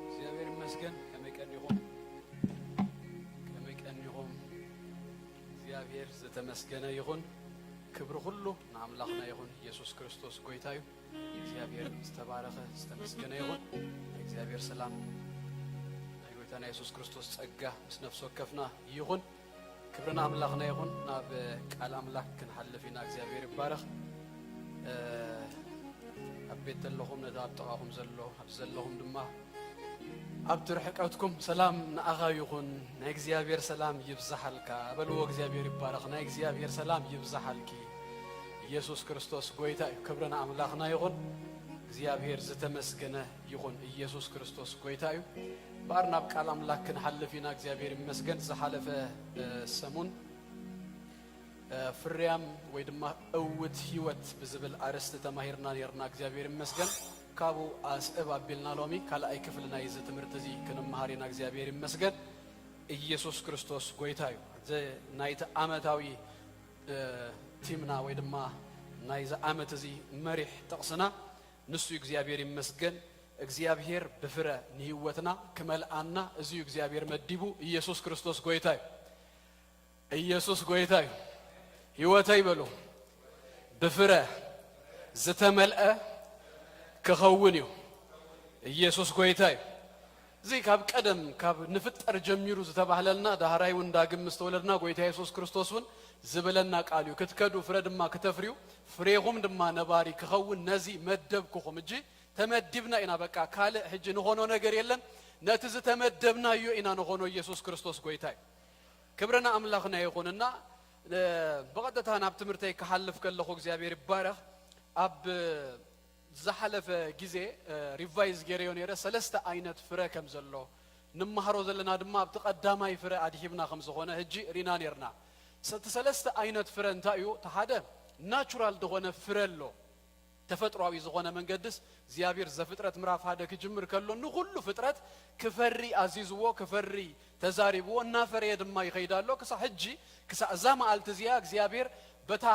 እግዚኣብሔር ይመስገን። ከመይ ቀኒኹም? ከመይ ቀኒኹም? እግዚኣብሔር ዝተመስገነ ይኹን። ክብሪ ኩሉ ንኣምላኽና ይኹን። ኢየሱስ ክርስቶስ ጎይታ እዩ። እግዚኣብሔር ዝተባረኸ ዝተመስገነ ይኹን። ናይ እግዚኣብሔር ሰላም፣ ናይ ጎይታና ኢየሱስ ክርስቶስ ጸጋ ምስ ነፍሲ ወከፍና ይኹን። ክብሪ ንኣምላኽና ይኹን። ናብ ቃል ኣምላኽ ክንሓልፍ ኢና። እግዚኣብሔር ይባረኽ። እ፣ ኣብ ቤት ዘለኹም፣ ነቲ ኣብ ጥቓኹም ዘሎ፣ ኣብዚ ዘለኹም ድማ ኣብቲ ርሕቀትኩም ሰላም ንኣኻ ይኹን። ናይ እግዚኣብሔር ሰላም ይብዝሓልካ በልዎ። እግዚኣብሔር ይባረኽ። ናይ እግዚኣብሔር ሰላም ይብዝሓልኪ። ኢየሱስ ክርስቶስ ጎይታ እዩ። ክብሪ ንኣምላኽና ይኹን። እግዚኣብሔር ዝተመስገነ ይኹን። ኢየሱስ ክርስቶስ ጎይታ እዩ። እምበኣር ናብ ቃል ኣምላኽ ክንሓልፍ ኢና። እግዚኣብሔር ይመስገን። ዝሓለፈ፣ እ፣ ሰሙን፣ እ፣ ፍርያም ወይ ድማ እውት ህይወት ብዝብል ኣርእስቲ ተማሂርና ነርና። እግዚኣብሔር ይመስገን። ካብኡ ኣስዕብ ኣቢልና ሎሚ ካልኣይ ክፍሊ ናይዚ ትምህርቲ እዚ ክንመሃር ኢና። እግዚኣብሔር ይመስገን። ኢየሱስ ክርስቶስ ጎይታ እዩ። እዚ ናይቲ ዓመታዊ፣ እ፣ ቲምና ወይ ድማ ናይዚ ዓመት እዚ መሪሕ ጥቕስና ንሱ እዩ። እግዚኣብሔር ይመስገን። እግዚኣብሔር ብፍረ ንህይወትና ክመልኣና እዚ እዩ እግዚኣብሔር መዲቡ። ኢየሱስ ክርስቶስ ጎይታ እዩ። ኢየሱስ ጎይታ እዩ። ህይወተይ በሉ ብፍረ ዝተመልአ ክኸውን እዩ። ኢየሱስ ጎይታ እዩ። እዚ ካብ ቀደም ካብ ንፍጠር ጀሚሩ ዝተባህለልና፣ ዳህራይ እውን ዳግም ምስ ተወለድና ጎይታ የሱስ ክርስቶስ እውን ዝብለና ቃል እዩ። ክትከዱ ፍረ ድማ ክተፍርዩ፣ ፍሬኹም ድማ ነባሪ ክኸውን ነዚ መደብኩኹም። እጂ ተመዲብና ኢና። በቃ ካልእ ሕጂ ንኾኖ ነገር የለን። ነቲ ዝተመደብናዮ ኢና ንኾኖ። ኢየሱስ ክርስቶስ ጎይታ እዩ። ክብሪ ንኣምላኽና ይኹን። እና፣ እ፣ ብቐጥታ ናብ ትምህርተይ ክሓልፍ ከለኹ እግዚኣብሔር ይባረኽ። ኣብ ዝሓለፈ ግዜ፣ እ፣ ሪቫይዝ ገይረዮ ነይረ፣ ሰለስተ ዓይነት ፍረ ከም ዘሎ፣ ንመሃሮ ዘለና ድማ ኣብቲ ቀዳማይ ፍረ ኣድሂብና ከም ዝኾነ ሕጂ ርኢና ነይርና። ሰ-፣ እቲ ሰለስተ ዓይነት ፍረ እንታይ እዩ? እቲ ሓደ ናቹራል ዝኾነ ፍረ ኣሎ። ተፈጥሯዊ ዝኾነ መንገድስ እግዚኣብሔር ዘፍጥረት ምዕራፍ ሓደ ክጅምር ከሎ ንኹሉ ፍጥረት ክፈሪ ኣዚዝዎ፣ ክፈሪ ተዛሪብዎ፣ እናፈረየ ድማ ይኸይድ ኣሎ። ክሳዕ ሕጂ፣ ክሳዕ እዛ መዓልቲ እዚኣ እግዚኣብሔር በታ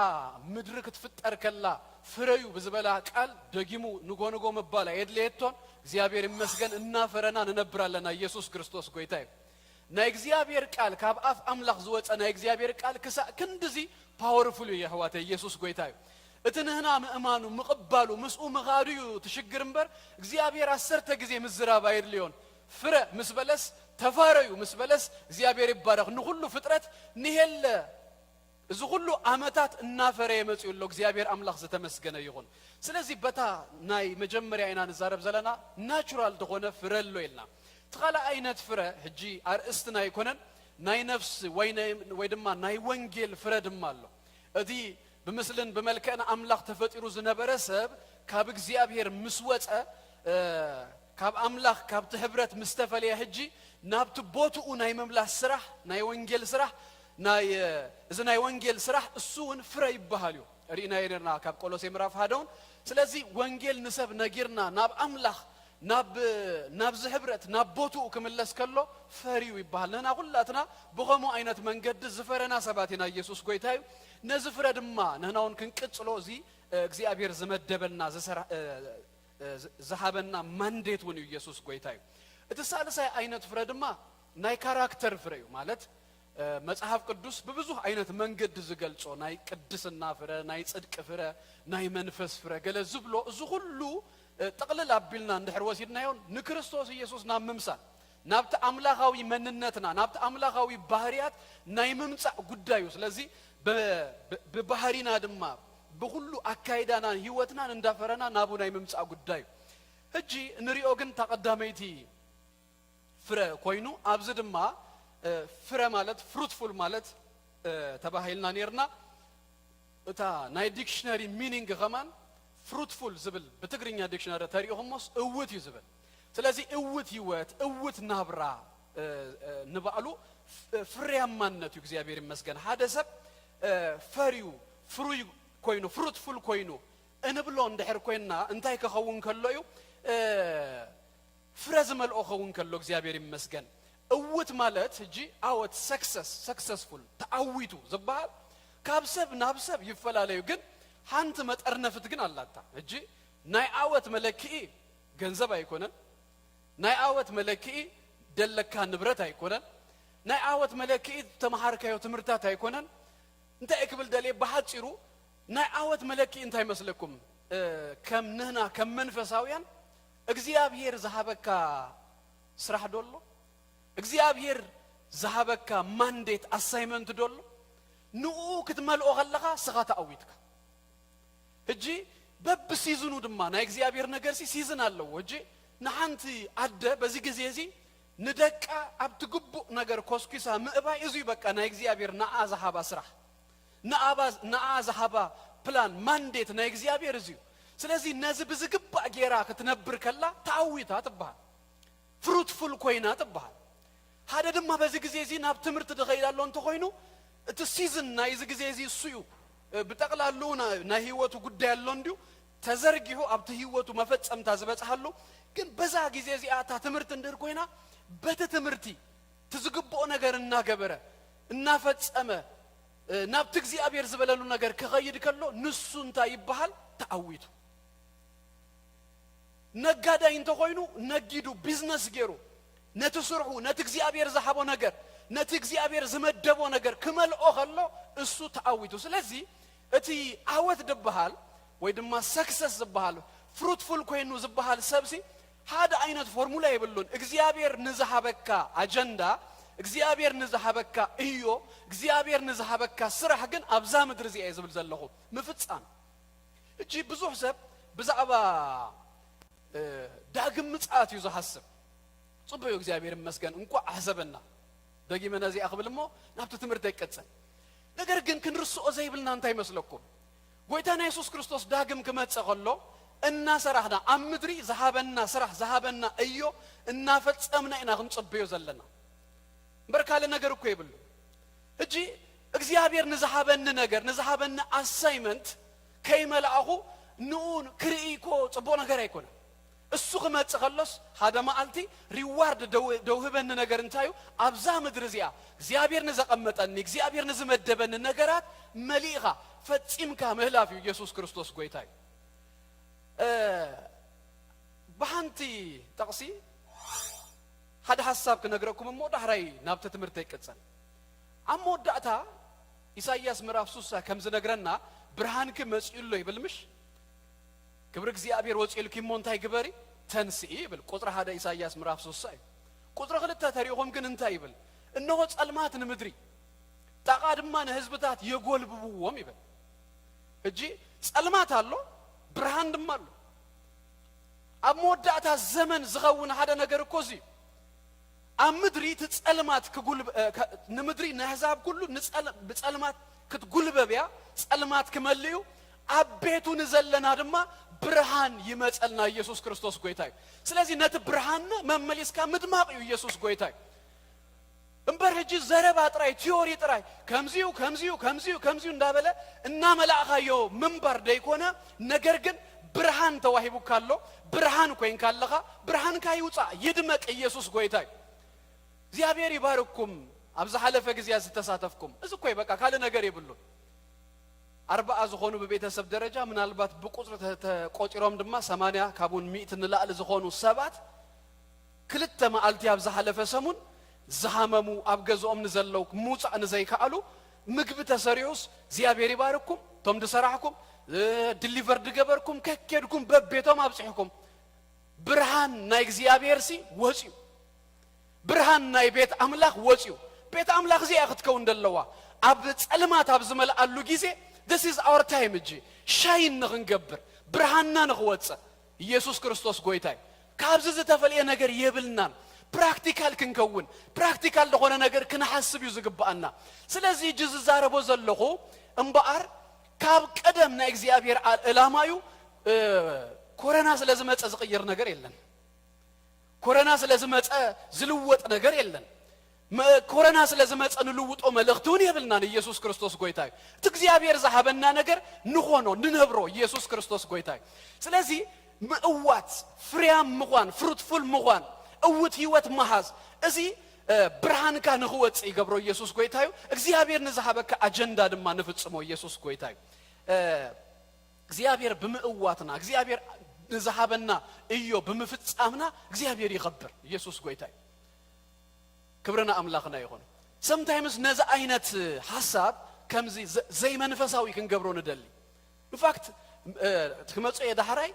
ምድሪ ክትፍጠር ከላ ፍረዩ ብዝበላ ቃል ደጊሙ ንጎ ንጎ ምባል ኣየድለየቶን። እግዚኣብሔር ይመስገን፣ እናፈረና ንነብር ኣለና። ኢየሱስ ክርስቶስ ጎይታ እዩ። ናይ እግዚኣብሔር ቃል፣ ካብ ኣፍ ኣምላኽ ዝወጸ ናይ እግዚኣብሔር ቃል ክሳዕ ክንድዚ ፓወርፉል እዩ የሕዋተይ። ኢየሱስ ጎይታ እዩ። እቲ ንህና ምእማኑ፣ ምቕባሉ፣ ምስኡ ምኻዱ እዩ እቲ ሽግር እምበር እግዚኣብሔር ዓሰርተ ግዜ ምዝራብ ኣየድልዮን። ፍረ ምስ በለስ፣ ተፋረዩ ምስ በለስ እግዚኣብሔር ይባረኽ። ንኹሉ ፍጥረት ንሄለ እዚ ኩሉ ዓመታት እናፈረየ መጺኡ ኣሎ። እግዚኣብሔር ኣምላኽ ዝተመስገነ ይኹን። ስለዚ በታ ናይ መጀመርያ ኢና ንዛረብ ዘለና፣ ናቹራል ዝኾነ ፍረ ኣሎ ኢልና። እቲ ካልእ ዓይነት ፍረ ሕጂ ኣርእስትና ኣይኮነን፣ ናይ ነፍሲ ወይ ናይ፣ ወይ ድማ ናይ ወንጌል ፍረ ድማ ኣሎ። እቲ ብምስልን ብመልክዕን ኣምላኽ ተፈጢሩ ዝነበረ ሰብ ካብ እግዚኣብሔር ምስ ወጸ፣ እ፣ ካብ ኣምላኽ ካብቲ ሕብረት ምስ ተፈለየ ሕጂ ናብቲ ቦትኡ ናይ ምምላስ ስራሕ፣ ናይ ወንጌል ስራሕ፣ ናይ፣ እ፣ እዚ ናይ ወንጌል ስራሕ እሱ እውን ፍረ ይበሃል እዩ። ርኢናዮ ነርና ካብ ቆሎሴ ምዕራፍ ሓደ እውን። ስለዚ ወንጌል ንሰብ ነጊርና ናብ ኣምላኽ ናብ፣ ናብዚ ሕብረት፣ ናብ ቦትኡ ክምለስ ከሎ ፈርዩ ይበሃል። ንሕና ኩላትና ብኸምኡ ዓይነት መንገዲ ዝፈረና ሰባት ኢና። ኢየሱስ ጎይታ እዩ። ነዚ ፍረ ድማ ንሕና እውን ክንቅጽሎ እዚ፣ እ፣ እግዚኣብሔር ዝመደበና፣ ዝሰራ-፣ እ፣ እ፣ ዝ-፣ ዝሃበና ማንዴት እውን እዩ። ኢየሱስ ጎይታ እዩ። እቲ ሳልሳይ ዓይነት ፍረ ድማ ናይ ካራክተር ፍረ እዩ። ማለት መጽሓፍ ቅዱስ ብብዙሕ ዓይነት መንገዲ ዝገልጾ፣ ናይ ቅድስና ፍረ፣ ናይ ጽድቂ ፍረ፣ ናይ መንፈስ ፍረ ገለ ዝብሎ፣ እዚ ኩሉ ጥቕልል ኣቢልና እንድሕር ወሲድናዮ፣ ንክርስቶስ ኢየሱስ ናብ ምምሳል፣ ናብቲ ኣምላኻዊ መንነትና፣ ናብቲ ኣምላኻዊ ባህርያት ናይ ምምጻእ ጉዳይ እዩ። ስለዚ ብ-፣ ብ-፣ ብባህሪና ድማ ብኹሉ ኣካይዳናን ህይወትናን እንዳፈረና ናብኡ ናይ ምምጻእ ጉዳይ እዩ። ሕጂ ንሪኦ ግን እታ ቀዳመይቲ ፍረ ኮይኑ፣ ኣብዚ ድማ ፍረ ማለት፣ ፍሩትፉል ማለት ተባሂልና ኔርና። እታ ናይ ዲክሽነሪ ሚኒንግ ኸማን ፍሩትፉል ዝብል ብትግርኛ ዲክሽነሪ ተሪእኹሞስ እውት እዩ ዝብል። ስለዚ እውት ህይወት፣ እውት ናብራ ንባዕሉ ፍርያማነት እዩ። እግዚኣብሔር ይመስገን። ሓደ ሰብ ፈርዩ፣ ፍሩይ ኮይኑ፣ ፍሩትፉል ኮይኑ እንብሎ እንድሕር ኮይንና እንታይ ክኸውን ከሎ እዩ? ፍረ ዝመልኦ ክኸውን ከሎ እግዚኣብሔር ይመስገን። እውት ማለት ሕጂ ዓወት፣ ሰክሰስ፣ ሰክሰስፉል፣ ተዓዊቱ ዝበሃል ካብ ሰብ ናብ ሰብ ይፈላለዩ፣ ግን ሓንቲ መጠርነፍት ግን ኣላታ። ሕጂ ናይ ዓወት መለክኢ ገንዘብ ኣይኮነን። ናይ ዓወት መለክኢ ደለካ ንብረት ኣይኮነን። ናይ ዓወት መለክኢ ተመሃርካዮ ትምህርታት ኣይኮነን። እንታይ ክብል ደልየ፣ ብሓጺሩ ናይ ዓወት መለክኢ እንታይ መስለኩም? ከም ንህና ከም መንፈሳውያን እግዚኣብሔር ዝሃበካ ስራሕ ዶ ኣሎ? እግዚኣብሔር ዝሃበካ ማንዴት፣ ኣሳይመንት ዶ ኣሎ? ንኡ ክትመልኦ ከለኻ ስኻ ተኣዊትካ። ሕጂ በብሲዝኑ ድማ ናይ እግዚኣብሔር ነገር ሲ ሲዝን ኣለዎ። ሕጂ ንሓንቲ ኣደ በዚ ግዜ እዚ ንደቃ ኣብቲ ግቡእ ነገር ኮስኪሳ ምእባይ፣ እዚ እዩ በቃ ናይ እግዚኣብሔር ንኣ ዝሃባ ስራሕ፣ ንኣባ-፣ ንኣ ዝሃባ ፕላን፣ ማንዴት ናይ እግዚኣብሔር እዚ እዩ። ስለዚ ነዚ ብዝግባእ ጌራ ክትነብር ከላ ተኣዊታ ትበሃል። ፍሩትፉል ኮይና ትበሃል። ሓደ ድማ በዚ ግዜ እዚ ናብ ትምህርቲ ዝኸይድ ኣሎ እንተኾይኑ፣ እቲ ሲዝን ናይዚ ግዜ እዚ እሱ እዩ። ብጠቕላሉ ናይ ህይወቱ ጉዳይ ኣሎ እንድዩ ተዘርጊሑ ኣብቲ ህይወቱ መፈጸምታ ዝበጽሓሉ። ግን በዛ ግዜ እዚኣ እታ ትምህርቲ እንድህር ኮይና፣ በቲ ትምህርቲ እቲ ዝግብኦ ነገር እናገበረ እናፈጸመ ናብቲ እግዚኣብሔር ዝበለሉ ነገር ክኸይድ ከሎ፣ ንሱ እንታይ ይበሃል? ተዓዊቱ። ነጋዳይ እንተኾይኑ ነጊዱ፣ ቢዝነስ ገይሩ፣ ነቲ ስርሑ፣ ነቲ እግዚኣብሔር ዝሃቦ ነገር፣ ነቲ እግዚኣብሔር ዝመደቦ ነገር ክመልኦ ከሎ እሱ ተዓዊቱ። ስለዚ እቲ ዓወት ዝበሃል ወይ ድማ ሰክሰስ ዝበሃል፣ ፍሩትፉል ኮይኑ ዝበሃል ሰብሲ ሓደ ዓይነት ፎርሙላ የብሉን። እግዚኣብሔር ንዝሃበካ ኣጀንዳ፣ እግዚኣብሔር ንዝሃበካ እዮ፣ እግዚኣብሔር ንዝሃበካ ስራሕ ግን ኣብዛ ምድሪ እዚኣ እየ ዝብል ዘለኹ ምፍጻም። ሕጂ ብዙሕ ሰብ ብዛዕባ ዳግም ምጽኣት እዩ ዝሓስብ። ጽቡቅ እዩ፣ እግዚኣብሔር ይመስገን፣ እንቋዕ ኣሕሰበና። ደጊመ ነዚኣ ክብል እሞ ናብቲ ትምህርተይ ክቅጽል። ነገር ግን ክንርስኦ ዘይብልና እንታይ ይመስለኩም? ጎይታና የሱስ ክርስቶስ ዳግም ክመጽእ ከሎ እናሰራሕና፣ ኣብ ምድሪ ዝሃበና ስራሕ፣ ዝሃበና እዮ እናፈጸምና ኢና ክንጽበዮ ዘለና። እምበር ካልእ ነገር እኮ የብሉ። ሕጂ እግዚኣብሔር ንዝሃበኒ ነገር፣ ንዝሃበኒ ኣሳይመንት ከይመላእኹ ንኡ ክርኢ እኮ ጽቡቕ ነገር ኣይኮነን። እሱ ክመጽእ ከሎስ ሓደ መዓልቲ ሪዋርድ ደው-፣ ደውህበኒ ነገር እንታይ እዩ? ኣብዛ ምድሪ እዚኣ እግዚኣብሔር ንዘቐመጠኒ፣ እግዚኣብሔር ንዝመደበኒ ነገራት መሊእኻ ፈጺምካ ምህላፍ እዩ። ኢየሱስ ክርስቶስ ጎይታ እዩ። እ፣ ብሓንቲ ጥቕሲ ሓደ ሓሳብ ክነግረኩም እሞ ዳሕራይ ናብቲ ትምህርተይ ይቅጽል። ኣብ መወዳእታ ኢሳይያስ ምዕራፍ ሱሳ ከም ዝነግረና፣ ብርሃንኪ መጺኡ ኣሎ ይብል ምሽ? ክብሪ እግዚኣብሔር ወጺኡልኪ እሞ እንታይ ግበሪ? ተንስኢ ይብል። ቁጽሪ ሓደ ኢሳይያስ ምዕራፍ ሱሳ እዩ። ቁጽሪ ክልተ ተሪእኹም ግን እንታይ ይብል? እነሆ ጸልማት ንምድሪ፣ ጣቓ ድማ ንህዝብታት የጎልብብዎም ይብል። ሕጂ ጸልማት ኣሎ፣ ብርሃን ድማ ኣሎ። ኣብ መወዳእታ ዘመን ዝኸውን ሓደ ነገር እኮ እዚ እዩ። ኣብ ምድሪ እቲ ጸልማት ክጉልብ-፣ እ፣ ከ-፣ ንምድሪ ንኣህዛብ ኩሉ ንጸል-፣ ብጸልማት ክትጉልበብ እያ፣ ጸልማት ክመልእ እዩ። ኣብ ቤቱ ንዘለና ድማ ብርሃን ይመጸልና፣ ኢየሱስ ክርስቶስ ጎይታ እዩ። ስለዚ ነቲ ብርሃን መመሊስካ ምድማቕ እዩ፣ ኢየሱስ ጎይታ እዩ። እምበር ሕጂ ዘረባ ጥራይ፣ ቲዮሪ ጥራይ፣ ከምዚዩ፣ ከምዚዩ፣ ከምዚዩ፣ ከምዚዩ እንዳበለ እናመላእኻዮ ምንባር ደይኮነ፣ ነገር ግን ብርሃን ተዋሂቡካ ኣሎ። ብርሃን ኮይንካ ኣለኻ፣ ብርሃንካ ይውጻእ፣ ይድመቅ። ኢየሱስ ጎይታ እዩ። እግዚኣብሔር ይባርኩም። ኣብ ዝሓለፈ ግዜያት ዝተሳተፍኩም፣ እዚ እኮ እዩ በቃ፣ ካልእ ነገር የብሉን። ኣርባዓ ዝኾኑ ብቤተሰብ ደረጃ፣ ምናልባት ብቁጽሪ ተ-፣ ተቆጺሮም ድማ ሰማንያ፣ ካብኡን ሚእቲ ንላዕሊ ዝኾኑ ሰባት ክልተ መዓልቲ ኣብ ዝሓለፈ ሰሙን ዝሃመሙ፣ ኣብ ገዝኦም ንዘለዉ ምውጻእ ንዘይከኣሉ፣ ምግቢ ተሰሪዑስ እግዚኣብሔር ይባርኩም፣ እቶም ዝሰራሕኩም፣ እ፣ ድሊቨር ዝገበርኩም፣ ከኬድኩም በቤቶም ኣብጽሕኩም። ብርሃን ናይ እግዚኣብሔር ሲ ወጽዩ። ብርሃን ናይ ቤት ኣምላኽ ወጽዩ። ቤት ኣምላኽ እዚኣ ክትከውን ዘለዋ። ኣብ ጸልማት ኣብ ዝመልኣሉ ግዜ፣ this is our time፣ እጂ ሻይን ንኽንገብር፣ ብርሃንና ንኽወጽእ። ኢየሱስ ክርስቶስ ጎይታ እዩ። ካብዚ ዝተፈልየ ነገር የብልናን። ፕራክቲካል ክንከውን፣ ፕራክቲካል ዝኾነ ነገር ክንሓስብ እዩ ዝግብኣና። ስለዚ እጂ ዝዛረቦ ዘለኹ እምበኣር ካብ ቀደም ናይ እግዚኣብሔር ኣ-፣ ዕላማ እዩ። እ፣ ኮረና ስለ ዝመጸ ዝቕየር ነገር የለን። ኮረና ስለ ዝመጸ ዝልወጥ ነገር የለን። መ-፣ ኮረና ስለ ዝመጸ ንልውጦ መልእኽቲ እውን የብልናን። ኢየሱስ ክርስቶስ ጎይታ እዩ። እቲ እግዚኣብሔር ዝሃበና ነገር ንኾኖ፣ ንነብሮ። ኢየሱስ ክርስቶስ ጎይታ እዩ። ስለዚ ምእዋት፣ ፍርያም ምዃን፣ ፍሩትፉል ምዃን፣ እውት ህይወት ምሃዝ፣ እዚ፣ እ፣ ብርሃንካ ንኽወጽእ ይገብሮ። ኢየሱስ ጎይታ እዩ። እግዚኣብሔር ንዝሃበካ ኣጀንዳ ድማ ንፍጽሞ። ኢየሱስ ጎይታ እዩ። እ፣ እግዚኣብሔር ብምእዋትና፣ እግዚኣብሔር ንዝሃበና እዮ ብምፍጻምና እግዚኣብሔር ይኸብር። ኢየሱስ ጎይታ እዩ። ክብርና ኣምላኽና ይኹን። ሰምታይምስ ነዚ ዓይነት ሓሳብ ከምዚ ዘ-፣ ዘይመንፈሳዊ ክንገብሮ ንደሊ። ኢንፋክት፣ እ፣ ክመጽኦ እየ ዳሕራይ።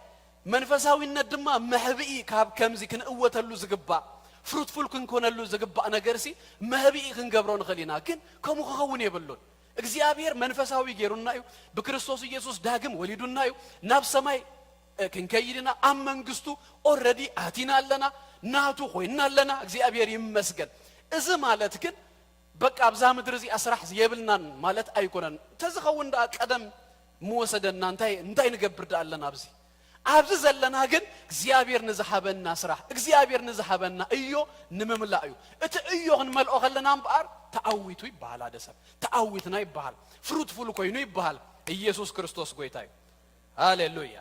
መንፈሳዊነት ድማ መሕብኢ ካብ ከምዚ ክንእወተሉ ዝግባእ፣ ፍሩትፉል ክንኮነሉ ዝግባእ ነገርሲ መሕብኢ ክንገብሮ ንኽእል ኢና። ግን ከምኡ ክኸውን የብሉን። እግዚኣብሔር መንፈሳዊ ገይሩና እዩ። ብክርስቶስ ኢየሱስ ዳግም ወሊዱና እዩ። ናብ ሰማይ፣ እ፣ ክንከይድ ኢና። ኣብ መንግስቱ ኦልረዲ ኣቲና ኣለና። ናቱ ኮይንና ኣለና። እግዚኣብሔር ይመስገን። እዚ ማለት ግን በቃ ኣብዛ ምድሪ እዚኣ ስራሕ የብልናን ማለት ኣይኮነን። እንተዝኸውን ደኣ ቀደም ምወሰደና፣ እንታይ፣ እንታይ ንገብር ደኣ ኣለና ኣብዚ? ኣብዚ ዘለና ግን እግዚኣብሔር ንዝሃበና ስራሕ፣ እግዚኣብሔር ንዝሃበና እዮ ንምምላእ እዩ። እቲ እዮ ክንመልኦ ከለና እምበኣር ተኣዊቱ ይበሃል። ሓደ ሰብ ተኣዊትና ይበሃል። ፍሩትፉል ኮይኑ ይበሃል። ኢየሱስ ክርስቶስ ጎይታ እዩ። ሃሌሉያ።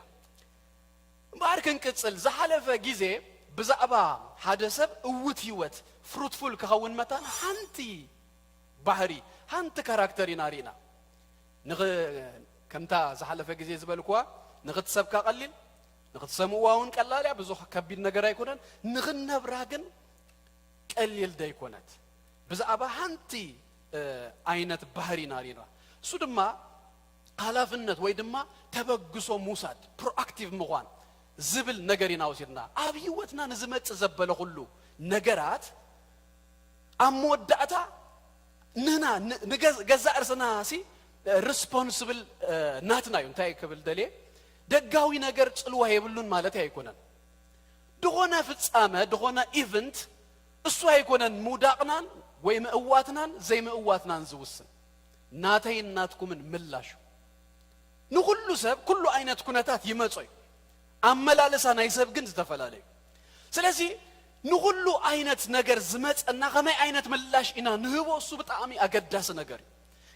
እምበኣር ክንቅጽል፣ ዝሓለፈ ግዜ ብዛዕባ ሓደ ሰብ እውት ህይወት፣ ፍሩትፉል ክኸውን መታን ሓንቲ ባህሪ፣ ሓንቲ ካራክተር ኢና ርኢና። ንኽ-፣ ከምታ ዝሓለፈ ግዜ ዝበልኩዋ፣ ንኽትሰብካ ቀሊል፣ ንኽትሰምዕዋ እውን ቀላል እያ፣ ብዙሕ ከቢድ ነገር ኣይኮነን። ንኽነብራ ግን ቀሊል ደይኮነት። ብዛዕባ ሓንቲ፣ እ፣ ዓይነት ባህሪ ኢና ርኢና። እሱ ድማ ሓላፍነት ወይ ድማ ተበግሶ ምውሳድ፣ ፕሮኣክቲቭ ምዃን ዝብል ነገር ኢና ወሲድና። ኣብ ህይወትና ንዝመጽእ ዘበለ ኩሉ ነገራት ኣብ መወዳእታ ንህና፣ ን-፣ ንገዝ-፣ ገዛእ ርእስና ሲ ሪስፖንስብል፣ እ፣ ናትና እዩ። እንታይ ክብል ደልየ፣ ደጋዊ ነገር ጽልዋ የብሉን ማለት ኣይኮነን። ድኾነ ፍጻመ፣ ድኾነ ኢቨንት እሱ ኣይኮነን ምውዳቕናን ወይ ምእዋትናን ዘይምእዋትናን ዝውስን። ናተይን ናትኩምን ምላሽ እዩ። ንኹሉ ሰብ ኩሉ ዓይነት ኩነታት ይመጾ እዩ። ኣመላልሳ ናይ ሰብ ግን ዝተፈላለዩ። ስለዚ ንኹሉ ዓይነት ነገር ዝመጸና ከመይ ዓይነት ምላሽ ኢና ንህቦ፣ እሱ ብጣዕሚ ኣገዳሲ ነገር እዩ።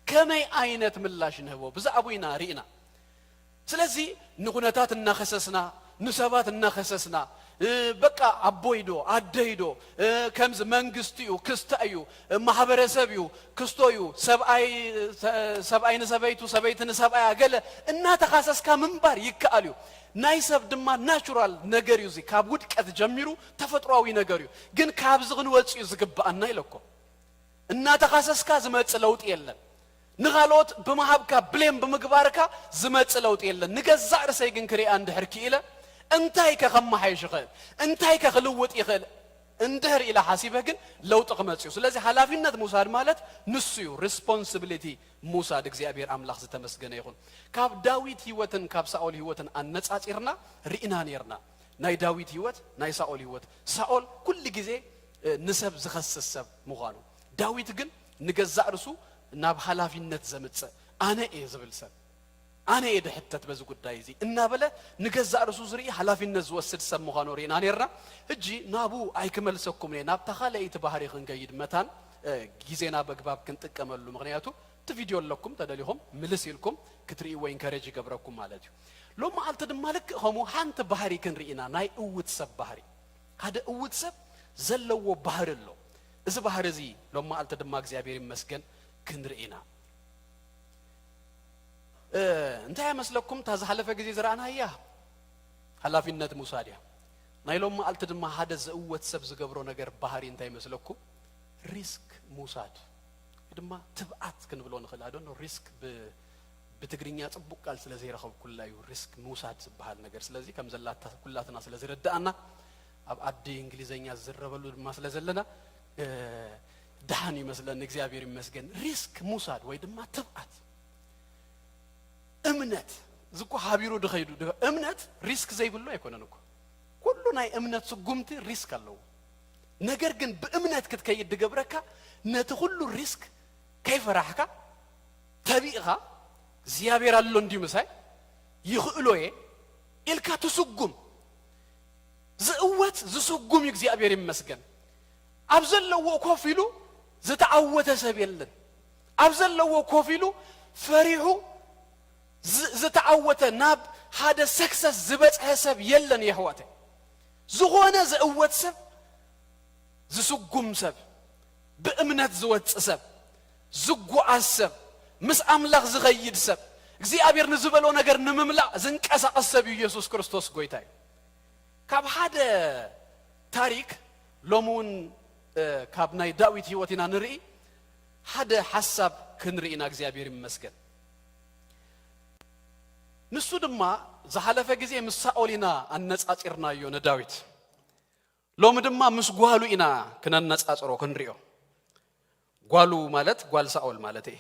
ከመይ ዓይነት ምላሽ ንህቦ ብዛዕባኡ ኢና ርኢና። ስለዚ ንኹነታት እናኸሰስና፣ ንሰባት እናኸሰስና፣ እ፣ በቃ ኣቦይ ዶ፣ ኣደይ ዶ፣ እ፣ ከምዚ መንግስቲ እዩ፣ ክስታይ እዩ፣ እ፣ ማሕበረሰብ እዩ፣ ክስቶ እዩ፣ ሰብኣይ፣ ሰ-፣ ሰብኣይ ንሰበይቱ፣ ሰበይቲ ንሰብኣያ፣ ገለ እናተኻሰስካ ምንባር ይከኣል እዩ። ናይ ሰብ ድማ ናቹራል ነገር እዩ፣ እዚ ካብ ውድቀት ጀሚሩ ተፈጥሯዊ ነገር እዩ። ግን ካብዚ ክንወጽእ እዩ ዝግብኣና ኢለኮ። እናተኻሰስካ ዝመጽእ ለውጢ የለን። ንኻልኦት ብምሃብካ ብሌም ብምግባርካ ዝመጽእ ለውጢ የለን። ንገዛእ ርእሰይ ግን ክሪኣ እንድሕር ክኢለ፣ እንታይ ከ ከመሓይሽ ይኽእል? እንታይ ከ ክልውጥ ይኽእል? እንድሕር ኢለ ሓሲበ ግን ለውጢ ክመጽእ እዩ። ስለዚ ሓላፊነት ምውሳድ ማለት ንሱ እዩ። ሪስፖንሲቢሊቲ ምውሳድ። እግዚኣብሔር ኣምላኽ ዝተመስገነ ይኹን። ካብ ዳዊት ህይወትን ካብ ሳኦል ህይወትን ኣነጻጺርና ርኢና ኔርና። ናይ ዳዊት ህይወት፣ ናይ ሳኦል ህይወት። ሳኦል ኩሉ ግዜ፣ እ፣ ንሰብ ዝኸስስ ሰብ ምዃኑ። ዳዊት ግን ንገዛእ ርእሱ ናብ ሓላፊነት ዘምጽእ፣ ኣነ እየ ዝብል ሰብ፣ ኣነ እየ ድሕተት በዚ ጉዳይ እዚ እናበለ ንገዛእ ርእሱ ዝርኢ፣ ሓላፊነት ዝወስድ ሰብ ምዃኑ ርኢና ኔርና። ሕጂ ናብኡ ኣይክመልሰኩምን እየ፣ ናብታ ካልኣይቲ ባህሪ ክንከይድ መታን፣ እ፣ ግዜና በግባብ ክንጥቀመሉ። ምኽንያቱ እቲ ቪድዮ ኣለኩም፣ ተደሊኹም ምልስ ኢልኩም ክትርእይዎ ኢንከሬጅ ይገብረኩም ማለት እዩ። ሎም መዓልቲ ድማ ልክእ ከምኡ ሓንቲ ባህሪ ክንርኢ ኢና፣ ናይ እውት ሰብ ባህሪ። ሓደ እውት ሰብ ዘለዎ ባህሪ ኣሎ። እዚ ባህሪ እዚ ሎም መዓልቲ ድማ እግዚኣብሔር ይመስገን ክንርኢ ኢና። እ፣ እንታይ ይመስለኩም? እታ ዝሓለፈ ግዜ ዝረኣናያ ሓላፊነት ምውሳድ እያ። ናይ ሎም መዓልቲ ድማ ሓደ ዝእወት ሰብ ዝገብሮ ነገር፣ ባህሪ እንታይ ይመስለኩም? ሪስክ ምውሳድ ወይ ድማ ትብዓት ክንብሎ ንኽእል። ኣዶኖ ሪስክ ብትግርኛ ጽቡቕ ቃል ስለ ዘይረኸብኩላ እዩ ሪስክ ምውሳድ ዝበሃል ነገር። ስለዚ ከም ዘላታ ኩላትና ስለ ዝረዳኣና ኣብ ዓዲ እንግሊዘኛ ዝዝረበሉ ድማ ስለ ዘለና ደሓን ይመስለኒ። እግዚኣብሔር ይመስገን። ሪስክ ምውሳድ ወይ ድማ ትብዓት እምነት ዝኮ ሃቢሩ ድኸይዱ እምነት ሪስክ ዘይብሉ ኣይኮነን እኮ። ኩሉ ናይ እምነት ስጉምቲ ሪስክ ኣለዎ። ነገር ግን ብእምነት ክትከይድ ድገብረካ ነቲ ኩሉ ሪስክ ከይፈራሕካ ተቢእኻ እግዚኣብሔር ኣሎ እንዲ ምሳይ ይኽእሎ እየ ኢልካ ትስጉም። ዝእወት ዝስጉም እዩ እግዚኣብሔር ይመስገን። ኣብ ዘለዎ ኮፍ ኢሉ ዝተዓወተ ሰብ የለን። ኣብ ዘለዎ ኮፍ ኢሉ ፈሪሑ ዝተዓወተ ናብ ሓደ ሰክሰስ ዝበፅሐ ሰብ የለን የሕዋተ። ዝኾነ ዝእወት ሰብ ዝስጉም ሰብ ብእምነት ዝወፅእ ሰብ ዝጓዓዝ ሰብ ምስ ኣምላኽ ዝኸይድ ሰብ እግዚኣብሔር ንዝበሎ ነገር ንምምላእ ዝንቀሳቐስ ሰብ እዩ ኢየሱስ ክርስቶስ ጎይታ እዩ። ካብ ሓደ ታሪክ ሎሚ እውን ካብ ናይ ዳዊት ህይወት ኢና ንርኢ። ሓደ ሓሳብ ክንርኢ ኢና እግዚኣብሔር ይመስገን። ንሱ ድማ ዝሓለፈ ግዜ ምስ ሳኦል ኢና ኣነጻጺርናዮ ንዳዊት። ሎሚ ድማ ምስ ጓሉ ኢና ክነነጻጽሮ ክንሪኦ። ጓሉ ማለት ጓል ሳኦል ማለት እየ።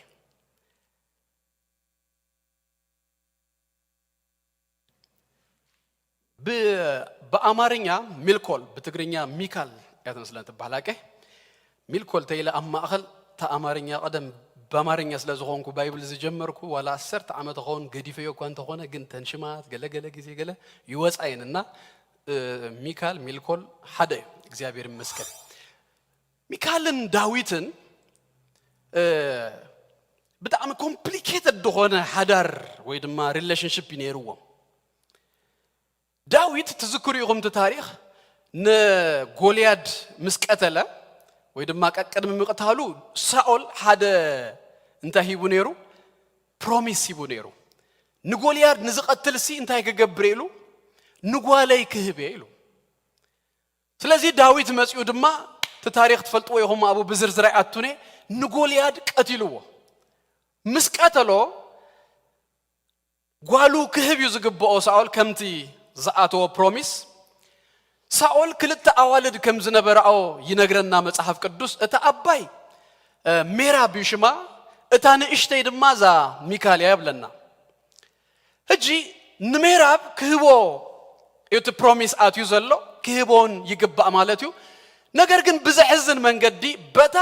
ብኣማርኛ ሚልኮል ብትግርኛ ሚካል እያ ትመስለን ትበሃል። ኣቀ ሚልኮል ተይለ ኣብ ማእኸል እታ ኣማርኛ ቀደም ብኣማርኛ ስለ ዝኾንኩ ባይብል ዝጀመርኩ ዋላ ዓሰርተ ዓመት ኸውን ገዲፈዮ እኳ እንተኾነ ግን ተንሽማት ገለገለ ግዜ ገለ ይወፃ እየን እና ሚካል ሚልኮል ሓደ እዩ። እግዚኣብሔር ይመስገን። ሚካልን ዳዊትን ብጣዕሚ ኮምፕሊኬትድ ዝኾነ ሓዳር ወይ ድማ ሪሌሽንሽፕ እዩ ነይርዎም። ዳዊት ትዝክሩ ኢኹም እቲ ታሪኽ ንጎልያድ ምስ ቀተለ ወይ ድማ ቀቅድሚ ምቕታሉ ሳኦል ሓደ እንታይ ሂቡ ነይሩ? ፕሮሚስ ሂቡ ነይሩ። ንጎልያድ ንዝቐትል ሲ እንታይ ክገብር ኢሉ? ንጓለይ ክህብ እየ ኢሉ። ስለዚ ዳዊት መጺኡ ድማ እቲ ታሪኽ ትፈልጥዎ ኢኹም ኣብኡ ብዝርዝር ኣይኣቱን እየ። ንጎልያድ ቀቲልዎ። ምስ ቀተሎ ጓሉ ክህብ እዩ ዝግብኦ ሳኦል ከምቲ ዝኣተዎ ፕሮሚስ። ሳኦል ክልተ ኣዋልድ ከም ዝነበራኦ ይነግረና መጽሓፍ ቅዱስ። እታ ኣባይ ሜራብ እዩ ሽማ፣ እታ ንእሽተይ ድማ እዛ ሚካል እያ ይብለና። ሕጂ ንሜራብ ክህቦ እዩ እቲ ፕሮሚስ ኣትዩ ዘሎ፣ ክህቦን ይግባእ ማለት እዩ። ነገር ግን ብዘሕዝን መንገዲ በታ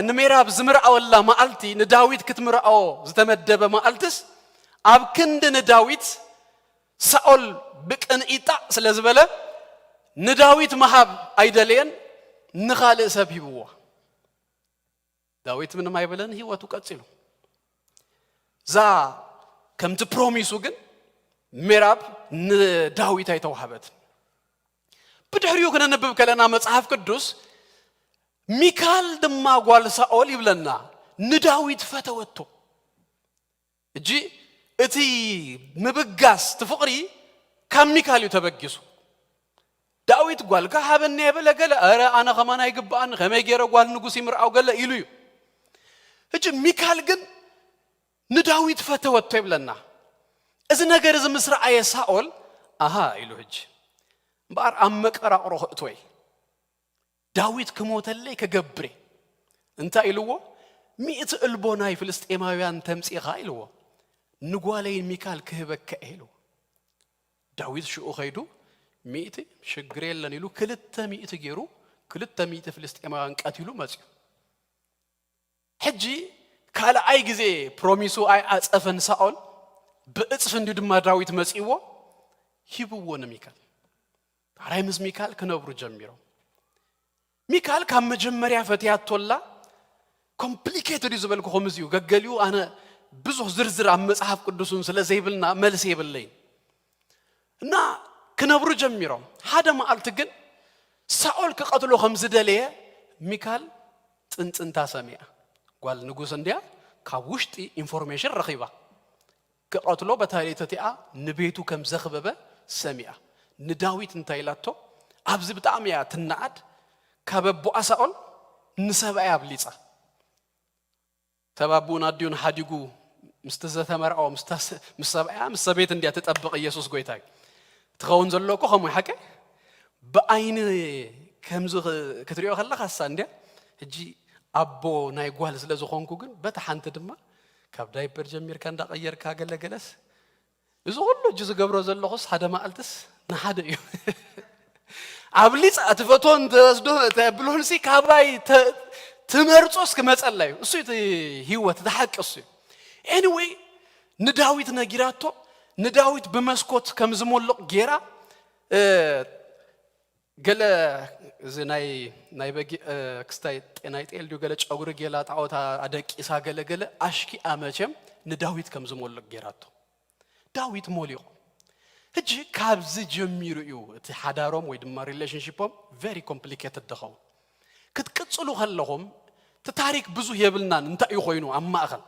ንሜራብ ዝምርኣወላ መዓልቲ ንዳዊት ክትምርኣዎ ዝተመደበ መዓልትስ ኣብ ክንዲ ንዳዊት ሳኦል ብቅንኢ ጣዕ ስለ ዝበለ ንዳዊት ምሃብ ኣይደለየን፣ ንኻልእ ሰብ ሂብዎ። ዳዊት ምንም ኣይበለን፣ ህይወቱ ቀጺሉ። እዛ ከምቲ ፕሮሚሱ ግን ሜራብ ንዳዊት ኣይተዋህበትን። ብድሕሪኡ ክነንብብ ከለና መጽሓፍ ቅዱስ ሚካል ድማ ጓል ሳኦል ይብለና ንዳዊት ፈተወቶ። እጂ እቲ ምብጋስ እቲ ፍቕሪ ካብ ሚካል እዩ ተበጊሱ። ዳዊት ጓልካ ሃበኒ የበለ ገለ ረ ኣነ ከማን ኣይግብኣን ከመይ ገይረ ጓል ንጉስ ይምርኣው ገለ ኢሉ እዩ። እጂ ሚካል ግን ንዳዊት ፈተወቶ ይብለና። እዚ ነገር እዚ ምስ ረኣየ ሳኦል ኣሃ ኢሉ ሕጂ እምበኣር ኣብ መቀራቕሮ ክእትወይ ዳዊት ክሞተለይ ከገብሬ እንታይ ኢልዎ? ሚእቲ እልቦ ናይ ፍልስጤማውያን ተምጺኻ ኢልዎ። ንጓለይ ሚካል ክህበካ እየ ኢልዎ። ዳዊት ሽኡ ኸይዱ ሚእቲ ሽግር የለን ኢሉ ክልተ ሚእቲ ገይሩ ክልተ ሚእቲ ፍልስጤማውያን ቀቲሉ መጽዩ። ሕጂ ካልኣይ ግዜ ፕሮሚሱ ኣይዓጸፈን ሳኦል ብእጽፍ እንዲ ድማ ዳዊት መጺእዎ ሂብዎ ንሚካል። ዳሕራይ ምስ ሚካል ክነብሩ ጀሚሮም። ሚካል ካብ መጀመርያ ፈትያቶላ ኮምፕሊኬትድ እዩ ዝበልኩኹም እዚዩ ገገሊኡ ኣነ ብዙሕ ዝርዝር ኣብ መጽሓፍ ቅዱስን ስለ ዘይብልና መልሲ የብለይን እና ክነብሩ ጀሚሮም። ሓደ መዓልቲ ግን ሳኦል ክቐትሎ ከም ዝደለየ ሚካል ጥንጥንታ ሰሚያ። ጓል ንጉስ እንዲያ ካብ ውሽጢ ኢንፎርሜሽን ረኺባ ክቐትሎ በታሪት እቲኣ ንቤቱ ከም ዘኽበበ ሰሚኣ። ንዳዊት እንታይ ኢላቶ? ኣብዚ ብጣዕሚ እያ ትነዓድ። ካብ ኣቦኣ ሳኦል ንሰብኣያ ኣብሊጻ። ሰብ ኣቦኡን ኣዲኡን ሓዲጉ ምስቲ ዘተመርዖ ምስታ ስ-፣ ምስ ሰብኣያ፣ ምስ ሰበይቲ እንድያ ትጠብቕ። ኢየሱስ ጎይታ እዩ። ትኸውን ዘሎ እኮ ከምኡ ሓቂ ብኣይኒ ከምዚ ክ-፣ ክትሪኦ ከለኻ እሳ እንድያ። ሕጂ ኣቦ ናይ ጓል ስለ ዝኾንኩ ግን በታ ሓንቲ ድማ ካብ ዳይፐር ጀሚርካ እንዳቐየርካ ገለገለስ እዚ ኩሉ እጅ ዝገብሮ ዘለኹስ ሓደ መዓልትስ ንሓደ እዩ። ኣብሊጻ ትፈትዎ እንተወስዶ ተብሎንሲ ካባይ ተ-፣ ትመርጾስ ክመጸላ እዩ። እሱ እቲ ህይወት፣ እቲ ሓቂ እሱ እዩ። ኤኒወይ ንዳዊት ነጊራቶ፣ ንዳዊት ብመስኮት ከም ዝሞልቕ ጌራ፣ እ፣ ገለ እዚ ናይ፣ ናይ በጊዕ፣ እ፣ ክስታይ ጤ-፣ ናይ ጤል ድዩ ገለ ጨጉሪ ጌላ ጣዖት ኣደቂሳ ገለ ገለ ኣሽኪኣ መቸም ንዳዊት ከም ዝሞልቕ ጌራቶ። ዳዊት ሞሊቑ። ሕጂ ካብዚ ጀሚሩ እዩ እቲ ሓዳሮም ወይ ድማ ሪሌሽንሺፖም ቨሪ ኮምፕሊኬትድ ዝኸውን። ክትቅጽሉ ከለኹም እቲ ታሪክ ብዙህ የብልናን እንታይ እዩ ኮይኑ ኣብ ማእኸል።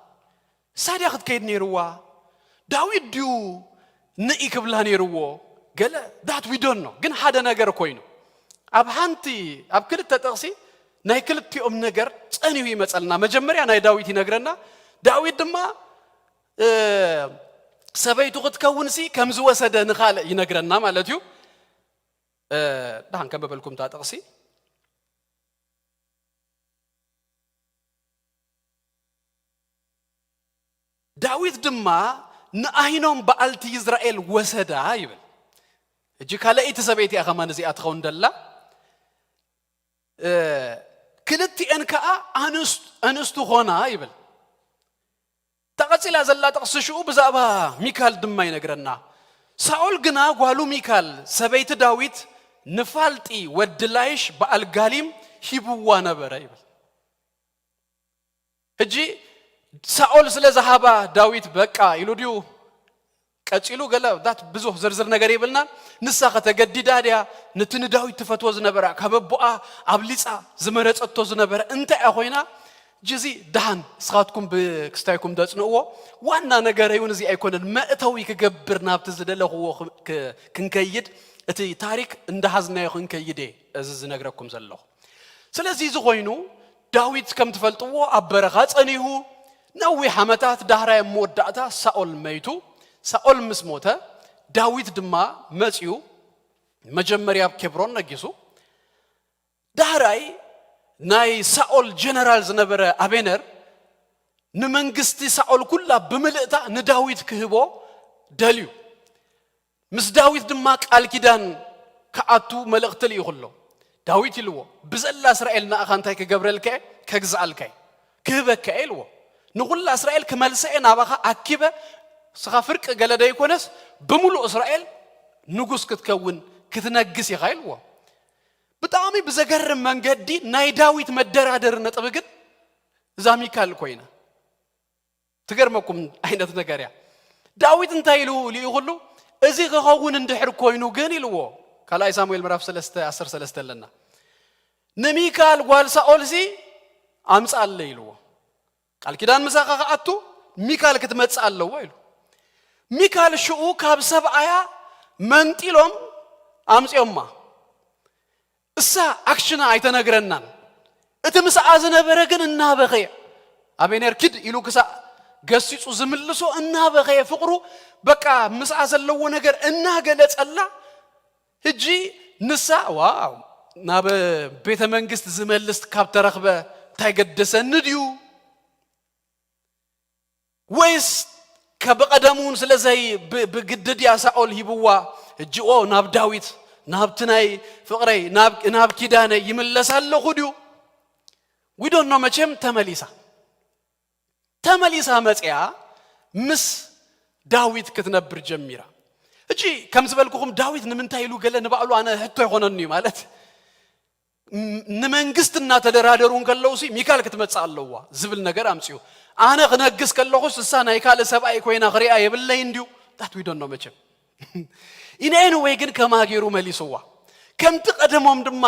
እሳ ድያ ክትከይድ ነይርዋ? ዳዊት ድዩ ንኢ ክብላ ነይርዎ? ገለ that we don't know። ግን ሓደ ነገር ኮይኑ ኣብ ሓንቲ፣ ኣብ ክልተ ጥቕሲ ናይ ክልቲኦም ነገር ጸኒሁ ይመጸልና። መጀመርያ ናይ ዳዊት ይነግረና። ዳዊት ድማ እ፣ ሰበይቱ ክትከውንሲ ከም ዝወሰደ ንኻልእ ይነግረና ማለት እዩ። እ፣ ደሓን ከንብበልኩም እታ ጥቕሲ። ዳዊት ድማ ንኣይኖም በዓልቲ ይዝራኤል ወሰዳ ይብል። ሕጂ ካልኣይቲ ሰበይቲ እያ ከማን እዚኣ ትኸውን ደላ። እ፣ ክልቲኤን ከኣ ኣንስ-፣ ኣንስቱ ኾና ይብል። እታ ቀጺላ ዘላ ጥቕሲ ሽኡ ብዛዕባ ሚካል ድማ ይነግረና። ሳኦል ግና ጓሉ ሚካል ሰበይቲ ዳዊት ንፋልጢ ወዲ ላይሽ በኣል ጋሊም ሂብዋ ነበረ ይብል። ሕጂ ሳኦል ስለ ዝሃባ ዳዊት በቃ ኢሉ ድዩ ቀጺሉ? ገለ that ብዙሕ ዝርዝር ነገር የብልናን። ንሳ ከተገዲዳ ድያ ነቲ ንዳዊት ትፈትዎ ዝነበራ ካብ ኣቦኣ ኣብሊጻ ዝመረጸቶ ዝነበረ እንታይ እያ ኮይና? ጅዚ ደሓን ንስኻትኩም ብክስታይኩም ደጽንእዎ። ዋና ነገረይ እውን እዚ ኣይኮነን። መእተዊ ክገብር ናብቲ ዝደለኽዎ ክ-፣ ክ-፣ ክንከይድ፣ እቲ ታሪክ እንዳሃዝናዮ ክንከይድ እየ እዚ ዝነግረኩም ዘለኹ። ስለዚ እዚ ኮይኑ ዳዊት ከም ትፈልጥዎ ኣብ በረኻ ጸኒሁ ነዊሕ ዓመታት፣ ዳህራይ ኣብ መወዳእታ ሳኦል መይቱ። ሳኦል ምስ ሞተ ዳዊት ድማ መጺኡ መጀመርያ ኣብ ኬብሮን ነጊሱ። ዳህራይ ናይ ሳኦል ጀነራል ዝነበረ ኣቤነር ንመንግስቲ ሳኦል ኩላ ብምልእታ ንዳዊት ክህቦ ደልዩ። ምስ ዳዊት ድማ ቃል ኪዳን ክኣቱ መልእኽቲ ልኢኹ ኣሎ። ዳዊት ኢልዎ፣ "ብዘላ እስራኤል ንኣኻ እንታይ ክገብረልካ እየ? ከግዝኣልካ እየ፣ ክህበካ እየ" ኢልዎ። "ንኹላ እስራኤል ክመልሳ እየ፣ ናባኻ ኣኪበ፣ ንስኻ ፍርቂ ገለ ደይኮነስ ብምሉእ እስራኤል ንጉስ ክትከውን፣ ክትነግስ ኢኻ" ኢልዎ። ብጣዕሚ ብዘገርም መንገዲ ናይ ዳዊት መደራደሪ ነጥቢ ግን እዛ ሚካል ኮይና። ትገርመኩም ዓይነት ነገር እያ። ዳዊት እንታይ ኢሉ ልኢኹሉ? "እዚ ክኸውን እንድሕር ኮይኑ ግን" ኢልዎ። ካልኣይ ሳሙኤል ምዕራፍ ሰለስተ ዓሰርተ ሰለስተ ኣለና። "ንሚካል ጓል ሳኦልሲ ኣምጻለይ" ኢልዎ። "ቃል ኪዳን ምሳኻ ክኣቱ ሚካል ክትመጽእ ኣለዎ" ኢሉ። ሚካል ሽኡ ካብ ሰብኣያ መንጢሎም ኣምጺኦማ። እሳ ኣክሽና ኣይተነግረናን። እቲ ምስኣ ዝነበረ ግን እናበኸየ፣ "ኣቤኔር ኪድ" ኢሉ ክሳዕ ገሲጹ ዝምልሶ እናበኸየ፣ ፍቕሩ በቃ ምስኣ ዘለዎ ነገር እናገለጸላ፣ ሕጂ ንሳ፣ "ዋው፣ ናብ ቤተ መንግስት ዝመልስ ካብ ተረኽበ እንታይ ገደሰኒ ድዩ?" ወይስ ከ-፣ ብቐደሙ እውን ስለ ዘይ-፣ ብ-፣ ብግዲ ድያ ሳኦል ሂብዋ? ሕጂ ኦ፣ ናብ ዳዊት፣ ናብቲ ናይ ፍቕረይ፣ ናብ፣ ናብ ኪዳነይ ይምለስ ኣለኹ ድዩ? We don't know። መቸም ተመሊሳ፣ ተመሊሳ መጽያ ምስ ዳዊት ክትነብር ጀሚራ። ሕጂ ከም ዝበልኩኹም ዳዊት ንምንታይ ኢሉ ገለ ንባዕሉ ኣነ ሕቶ ይኾነኒ እዩ ማለት ን-፣ ንመንግስቲ እናተደራደሩ እንከለውሲ ሚካል ክትመጽእ ኣለዋ ዝብል ነገር ኣምጽኡ። ኣነ ክነግስ ከለኹስ እሳ ናይ ካልእ ሰብኣይ ኮይና ክሪኣ የብለይን ድዩ? That we don't know መቸም። In any way ግን ከማ ገይሩ መሊስዋ። ከምቲ ቀደሞም ድማ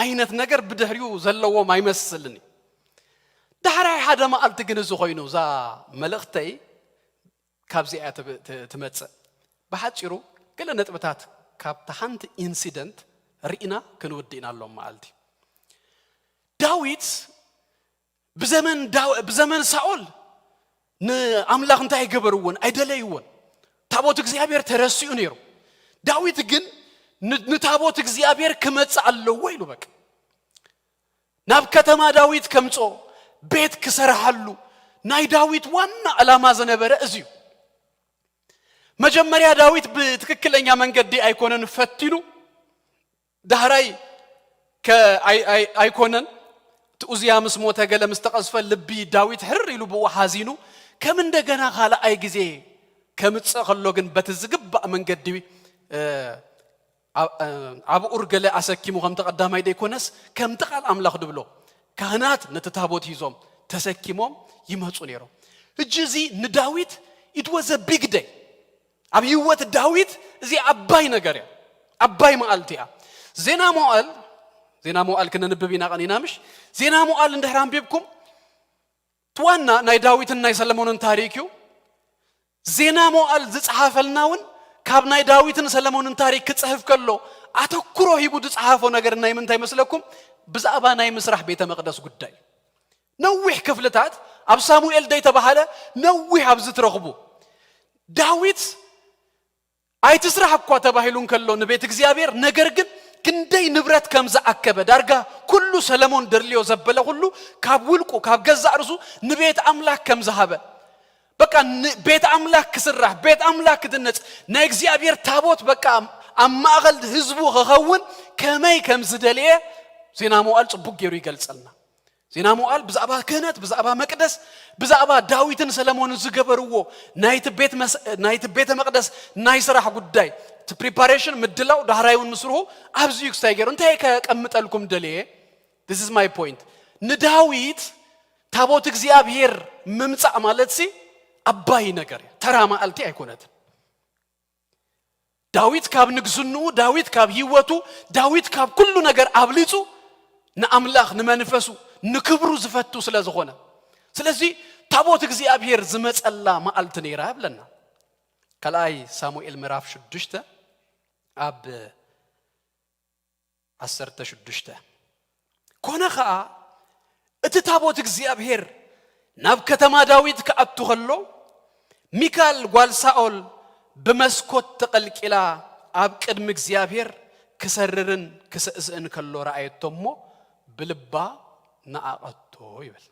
ዓይነት ነገር ብድሕሪኡ ዘለዎም ኣይመስልን እዩ። ዳሕራይ ሓደ መዓልቲ ግን እዚ ኮይኑ እዛ መልእኽተይ ካብዚ እያ ትብ-፣ ት-፣ ትመጽእ። ብሓጺሩ ገለ ነጥብታት ካብታ ሓንቲ ኢንሲደንት ርኢና ክንውድእ ኢና ሎም መዓልቲ። ዳዊት ብዘመን ዳው- ብዘመን ሳኦል ንኣምላኽ እንታይ ኣይገበርዎን? ኣይደለይዎን። ታቦት እግዚኣብሔር ተረሲኡ ነይሩ። ዳዊት ግን ን- ንታቦት እግዚኣብሔር ክመጽእ ኣለዎ ኢሉ። በቃ ናብ ከተማ ዳዊት ከምጾ፣ ቤት ክሰርሓሉ፣ ናይ ዳዊት ዋና ዕላማ ዝነበረ እዚ እዩ። መጀመርያ ዳዊት ብትክክለኛ መንገዲ ኣይኮነን ፈቲኑ፣ ዳህራይ ከ- ኣይ- ኣይ- ኣይኮነን። እቲ ኡዝያ ምስ ሞተ፣ ገለ ምስ ተቐዝፈ፣ ልቢ ዳዊት ሕርር ኢሉ ብኡ ሓዚኑ፣ ከም እንደገና ካልኣይ ግዜ ከምጽእ ከሎ ግን በቲ ዝግባእ መንገዲ፣ እ፣ ኣብ- እ፣ ኣብ ኡር ገለ ኣሰኪሙ፣ ከምቲ ቀዳማይ ደይኮነስ፣ ከምቲ ቃል ኣምላኽ ድብሎ፣ ካህናት ነቲ ታቦት ሒዞም ተሰኪሞም ይመጹ ነይሮም። ሕጂ እዚ ንዳዊት it was a big day። ኣብ ህይወት ዳዊት እዚ ዓባይ ነገር እያ። ዓባይ መዓልቲ እያ። ዜና መዋዕል ዜና መዋዕል ክነንብብ ኢና ቀኒና፣ ምሽ? ዜና መዋዕል እንድሕር ኣንቢብኩም፣ እቲ ዋና ናይ ዳዊትን ናይ ሰለሞንን ታሪክ እዩ። ዜና መዋዕል ዝጸሓፈልና እውን ካብ ናይ ዳዊትን ሰለሞንን ታሪክ ክጽሕፍ ከሎ ኣተኩሮ ሂቡ ዝጸሓፎ ነገር ናይ ምንታይ መስለኩም? ብዛዕባ ናይ ምስራሕ ቤተ መቕደስ ጉዳይ። ነዊሕ ክፍልታት ኣብ ሳሙኤል ደይተባሃለ ነዊሕ ኣብዚ ትረኽቡ። ዳዊት ኣይትስራሕ እኳ ተባሂሉ እንከሎ ንቤት እግዚኣብሔር፣ ነገር ግን ክንደይ ንብረት ከም ዝኣከበ፣ ዳርጋ ኩሉ ሰለሞን ደድልዮ ዘበለ ኩሉ ካብ ውልቁ፣ ካብ ገዛእ ርእሱ ንቤት ኣምላኽ ከም ዝሃበ፣ በቃ ን- ቤት ኣምላኽ ክስራሕ፣ ቤት ኣምላኽ ክትነጽ፣ ናይ እግዚኣብሔር ታቦት በቃ ኣብ ማእኸል ህዝቡ ክኸውን ከመይ ከም ዝደለየ ዜና መዋዕል ጽቡቅ ገይሩ ይገልጸልና። ዜና መዋዕል ብዛዕባ ክህነት፣ ብዛዕባ መቅደስ፣ ብዛዕባ ዳዊትን ሰለሞንን ዝገበርዎ ናይቲ ቤት መስ- ናይቲ ቤተ መቅደስ ናይ ስራሕ ጉዳይ፣ እቲ ፕሪፓሬሽን፣ ምድላው፣ ዳህራይ እውን ምስርሑ ኣብዚ እዩ። ክስታይ ገይሩ እንታይ ከቀምጠልኩም ደልየ? This is my point። ንዳዊት ታቦት እግዚኣብሔር ምምጻእ ማለት ሲ ዓባይ ነገር እዩ። ተራ መዓልቲ ኣይኮነትን። ዳዊት ካብ ንግስንኡ፣ ዳዊት ካብ ህይወቱ፣ ዳዊት ካብ ኩሉ ነገር ኣብሊጹ ንኣምላኽ፣ ንመንፈሱ፣ ንክብሩ ዝፈቱ ስለ ዝኾነ፣ ስለዚ ታቦት እግዚኣብሔር ዝመጸላ መዓልቲ ነይራ ይብለና። ካልኣይ ሳሙኤል ምዕራፍ ሽዱሽተ ኣብ ዓሰርተ ሽዱሽተ። ኮነ ኸኣ እቲ ታቦት እግዚኣብሔር ናብ ከተማ ዳዊት ክኣቱ ኸሎ፣ ሚካል ጓል ሳኦል ብመስኮት ተቐልቂላ ኣብ ቅድሚ እግዚኣብሔር ክሰርርን ክስእስእን ከሎ ረኣየቶ እሞ ብልባ ነዓቐቶ ይብል።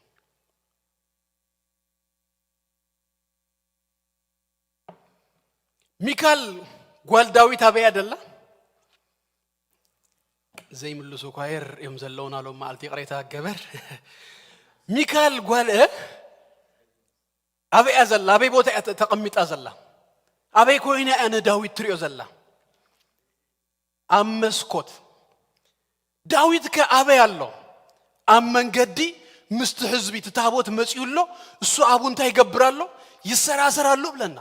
ሚካል ጓል ዳዊት ኣበያ ደላ? ዘይምልሱ ኳየር እዮም ዘለውና ሎም መዓልቲ፣ ይቕሬታ ገበር። ሚካል ጓል፣ እ? ኣበያ ዘላ? ኣበይ ቦታ እያ ተ- ተቐሚጣ ዘላ? ኣበይ ኮይና እያ ንዳዊት ትሪኦ ዘላ? ኣብ መስኮት። ዳዊት ከ ኣበይ ኣሎ? ኣብ መንገዲ ምስቲ ህዝቢ፣ እቲ ታቦት መጺኡ ኣሎ። እሱ ኣብኡ እንታይ ይገብር ኣሎ? ይሰራሰር ኣሎ ብለና።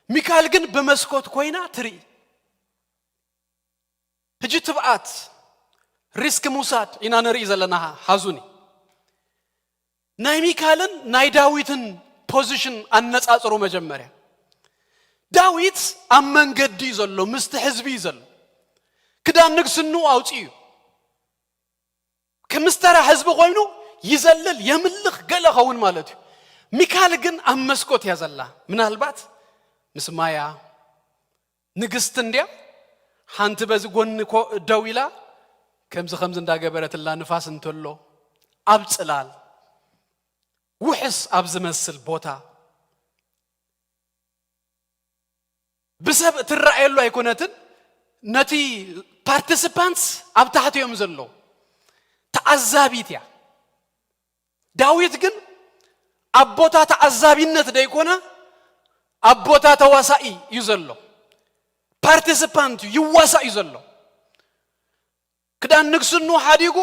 ሚካል ግን ብመስኮት ኮይና ትርኢ። ሕጂ ትብዓት፣ ሪስክ ምውሳድ ኢና ንርኢ ዘለና። ሓዙኒ፣ ናይ ሚካልን ናይ ዳዊትን ፖዚሽን ኣነጻጽሩ። መጀመርያ ዳዊት ኣብ መንገዲ እዩ ዘሎ፣ ምስቲ ህዝቢ እዩ ዘሎ። ክዳን ንግስንኡ ኣውጺኡ እዩ። ከምስተራ ህዝቢ ኮይኑ ይዘልል፣ የምልኽ፣ ገለ ኸውን ማለት እዩ። ሚካል ግን ኣብ መስኮት እያ ዘላ። ምናልባት ምስ ማያ ንግስቲ እንድያ ሓንቲ በዚ ጎኒ ኮ- ደው ኢላ ከምዚ ከምዚ እንዳገበረትላ፣ ንፋስ እንተሎ ኣብ ጽላል ውሕስ ኣብ ዝመስል ቦታ ብሰብ እትረኣየሉ ኣይኮነትን። ነቲ ፓርቲሲፓንትስ ኣብ ታሕቲ እዮም ዘለዉ። ተዓዛቢት እያ። ዳዊት ግን ኣብ ቦታ ተዓዛቢነት ደይኮነ፣ ኣብ ቦታ ተዋሳኢ እዩ ዘሎ። ፓርቲሲፓንት ይዋሳእ እዩ ዘሎ። ክዳን ንግስኑ ሓዲጉ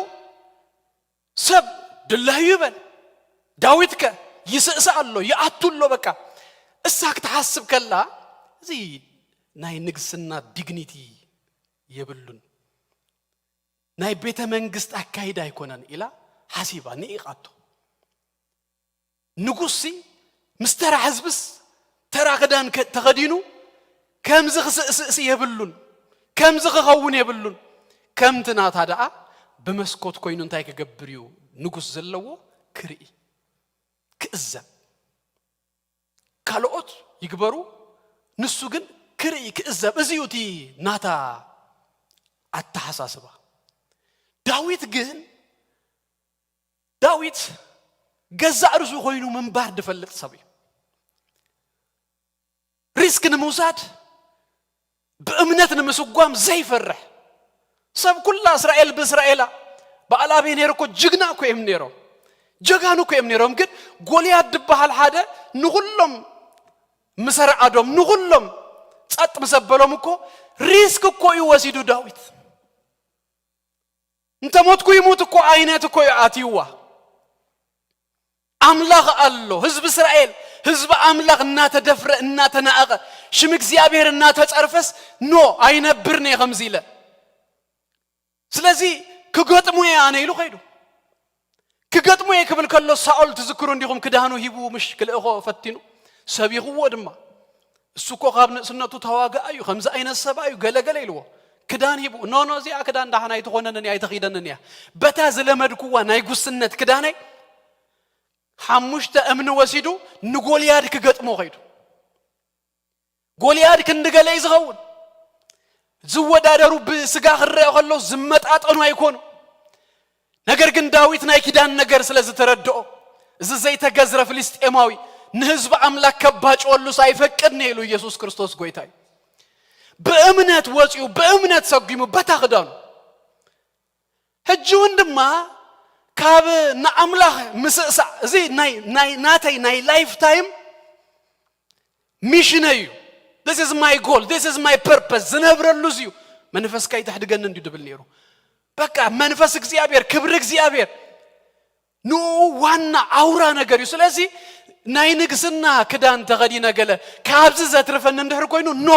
ሰብ ድላዩ ይበል። ዳዊት ከ ይስእስእ ኣሎ፣ ይኣቱ ኣሎ። በቃ እሳ ክትሓስብ ከላ፣ እዚ ናይ ንግስና ዲግኒቲ የብሉን፣ ናይ ቤተ መንግስት ኣካይዳ ኣይኮነን ኢላ ሓሲባ ንኢቓቶ። ንጉስሲ ምስ ተራ ህዝብስ ተራ ክዳን ከ- ተኸዲኑ ከምዚ ክስእስእሲ የብሉን፣ ከምዚ ክኸውን የብሉን። ከምቲ ናታ ደኣ ብመስኮት ኮይኑ እንታይ ክገብር እዩ ንጉስ ዘለዎ? ክርኢ፣ ክእዘብ። ካልኦት ይግበሩ፣ ንሱ ግን ክርኢ፣ ክእዘብ። እዚ እዩ እቲ ናታ ኣተሓሳስባ። ዳዊት ግን፣ ዳዊት ገዛእ ርእሱ ኮይኑ ምንባር ዝፈልጥ ሰብ እዩ። ሪስክ ንምውሳድ፣ ብእምነት ንምስጓም ዘይፈርሕ ሰብ። ኩላ እስራኤል ብእስራኤላ፣ በዓል ኣቤኔር እኮ ጅግና እኮ እዮም ነይሮም፣ ጀጋኑ እኮ እዮም ነይሮም። ግን ጎልያድ ዝበሃል ሓደ ንኹሎም ምስ ኣርዓዶም፣ ንኹሎም ጸጥ ምስ ኣበሎም እኮ፣ ሪስክ እኮ እዩ ወሲዱ ዳዊት። እንተ ሞትኩ ይሙት እኮ ዓይነት እኮ እዩ ኣትይዋ። ኣምላኽ ኣሎ። ህዝቢ እስራኤል፣ ህዝቢ ኣምላኽ እናተደፍረ፣ እናተናእቐ፣ ሽም እግዚኣብሔር እናተጸርፈስ፣ ኖ፣ ኣይነብርን እየ ከምዚ ኢለ። ስለዚ ክገጥሞ እየ ኣነ ኢሉ ከይዱ። ክገጥሞ እየ ክብል ከሎ፣ ሳኦል ትዝክሩ እንዲኹም፣ ክዳኑ ሂቡ ምሽ ክልእኾ ፈቲኑ፣ ሰቢኽዎ ድማ። እሱ እኮ ካብ ንእስነቱ ተዋጋኣ እዩ፣ ከምዚ ዓይነት ሰብኣይ እዩ፣ ገለገለ ኢልዎ። ክዳን ሂቡ፣ ኖ፣ ኖ፣ እዚኣ ክዳን ዳሕና ኣይትኾነንን እያ፣ ኣይተኺደንን እያ። በታ ዝለመድኩዋ ናይ ጉስነት ክዳነይ፣ ሓሙሽተ እምኒ ወሲዱ ንጎልያድ ክገጥሞ ከይዱ። ጎልያድ ክንዲ ገለ እዩ ዝኸውን። ዝወዳደሩ ብስጋ ክረአ ከሎ ዝመጣጠኑ ኣይኮኑ። ነገር ግን ዳዊት ናይ ኪዳን ነገር ስለ ዝተረድኦ፣ እዚ ዘይተገዝረ ፍልስጤማዊ ንህዝቢ ኣምላኽ ከባጭወሉስ ኣይፈቅድን እየ ኢሉ ኢየሱስ ክርስቶስ ጎይታ እዩ። ብእምነት ወፂኡ፣ ብእምነት ሰጒሙ በታ ክዳኑ። ሕጂ እውን ድማ ካብ ንኣምላኽ ምስእሳእ፣ እዚ ናይ፣ ናይ፣ ናተይ ናይ ላይፍ ታይም ሚሽነይ እዩ። This is my goal, this is my purpose፣ ዝነብረሉ እዚ እዩ። መንፈስካ ይተሕድገኒ እንዲዩ ድብል ነይሩ። በቃ መንፈስ እግዚኣብሔር፣ ክብሪ እግዚኣብሔር ንኡ ዋና ኣውራ ነገር እዩ። ስለዚ ናይ ንግስና ክዳን ተኸዲነ ገለ ካብዚ ዘትርፈኒ እንድሕር ኮይኑ፣ ኖ፣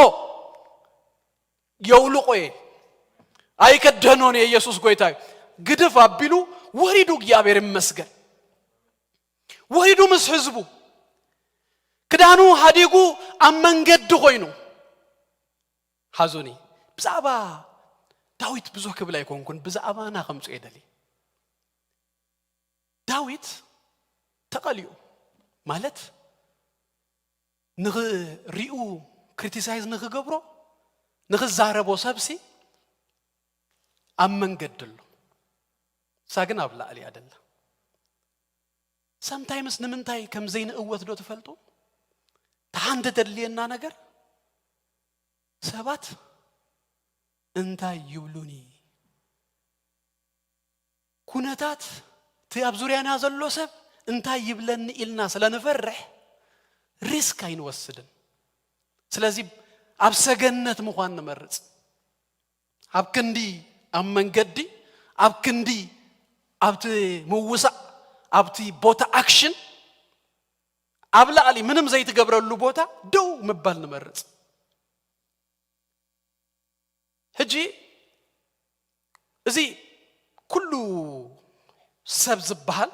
የውልቆ እየ፣ ኣይከደኖን እየ። ኢየሱስ ጎይታ እዩ። ግድፍ ኣቢሉ ወሪዱ፣ እግዚኣብሔር ይመስገን፣ ወሪዱ ምስ ህዝቡ ክዳኑ ሃዲጉ ኣብ መንገዲ ኮይኑ። ሓዙኒ፣ ብዛዕባ ዳዊት ብዙሕ ክብል ኣይኮንኩን፣ ብዛዕባና ከምጽኦ እየ ደልየ። ዳዊት ተቐሊኡ፣ ማለት ንኽሪኡ፣ ክሪቲሳይዝ ንኽገብሮ፣ ንኽዛረቦ ሰብሲ ኣብ መንገዲ ኣሎ። እሳ ግን ኣብ ላዕሊ እያ ደላ። ሰምታይምስ ንምንታይ ከም ዘይንእወት ዶ ትፈልጡ? ተሓንደ ተድልየና ነገር፣ ሰባት እንታይ ይብሉኒ? ኩነታት፣ እቲ ኣብ ዙርያና ዘሎ ሰብ እንታይ ይብለኒ ኢልና ስለ ንፈርሕ ሪስክ ኣይንወስድን። ስለዚ ኣብ ሰገነት ምዃን ንመርጽ። ኣብ ክንዲ ኣብ መንገዲ፣ ኣብ ክንዲ ኣብቲ ምውሳእ፣ ኣብቲ ቦታ ኣክሽን፣ ኣብ ላዕሊ ምንም ዘይትገብረሉ ቦታ ደው ምባል ንመርጽ። ሕጂ እዚ ኩሉ ሰብ ዝበሃል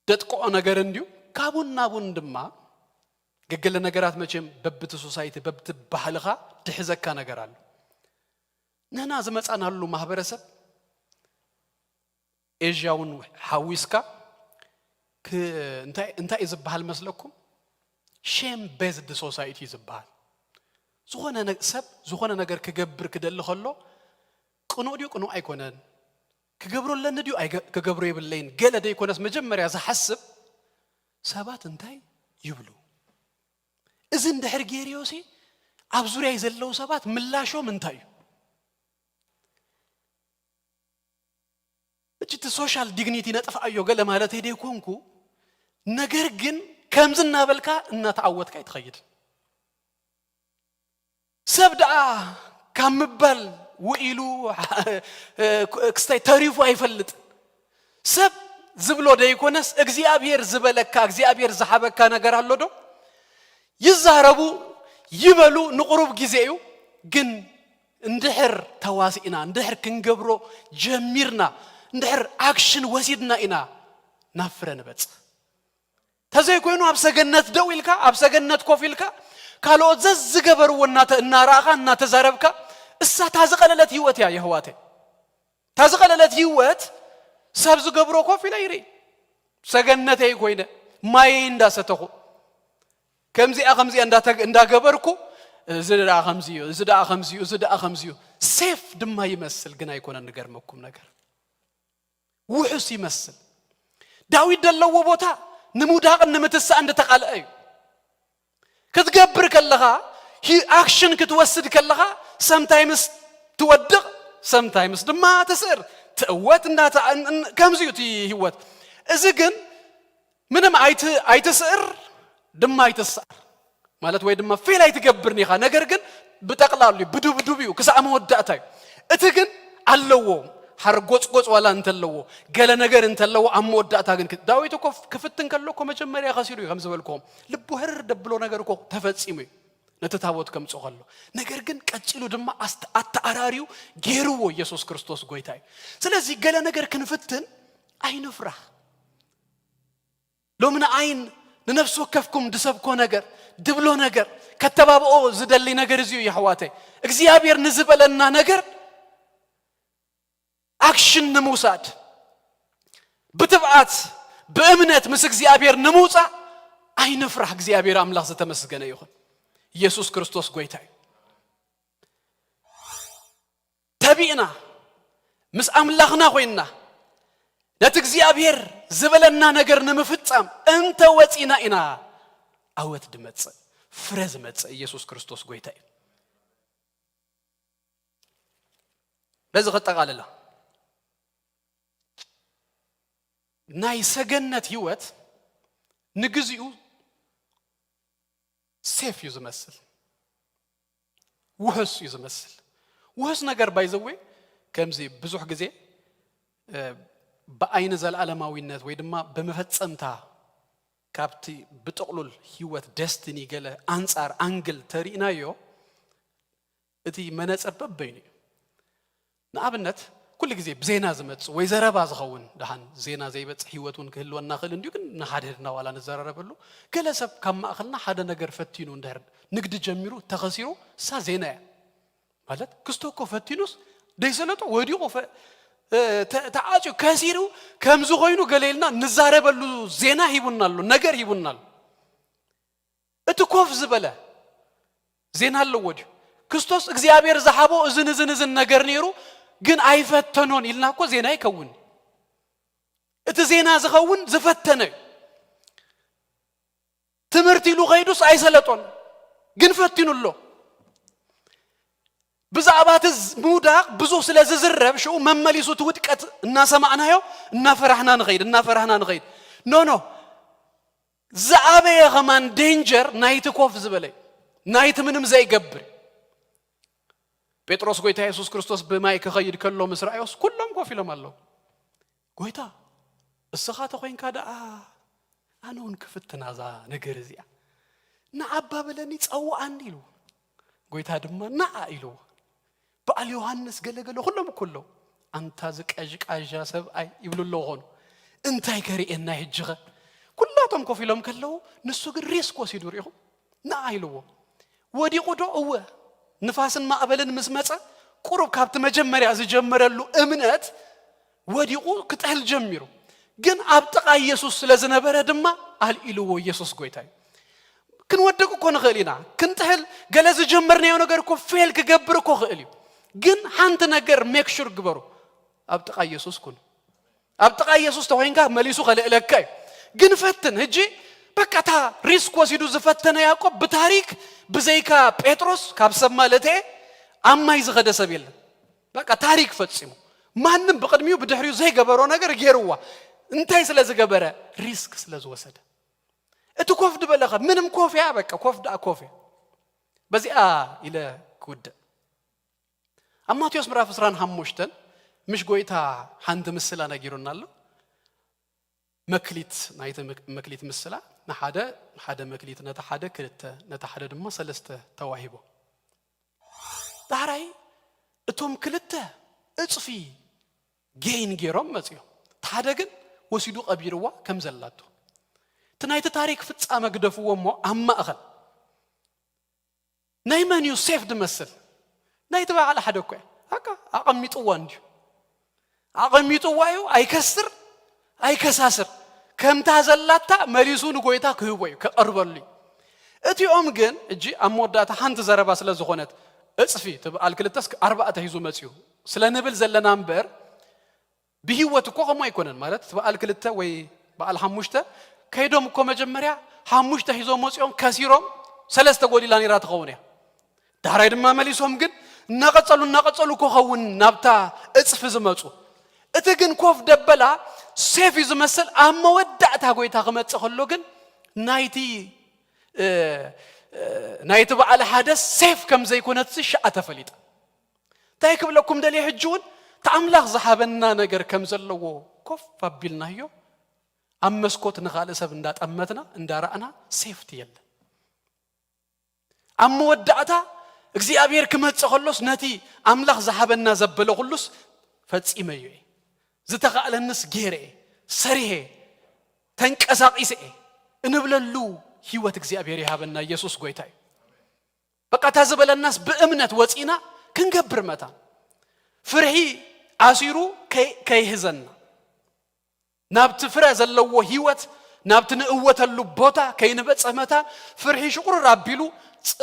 ደጥቅዖ ነገር እንድዩ። ካብን ናብን ድማ ገገለ ነገራት መቸም በብቲ ሶሳይቲ፣ በብቲ ባህልኻ ድሕዘካ ነገር ኣሎ። ንሕና ዝመጻናሉ ማህበረሰብ ኤዥያ እውን ሓዊስካ ክ-፣ እንታይ፣ እንታይ እዩ ዝበሃል መስለኩም? ሼም ቤዝድ ሶሳይቲ እዩ ዝበሃል። ዝኾነ ነ-፣ ሰብ ዝኾነ ነገር ክገብር ክደሊ ከሎ፣ ቅኑዕ ድዩ ቅኑዕ ኣይኮነን፣ ክገብሮ ኣለኒ ድዩ ኣይገ-፣ ክገብሮ የብለይን፣ ገለ ደይኮነስ መጀመርያ ዝሓስብ ሰባት እንታይ ይብሉ? እዚ እንድሕር ገይርዮሲ፣ ኣብ ዙርያይ ዘለዉ ሰባት ምላሾም እንታይ እዩ? እቺ እቲ ሶሻል ዲግኒቲ ነጥፍኣዮ ገለ ማለተይ ደይኮንኩ፣ ነገር ግን ከምዚ እናበልካ እናተዓወትካ ይትኸይድ። ሰብ ደኣ ካብ ምባል ውኢሉ ክስታይ ተሪፉ ኣይፈልጥ። ሰብ ዝብሎ ደይኮነስ እግዚኣብሔር ዝበለካ፣ እግዚኣብሔር ዝሃበካ ነገር ኣሎ ዶ? ይዛረቡ ይበሉ ንቁሩብ ግዜ እዩ፣ ግን እንድሕር ተዋሲእና፣ እንድሕር ክንገብሮ ጀሚርና፣ እንድሕር ኣክሽን ወሲድና ኢና ናብ ፍረ ንበጽሕ። ተዘይኮይኑ ኣብ ሰገነት ደው ኢልካ፣ ኣብ ሰገነት ኮፍ ኢልካ፣ ካልኦት ዘዝገበርዎ እናተ-፣ እናረኣኻ፣ እናተዛረብካ፣ እሳ እታ ዝቐለለት ህይወት እያ የሕዋተይ። እታ ዝቐለለት ህይወት ሰብ ዝገብሮ ኮፍ ኢለ ይርኢ። ሰገነተይ ኮይነ ማየይ እንዳሰተኹ ከምዚኣ ከምዚኣ እንዳተ- እንዳገበርኩ እዚ ደኣ ከምዚ እዩ፣ እዚ ደኣ ከምዚ እዩ፣ እዚ ደኣ ከምዚ እዩ። ሴፍ ድማ ይመስል፣ ግን ኣይኮነን። ንገርመኩም ነገር ውሑስ ይመስል። ዳዊት ደለዎ ቦታ ንምውዳቕን ንምትሳእን ዝተቓልአ እዩ። ክትገብር ከለኻ፣ ሂ- ኣክሽን ክትወስድ ከለኻ፣ ሰምታይምስ ትወድቕ፣ ሰምታይምስ ድማ ትስእር። ትእወት እንዳተ- እን- እን- ከምዚ እዩ እቲ ህይወት። እዚ ግን ምንም ኣይት- ኣይትስእር ድማ ኣይትስኣር ማለት፣ ወይ ድማ ፌል ኣይትገብርን ኢኻ። ነገር ግን ብጠቕላሉ እዩ፣ ብዱብዱብ እዩ፣ ክሳዕ መወዳእታ እዩ። እቲ ግን ኣለዎ፣ ሓርጎጽጎጽ ዋላ እንተለዎ፣ ገለ ነገር እንተለዎ፣ ኣብ መወዳእታ ግን ክ- ዳዊት እኮ ክፍትን ከሎ እኮ መጀመርያ ከሲሩ እዩ፣ ከም ዝበልክዎም ልቡ ህርር ደብሎ ነገር እኮ ተፈጺሙ እዩ፣ ነቲ ታቦት ከምጽኦ ከሎ። ነገር ግን ቀጺሉ ድማ ኣስተ- ኣተኣራሪዩ ገይርዎ ኢየሱስ ክርስቶስ ጎይታ እዩ። ስለዚ ገለ ነገር ክንፍትን ኣይንፍራህ። ሎሚ ንዓይን ንነፍሲ ወከፍኩም ድሰብኮ ነገር፣ ድብሎ ነገር፣ ከተባብኦ ዝደሊ ነገር እዚ እዩ፣ የሕዋተይ። እግዚኣብሔር ንዝበለና ነገር ኣክሽን ንምውሳድ፣ ብትብዓት፣ ብእምነት ምስ እግዚኣብሔር ንምውጻእ ኣይንፍራሕ። እግዚኣብሔር ኣምላኽ ዝተመስገነ ይኹን። ኢየሱስ ክርስቶስ ጎይታ እዩ። ተቢእና፣ ምስ ኣምላኽና ኮይንና፣ ነቲ እግዚኣብሔር ዝበለና ነገር ንምፍጻም እንተ ወጺና ኢና፣ ዓወት ድመጽእ፣ ፍረ ዝመጽእ። ኢየሱስ ክርስቶስ ጎይታ እዩ። በዚ ከጠቓልላ፣ ናይ ሰገነት ህይወት ንግዚኡ ሴፍ እዩ ዝመስል፣ ውሑስ እዩ ዝመስል። ውሑስ ነገር ባይዘዌ ከምዚ ብዙሕ ግዜ፣ እ፣ ብኣይኒ ዘለኣለማዊነት ወይ ድማ ብመፈጸምታ ካብቲ ብጥቕሉል ህይወት ደስቲኒ ገለ ኣንጻር ኣንግል ተሪእናዮ፣ እቲ መነጽር በበይኑ እዩ። ንኣብነት፣ ኩሉ ግዜ ብዜና ዝመጽእ ወይ ዘረባ ዝኸውን፣ ደሓን ዜና ዘይበጽሕ ህይወት እውን ክህልወና ክእል እንድዩ፣ ግን ንሓድሕድና ዋላ ንዘራረበሉ፣ ገለ ሰብ ካብ ማእኸልና ሓደ ነገር ፈቲኑ እንድሕር ንግዲ ጀሚሩ ተኸሲሩ፣ እሳ ዜና እያ። ማለት፣ ክስቶ እኮ ፈቲኑስ ደይሰለጦ ወዲቑ ፈ-፣ እ፣ ተ-፣ ተዓጽዩ ከሲሩ፣ ከምዚ ኮይኑ ገለ ኢልና ንዛረበሉ ዜና ሂቡና ኣሎ፣ ነገር ሂቡና ኣሎ። እቲ ኮፍ ዝበለ ዜና ኣለዎ ድዩ? ክርስቶስ እግዚኣብሔር ዝሃቦ እዝን እዝን እዝን ነገር ነይሩ፣ ግን ኣይፈተኖን ኢልና እኮ ዜና ይከውን። እቲ ዜና ዝኸውን ዝፈተነ እዩ። ትምህርቲ ኢሉ ኸይዱስ ኣይሰለጦን፣ ግን ፈቲኑ ኣሎ። ብዛዕባ እቲ ዝ-፣ ምውዳቕ ብዙሕ ስለ ዝዝረብ፣ ሽኡ መመሊሱ እቲ ውድቀት እናሰማዕናዮ፣ እናፈራሕና ንኸይድ፣ እናፈራሕና ንኸይድ። ኖ፣ ኖ። ዝኣበየ ኸማን ዴንጀር ናይቲ ኮፍ ዝበለ እዩ፣ ናይቲ ምንም ዘይገብር እዩ። ጴጥሮስ ጎይታ የሱስ ክርስቶስ ብማይ ክኸይድ ከሎ ምስ ረኣዮስ፣ ኩሎም ኮፍ ኢሎም ኣለዉ። "ጎይታ፣ እስኻ ተኾይንካ ደኣ ኣነ እውን ክፍትና እዛ ነገር እዚኣ። ንዓባ በለኒ፣ ጸውዓኒ" ኢልዎ። ጎይታ ድማ "ንዓ" ኢልዎ። በዓል ዮሃንስ ገለ ገለ ኩሎም እኮ ኣለዉ። "ኣንታ ዝቀዥቃዣ ሰብኣይ" ይብሉ ኣለዉ ኾኑ። "እንታይ ከርእየና ሕጂ ኸ?" ኩላቶም ኮፍ ኢሎም ከለዉ፣ ንሱ ግን ሪስክ ወሲዱ ርኢኹም። "ንዓ" ኢልዎ። ወዲቑ ዶ? እወ። ንፋስን ማዕበልን ምስ መጸ፣ ቁሩብ ካብቲ መጀመርያ ዝጀመረሉ እምነት ወዲቑ ክጥሕል ጀሚሩ። ግን ኣብ ጥቓ ኢየሱስ ስለ ዝነበረ ድማ ኣልኢልዎ። ኢየሱስ ጎይታ እዩ። ክንወድቕ እኮ ንኽእል ኢና። ክንጥሕል፣ ገለ ዝጀመርናዮ ነገር እኮ ፌል ክገብር እኮ ክእል እዩ። ግን ሓንቲ ነገር ሜክ ሹር ግበሩ። ኣብ ጥቓ ኢየሱስ ኩን። ኣብ ጥቓ ኢየሱስ ተኾይንካ መሊሱ ከልእለካ እዩ። ግን ፈትን። ሕጂ በቃ እታ ሪስክ ወሲዱ ዝፈተነ ያዕቆብ ብታሪክ ብዘይካ ጴጥሮስ ካብ ሰብ ማለት ኣብ ማይ ዝኸደ ሰብ የለን። በቃ ታሪክ ፈጺሙ። ማንም ብቕድሚኡ ብድሕሪኡ ዘይገበሮ ነገር ገይርዋ። እንታይ ስለ ዝገበረ? ሪስክ ስለ ዝወሰደ። እቲ ኮፍ ድበለኸ? ምንም ኮፍ እያ፣ በቃ ኮፍ ደኣ ኮፍ እያ። በዚኣ ኢለ ክውድእ። ኣብ ማቴዎስ ምዕራፍ ዕስራን ሓሙሽተን ምሽ ጎይታ ሓንቲ ምስላ ነጊሩና ኣሎ። መክሊት፣ ናይቲ መክ-፣ መክሊት ምስላ፣ ንሓደ፣ ንሓደ መክሊት፣ ነቲ ሓደ ክልተ፣ ነቲ ሓደ ድማ ሰለስተ ተዋሂቦ። ዳሕራይ እቶም ክልተ እጽፊ ጌይን ገይሮም መጽዮም። እቲ ሓደ ግን ወሲዱ ቀቢርዋ ከም ዘላቶ። እቲ ናይቲ ታሪክ ፍጻመ ግደፍዎ እሞ ኣብ ማእኸል ናይ መን እዩ ሴፍ ድመስል? ናይቲ በዓል ሓደ እኮ እያ። በቃ ኣቐሚጥዋ እንድዩ። ኣቐሚጥዋ እዩ። ኣይከስር ኣይከሳስር፣ ከምታ ዘላታ መሊሱ ንጎይታ ክህቦ እዩ፣ ከቐርበሉ እዩ። እቲኦም ግን እጂ ኣብ መወዳእታ ሓንቲ ዘረባ ስለ ዝኾነት፣ እጽፊ እቲ በዓል ክልተስ ኣርባዕተ ሒዙ መጽዩ ስለ ንብል ዘለና እምበር፣ ብህይወት እኮ ከምኡ ኣይኮነን። ማለት እቲ በዓል ክልተ ወይ በዓል ሓሙሽተ ከይዶም እኮ መጀመርያ ሓሙሽተ ሒዞም ወፂኦም ከሲሮም፣ ሰለስተ ጎዲላ ነይራ ትኸውን እያ። ዳሕራይ ድማ መሊሶም ግን እናቐጸሉ እናቐጸሉ እኮ ኸውን ናብታ እጽፊ ዝመጹ። እቲ ግን ኮፍ ደበላ ሴፍ እዩ ዝመስል። ኣብ መወዳእታ ጎይታ ክመጽእ ከሎ ግን ናይቲ እ፣ እ፣ ናይቲ በዓል ሓደ ሴፍ ከም ዘይኮነት ሽዓ ተፈሊጣ። እንታይ ክብለኩም ደልየ፣ ሕጂ እውን እቲ ኣምላኽ ዝሃበና ነገር ከም ዘለዎ ኮፍ ኣቢልናዮ፣ ኣብ መስኮት ንኻልእ ሰብ እንዳጠመትና እንዳረኣና ሴፍቲ የለን። ኣብ መወዳእታ እግዚኣብሔር ክመጽእ ከሎስ ነቲ ኣምላኽ ዝሃበና ዘበለ ኩሉስ ፈጺመዮ እየ፣ ዝተኻእለንስ ገይረ እየ፣ ሰሪሐ እየ፣ ተንቀሳቒሰ እየ እንብለሉ ህይወት እግዚኣብሔር ይሃበና። ኢየሱስ ጎይታ እዩ። በቃ እታ ዝበለናስ ብእምነት ወፂና ክንገብር መታን፣ ፍርሒ ኣሲሩ ከይ-፣ ከይህዘና፣ ናብቲ ፍረ ዘለዎ ህይወት፣ ናብቲ ንእወተሉ ቦታ ከይንበፅሕ መታን፣ ፍርሒ ሽቁርር ኣቢሉ ፅ-፣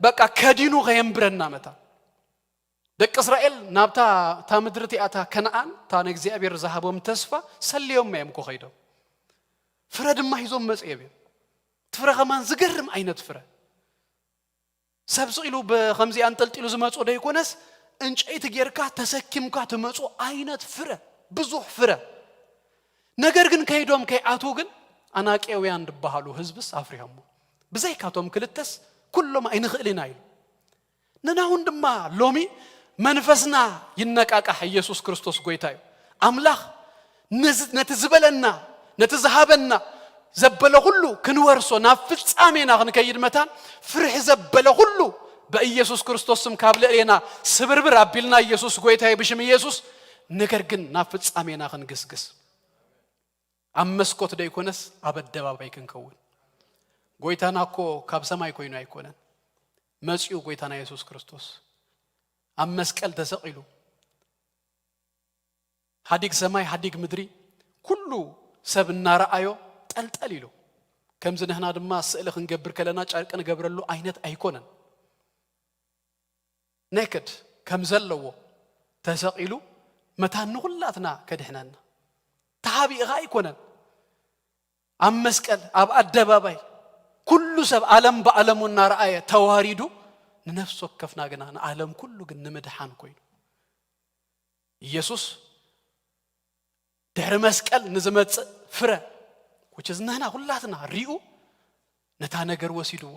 በቃ ከዲኑ ከየንብረና መታን። ደቂ እስራኤል ናብታ፣ እታ ምድሪ እቲኣታ ከነኣን፣ እታ ንእግዚኣብሔር ዝሃቦም ተስፋ ሰልዮም እዮም እኮ ከይዶም። ፍረ ድማ ሂዞም መፅኦም እዮም። እቲ ፍረ ከማን ዝገርም ዓይነት ፍረ። ሰብ ስቕ ኢሉ ብኸምዚ ኣንጠልጢሉ ዝመጾ ደይኮነስ፣ ዕንጨይቲ ጌርካ ተሰኪምካ ትመጾ ዓይነት ፍረ፣ ብዙሕ ፍረ። ነገር ግን ከይዶም ከይኣትዉ ግን ኣናቄውያን ዝበሃሉ ህዝብስ ኣፍሪሆሞ። ብዘይካቶም ክልተስ ኩሎም ኣይንኽእል ኢና ኢሉ። ንናሁን ድማ ሎሚ መንፈስና ይነቃቃሕ፣ ኢየሱስ ክርስቶስ ጎይታ እዩ። ኣምላኽ ነዚ-፣ ነቲ ዝበለና፣ ነቲ ዝሃበና ዘበለ ኩሉ ክንወርሶ፣ ናብ ፍጻሜና ክንከይድ መታን፣ ፍርሒ ዘበለ ኩሉ በኢየሱስ ክርስቶስ ስም ካብ ልዕሌና ስብርብር ኣቢልና፣ ኢየሱስ ጎይታ እዩ፣ ብሽም ኢየሱስ። ነገር ግን ናብ ፍጻሜና ክንግስግስ፣ ኣብ መስኮት ደይኮነስ ኣብ ኣደባባይ ክንከውን። ጎይታና እኮ ካብ ሰማይ ኮይኑ ኣይኮነን መጺኡ፣ ጎይታና ኢየሱስ ክርስቶስ ኣብ መስቀል ተሰቒሉ፣ ሃዲግ ሰማይ ሃዲግ ምድሪ ኩሉ ሰብ እናረኣዮ ጠልጠል ኢሉ። ከምዚ ንሕና ድማ ስእሊ ክንገብር ከለና ጨርቂ ንገብረሉ ዓይነት ኣይኮነን። ኔክድ ከም ዘለዎ ተሰቒሉ መታን ንኹላትና ከድሕነና ተሃቢእኻ ኣይኮነን። ኣብ መስቀል፣ ኣብ ኣደባባይ ኩሉ ሰብ ዓለም ብዓለሙ እናረኣየ ተዋሪዱ፣ ንነፍሲ ወከፍና ግና፣ ንዓለም ኩሉ ግን ንምድሓን ኮይኑ። ኢየሱስ ድሕሪ መስቀል ንዝመጽእ ፍረ፣ which is ንሕና ኩላትና ሪኡ ነታ ነገር ወሲድዋ።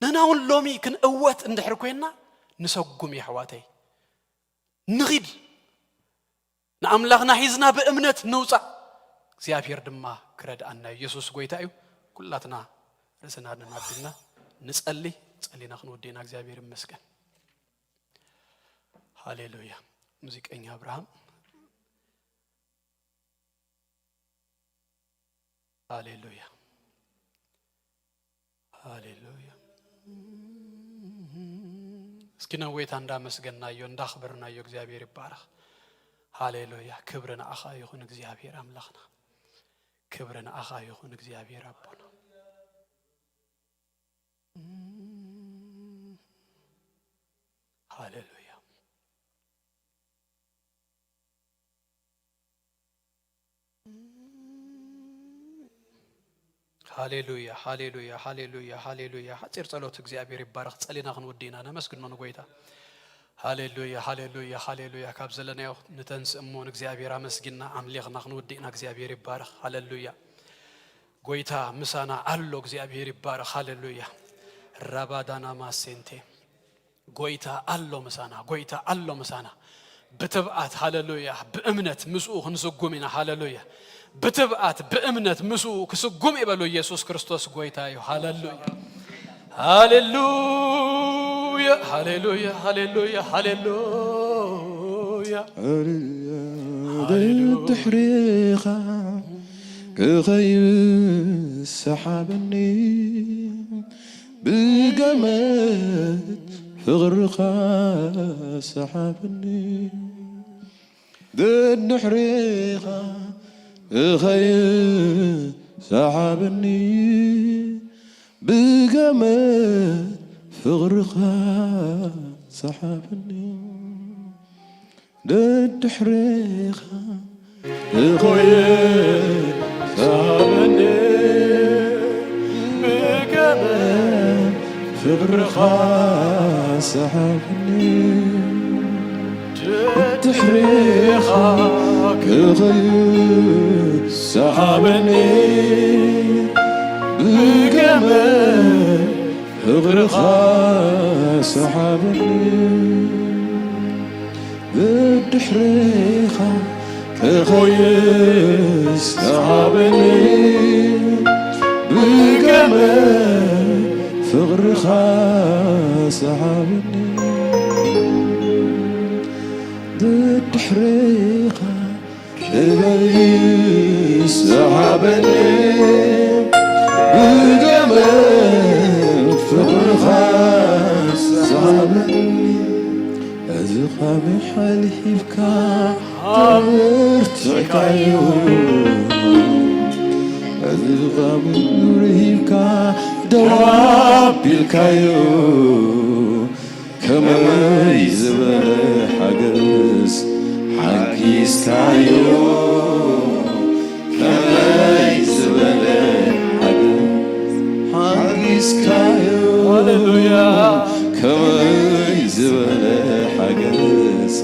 ንሕና እውን ሎሚ ክንእወት እንድሕር ኮይንና ንሰጉም የሕዋተይ። ንኺድ ንኣምላኽና ሒዝና ብእምነት ንውጻእ። እግዚኣብሔር ድማ ክረድኣና እዩ። ኢየሱስ ጎይታ እዩ። ኩላትና ርእስና ኣድንና ኣቢልና ንጸሊ። ጸሊና ክንወድእና። እግዚኣብሔር ይመስገን። ሃሌሉያ። ሙዚቀኛ ኣብርሃም። ሃሌሉያ። ሃሌሉያ። እስኪ ነዌታ እንዳመስገናዮ፣ እንዳኽበርናዮ እግዚኣብሔር ይባረኽ። ሃሌሉያ። ክብሪ ንዓኻ ይኹን እግዚኣብሔር ኣምላኽና። ክብሪ ንዓኻ ይኹን እግዚኣብሔር ኣቦና። ሃሌሉያ። ሃሌሉያ፣ ሃሌሉያ፣ ሃሌሉያ፣ ሃሌሉያ። ሓጺር ጸሎት። እግዚኣብሔር ይባረኽ። ጸሊና ክንውዲ ኢና። ነመስግኖ ንጎይታ። ሃሌሉያ፣ ሃሌሉያ፣ ሃሌሉያ። ካብ ዘለናዮ ንተንስእ እሞ ንእግዚኣብሔር ኣመስጊና ኣምሊኽና ክንውዲ ኢና። እግዚኣብሔር ይባረኽ። ሃሌሉያ። ጎይታ ምሳና ኣሎ። እግዚኣብሔር ይባረኽ። ሃሌሉያ። ራባዳና ማሴንቴ። ጎይታ ኣሎ ምሳና፣ ጎይታ ኣሎ ምሳና። ብትብዓት፣ ሃሌሉያ፣ ብእምነት ምስኡ ክንስጉም ኢና። ሃሌሉያ። ብትብዓት፣ ብእምነት ምስኡ ክስጉም ይበሉ። ኢየሱስ ክርስቶስ ጎይታ እዩ። ሃሌሉያ። ሃሌሉያ፣ ሃሌሉያ፣ ሃሌሉያ፣ ሃሌሉያ። ሃሌሉያ። ሃሌሉያ። ድሕሬኻ ክኸይብ ሰሓበኒ፣ ብገመድ ፍቕርኻ ሰሓበኒ። ደድሕሬኻ እኸይድ ሰሓብኒ፣ ብገመድ ፍቕርኻ ሰሓብኒ። ደድሕሬኻ እኸይድ ሰሓብኒ፣ ብገመድ ፍቕርኻ ሰሓብኒ። ድሕሬኻ ክኸይድ ሰሓበኒ፣ ብገመድ ፍቕርኻ ሰሓበኒ። ብድሕሬኻ ክኸይድ ሰሓበኒ፣ ብገመድ ፍቕርኻ ሰሓበኒ። ብድሕሬኻ ክኸይድ ሰሓበኒ፣ ብገመድ ፍቕርኻ ሰሓበኒ። እዚ ኻብ ሓይሊ ሂብካ ኣበርቲዕካዮ፣ እዚ ኻብ ኑር ሂብካ ደው ኣቢልካዮ፣ ከመይ ዝበለ ሓገዝ ሓጊዝካዮ፣ ከመይ ዝበለ ሓገዝ ሓጊዝካዮ። ሃሌሉያ። ከመይ ዝበለ ሓገዝ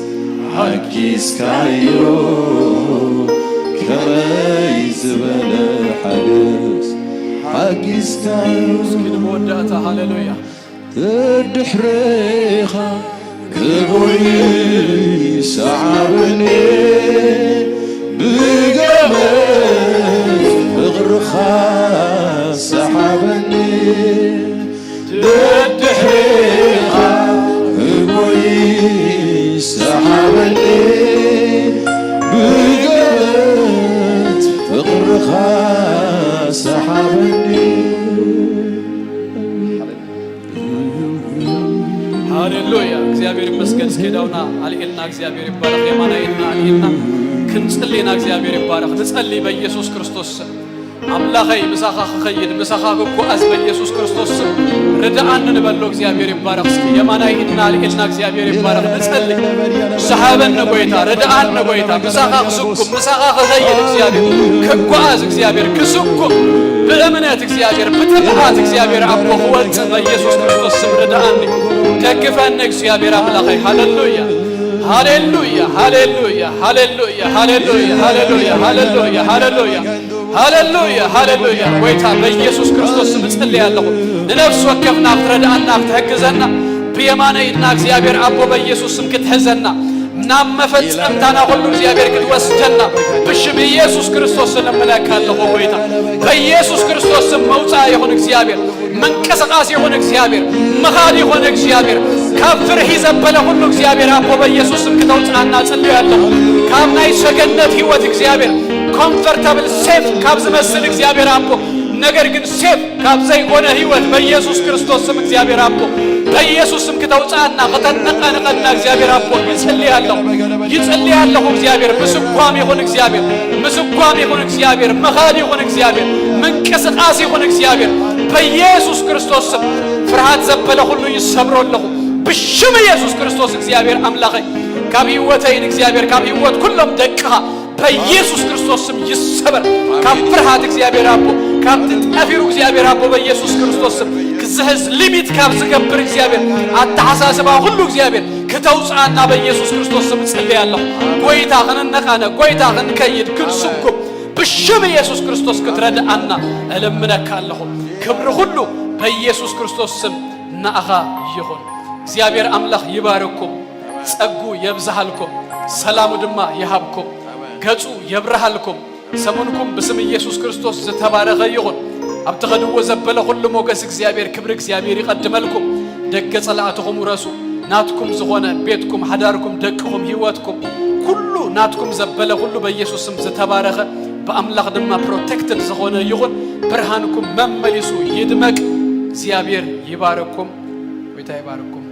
ሓጊዝካዮ፣ ከመይ ዝበለ ሓገዝ ሓጊዝካዮ። እስኪ ንመወዳእታ ሃሌሉያ። ደድሕሬኻ ክጎይ ሰሓበኒ፣ ብገመድ ፍቕርኻ ሰሓበኒ። ደድሕሬኻ ክጎይ ሰሓበኒ፣ ብገመድ ፍቕርኻ ሰሓበኒ። ሃሌሉያ፣ እግዚኣብሔር ይመስገን። እስኪ ዳውና ኣልኤልና እግዚኣብሔር ይባረኽ። የማናይ ኢድና ኣልኤልና ክንጽሊ ኢና። እግዚኣብሔር ይባረኽ። ንጸሊ በኢየሱስ ክርስቶስ ስም። ኣምላኸይ ምሳኻ ክኸይድ፣ ምሳኻ ክጓዓዝ በኢየሱስ ክርስቶስ ስም ርድኣኒ ንበሎ። እግዚኣብሔር ይባረኽ። እስኪ የማናይ ኢድና ኣልኤልና እግዚኣብሔር ይባረኽ። ንጸሊ። ሰሓበኒ ጎይታ፣ ርድኣኒ ጎይታ፣ ምሳኻ ክስኩም፣ ምሳኻ ክኸይድ እግዚኣብሔር፣ ክጓዓዝ እግዚኣብሔር፣ ክስኩም ብእምነት እግዚኣብሔር፣ ብትብዓት እግዚኣብሔር ኣቦ ክወጽእ በኢየሱስ ክርስቶስ ስም ርድኣኒ፣ ደግፈኒ እግዚኣብሔር ኣምላኸይ። ሃሌሉያ፣ ሃሌሉያ፣ ሃሌሉያ፣ ሃሌሉያ፣ ሃሌሉያ፣ ሃሌሉያ፣ ሃሌሉያ፣ ሃሌሉያ። ሃሌሉያ፣ ሃሌሉያ። ጎይታ በኢየሱስ ክርስቶስ ስም እጽሊ ኣለኹ። ንነፍሲ ወከፍና ክትረድኣና፣ ክትሕግዘና፣ ብየማነ ኢድና እግዚኣብሔር ኣቦ በኢየሱስ ስም ክትሕዘና፣ ናብ መፈጸምታና ኩሉ እግዚኣብሔር ክትወስደና፣ ብሽም ኢየሱስ ክርስቶስ እለምነካ ኣለኹ ጎይታ። በኢየሱስ ክርስቶስ ስም መውጻእ ይኹን እግዚኣብሔር፣ ምንቅስቃስ ይኹን እግዚኣብሔር፣ ምኻድ ይኹን እግዚኣብሔር፣ ካብ ፍርሒ ዘበለ ኩሉ እግዚኣብሔር ኣቦ በኢየሱስ ስም ክተውጽኣና እጽልዮ ኣለኹ። ካብ ናይ ሰገነት ህይወት እግዚኣብሔር ኮምፈርታብል ሴፍ ካብ ዝመስል እግዚኣብሔር ኣቦ፣ ነገር ግን ሴፍ ካብ ዘይኮነ ህይወት በኢየሱስ ክርስቶስ ስም እግዚኣብሔር ኣቦ በኢየሱስ ስም ክተውጽኣና ከተነቃንቀና እግዚኣብሔር ኣቦ ይጽሊ ኣለኹ። ይጽሊ ኣለኹ እግዚኣብሔር ምስጓም ይኹን እግዚኣብሔር ምስጓም ይኹን እግዚኣብሔር ምኻድ ይኹን እግዚኣብሔር ምንቅስቃስ ይኹን እግዚኣብሔር በኢየሱስ ክርስቶስ ስም ፍርሃት ዘበለ ኩሉ ይሰብሮ ኣለኹ ብሽም ኢየሱስ ክርስቶስ እግዚኣብሔር ኣምላኸይ ካብ ህይወተይን እግዚኣብሔር ካብ ህይወት ኩሎም ደቅኻ በኢየሱስ ክርስቶስ ስም ይሰበር። ካብ ፍርሃት እግዚኣብሔር ኣቦ ካብቲ ጠፊሩ እግዚኣብሔር ኣቦ በኢየሱስ ክርስቶስ ስም ክዝሕዝ ሊሚት ካብ ዝገብር እግዚኣብሔር ኣተሓሳስባ ኩሉ እግዚኣብሔር ክተውፅኣና በኢየሱስ ክርስቶስ ስም እጽልይ ኣለኹ። ጎይታ ክንነቃነ ጎይታ ክንከይድ ክንስጉም ብሽም ኢየሱስ ክርስቶስ ክትረድኣና እልምነካ ኣለኹ። ክብሪ ኩሉ በኢየሱስ ክርስቶስ ስም ንኣኻ ይኹን። እግዚኣብሔር ኣምላኽ ይባርኩም፣ ጸጉ የብዝሃልኩም፣ ሰላሙ ድማ ይሃብኩም፣ ገጹ የብርሃልኩም። ሰሙንኩም ብስም ኢየሱስ ክርስቶስ ዝተባረኸ ይኹን። ኣብ ትኸድዎ ዘበለ ኩሉ ሞገስ እግዚኣብሔር ክብሪ እግዚኣብሔር ይቐድመልኩም። ደገ ጸላእትኹም ውረሱ። ናትኩም ዝኾነ ቤትኩም፣ ሓዳርኩም፣ ደቅኹም፣ ህይወትኩም ኩሉ ናትኩም ዘበለ ኩሉ በኢየሱስ ስም ዝተባረኸ ብኣምላኽ ድማ ፕሮቴክትድ ዝኾነ ይኹን። ብርሃንኩም መመሊሱ ይድመቅ። እግዚኣብሔር ይባረኩም። ጎይታ ይባረኩም።